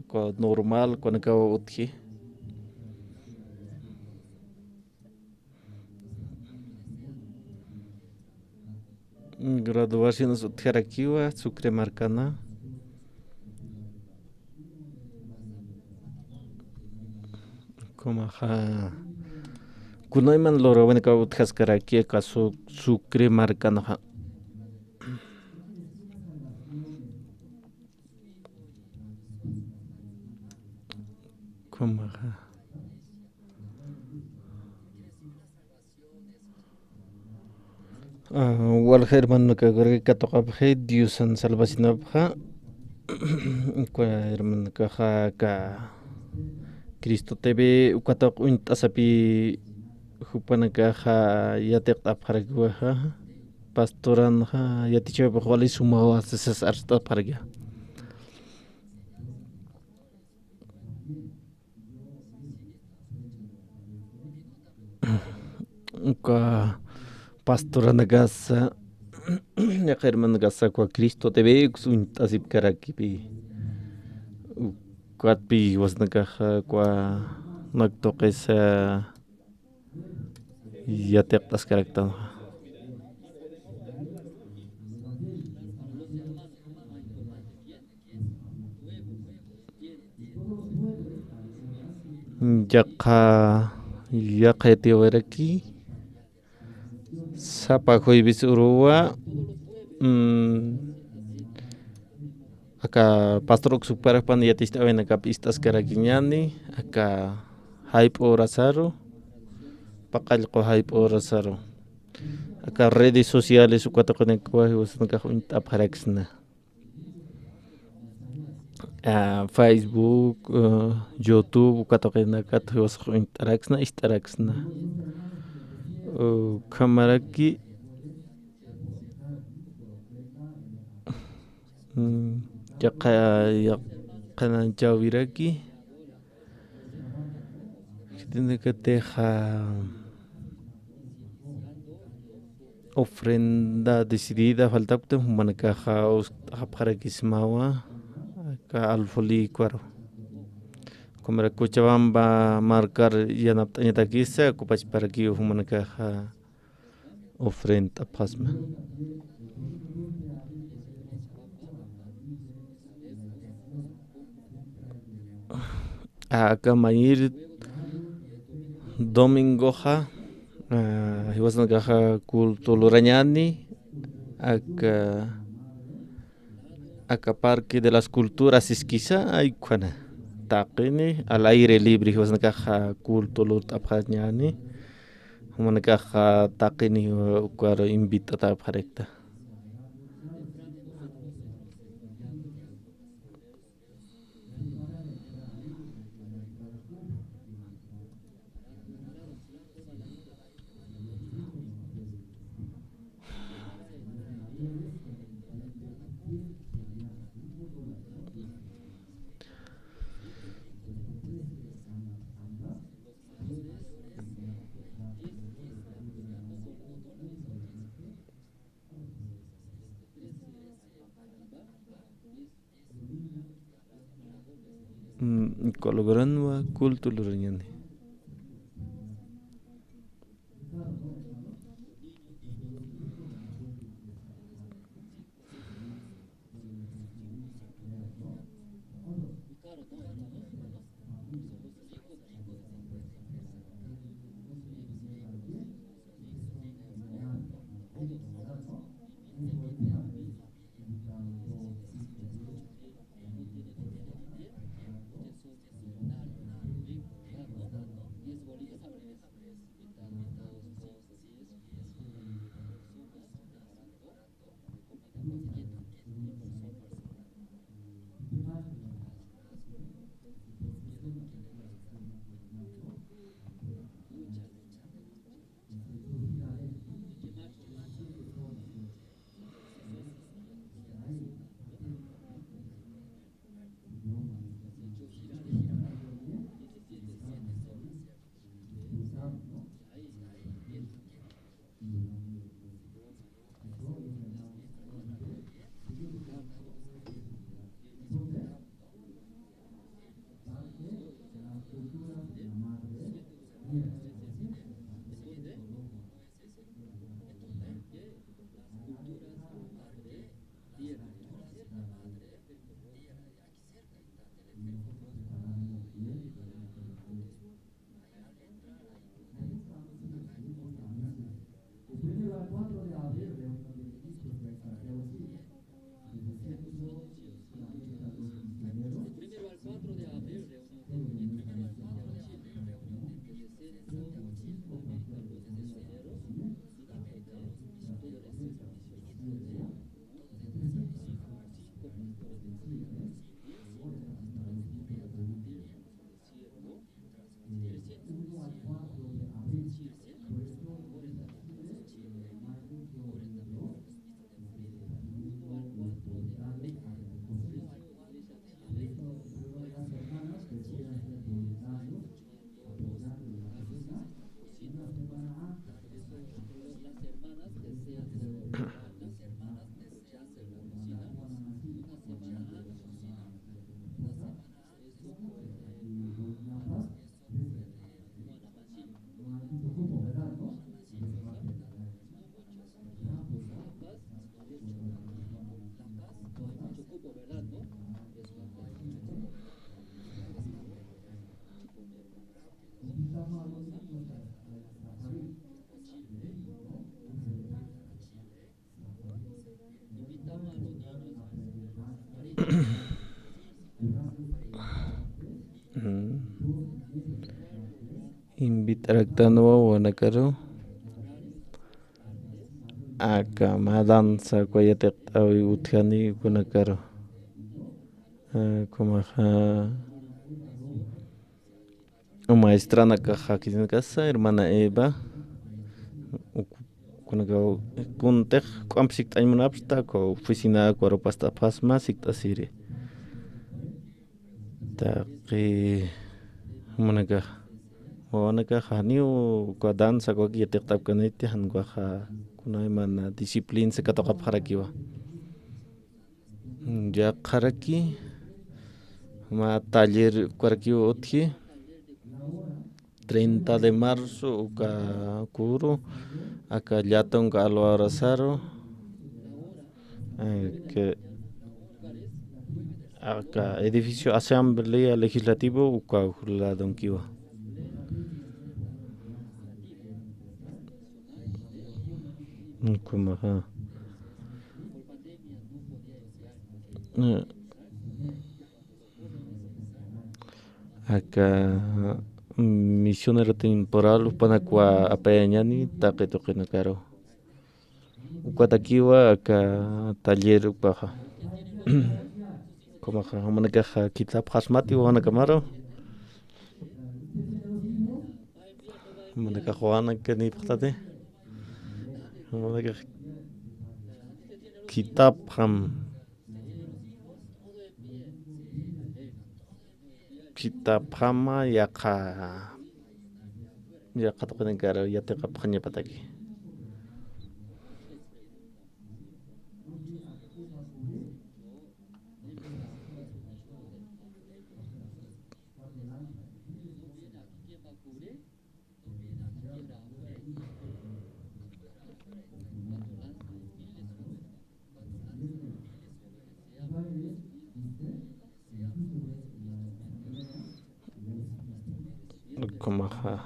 uka normal, ukanakaw utji. Graduaciones utjarakiwa, Sucre markana. Kumaxa, kunayman lograwinakaw utjaskaraki, aka Su-, Sucre markanxa. Kumaxa. Ah, walja hermanonakakaraki katuqapxi Diosan salvacionapxa, uka hermanonakaxa aka Cristo T V uka tuq uñt'asapi jupanakaxa yatiqt'apxarakiwaxa, pastoranxa yatichäwipx wali sumawa sasas arst'apxarakiwa. Uka pastoranakasa, yaqha hermanakasa, uka Cristo T V uks uñt'asipkarakipi. Ukatpi jiwasanakaxa, uka nak tuqisa yatiqt'askaraktanxa. Yaqha, yaqha yatiyawayaraki. Sapa jueves uruwa, mm, aka Pastor Uksukparakpan yaticht'awinakap ist'askarakiñani, aka jayp'u horasaru, paqallqu jayp'u horasaru. Aka redes sociales uka tuqinakawa jiwasanakax uñt'apxaraksna. Ah, Facebook, ah, YouTube, uka tuqinakat jiwasax uñt'araksna, ist'araksna. Ukhamaraki, mm, yaqha, yaqhananchawiraki. Khitinakatix, ah, ofrenda decidida faltapkta, jumanakaxa ukt'apxarakismawa, aka alfolí ukwaru. Ukhamarak Cochabamba markar yanapt'añatakisa, ukapachparakiw jumanakaxa ofrendt'apxasma. Aka mayir domingoxa, ah, jiwasanakaxa culto lurañani, aka, aka Parque de las Culturas siskisa, ay ukhana. Taqini, al aire libre, jiwasanakaxa culto lurt'apxañani. Jumanakaxa taqini, ukar invit'atapxarakta. Mm, uka lugaranwa culto lurañani. Mm. Invitaraktanwa wawanakaru. Aka mä danza uka yatiqt'awi utjani ukanakaru. Ah, kumaxa. Maestranakaxa khitinakasa, hermana Eva. Uk-, ukanaka kuntix k'amp sikt'añ munapxta, uka oficina uka rupast'apxasma sikt'asiri. Taqi jumanakax, wawanakax janiw uka danza uka yatiqt'apkaniti, jan ukaxa kunayman disciplinsa katuqapxarakiwa. Yaqharaki, mä taller ukarakiw utji, treinta de marzo uka kuru, aka Llatonka alwa urasaru, eh, que, aka edificio Asamblea Legislativo uka ladonkiwa. Kumaxa. Eh, aka misionero temporal jupanakwa apayañani taqi tuqinakaru. Ukatakiwa aka taller ukaxa. Kumaxa, jumanakaxa khithapxasmati wawanakamaru. Jumanakax wawanakanipxtati. Jumanakax khithapxam. Khithapxama yaqha, yaqha tuqinakaru yatiqapxañapataki. Kumaxa.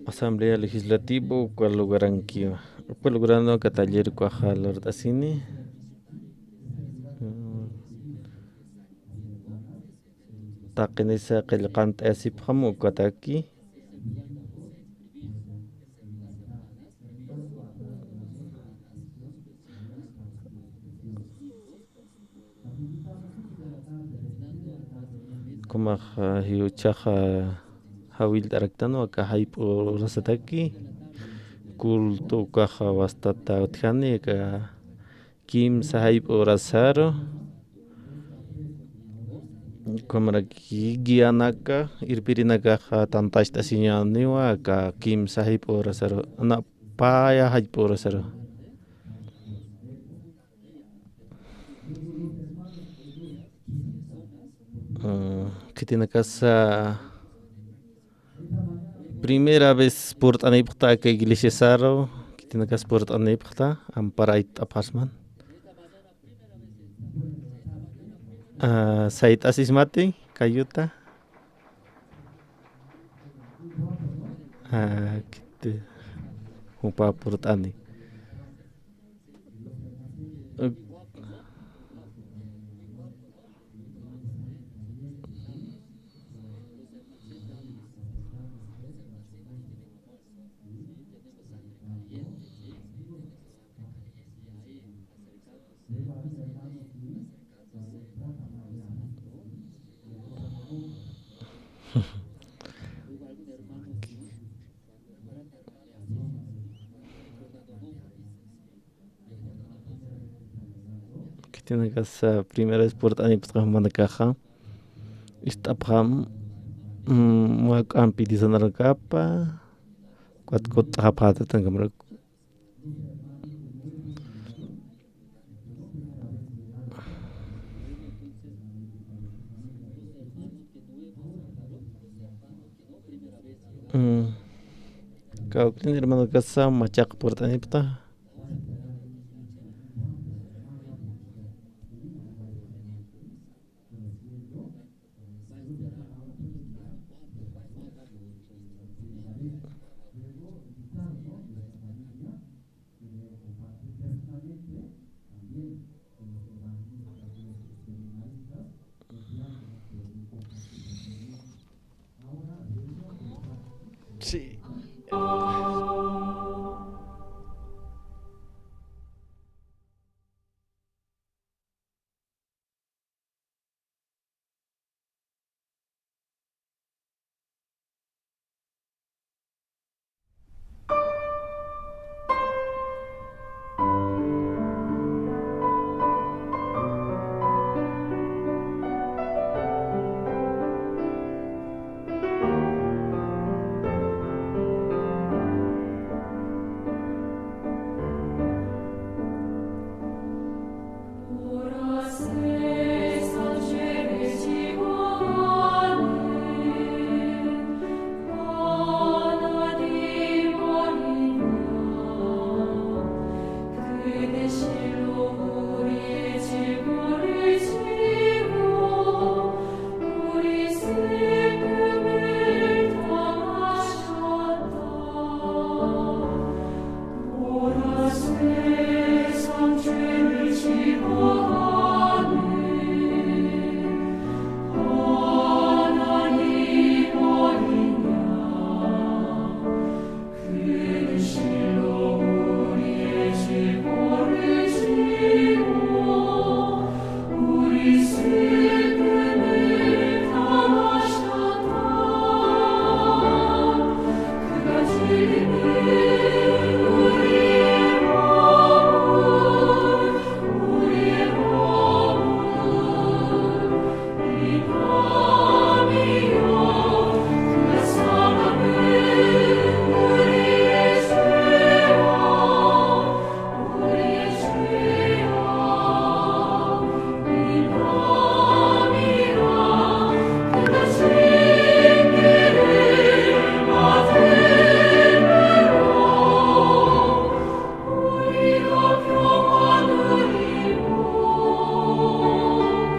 Asamblea Legislativo, uka lugarankiwa. Uka lugaranwa aka taller ukaxa lurt'asini. Taqinisa qillqant'ayasipxam ukataki. Kumaxa, jiwchaxa jawillt'araktanwa aka jayp'u urasataki. Culto ukaxa wastata utjani aka kimsa jayp'u urasaru. Kumaraki guianaka, irpirinakaxa tantacht'asiñaniwa aka kimsa jayp'u urasaru, na paya jayp'u urasaru. Ah, khitinakasa primera vez purt'anipxta aka iglesiasaru, khitinakas purt'anipxta, amparayt'apxasman. Ah, sayt'asismati, kayuta. Ah, khiti, jupa purt'ani. Khitinakasa primera vez purt'anipxta jumanakaxa. Ist'apxam, mm, mä k'ampi disanarkapa, ukat kutt'apxätatankamarak. Mm. Kawkïn hermanokasa machaq purt'anipxta. Sí.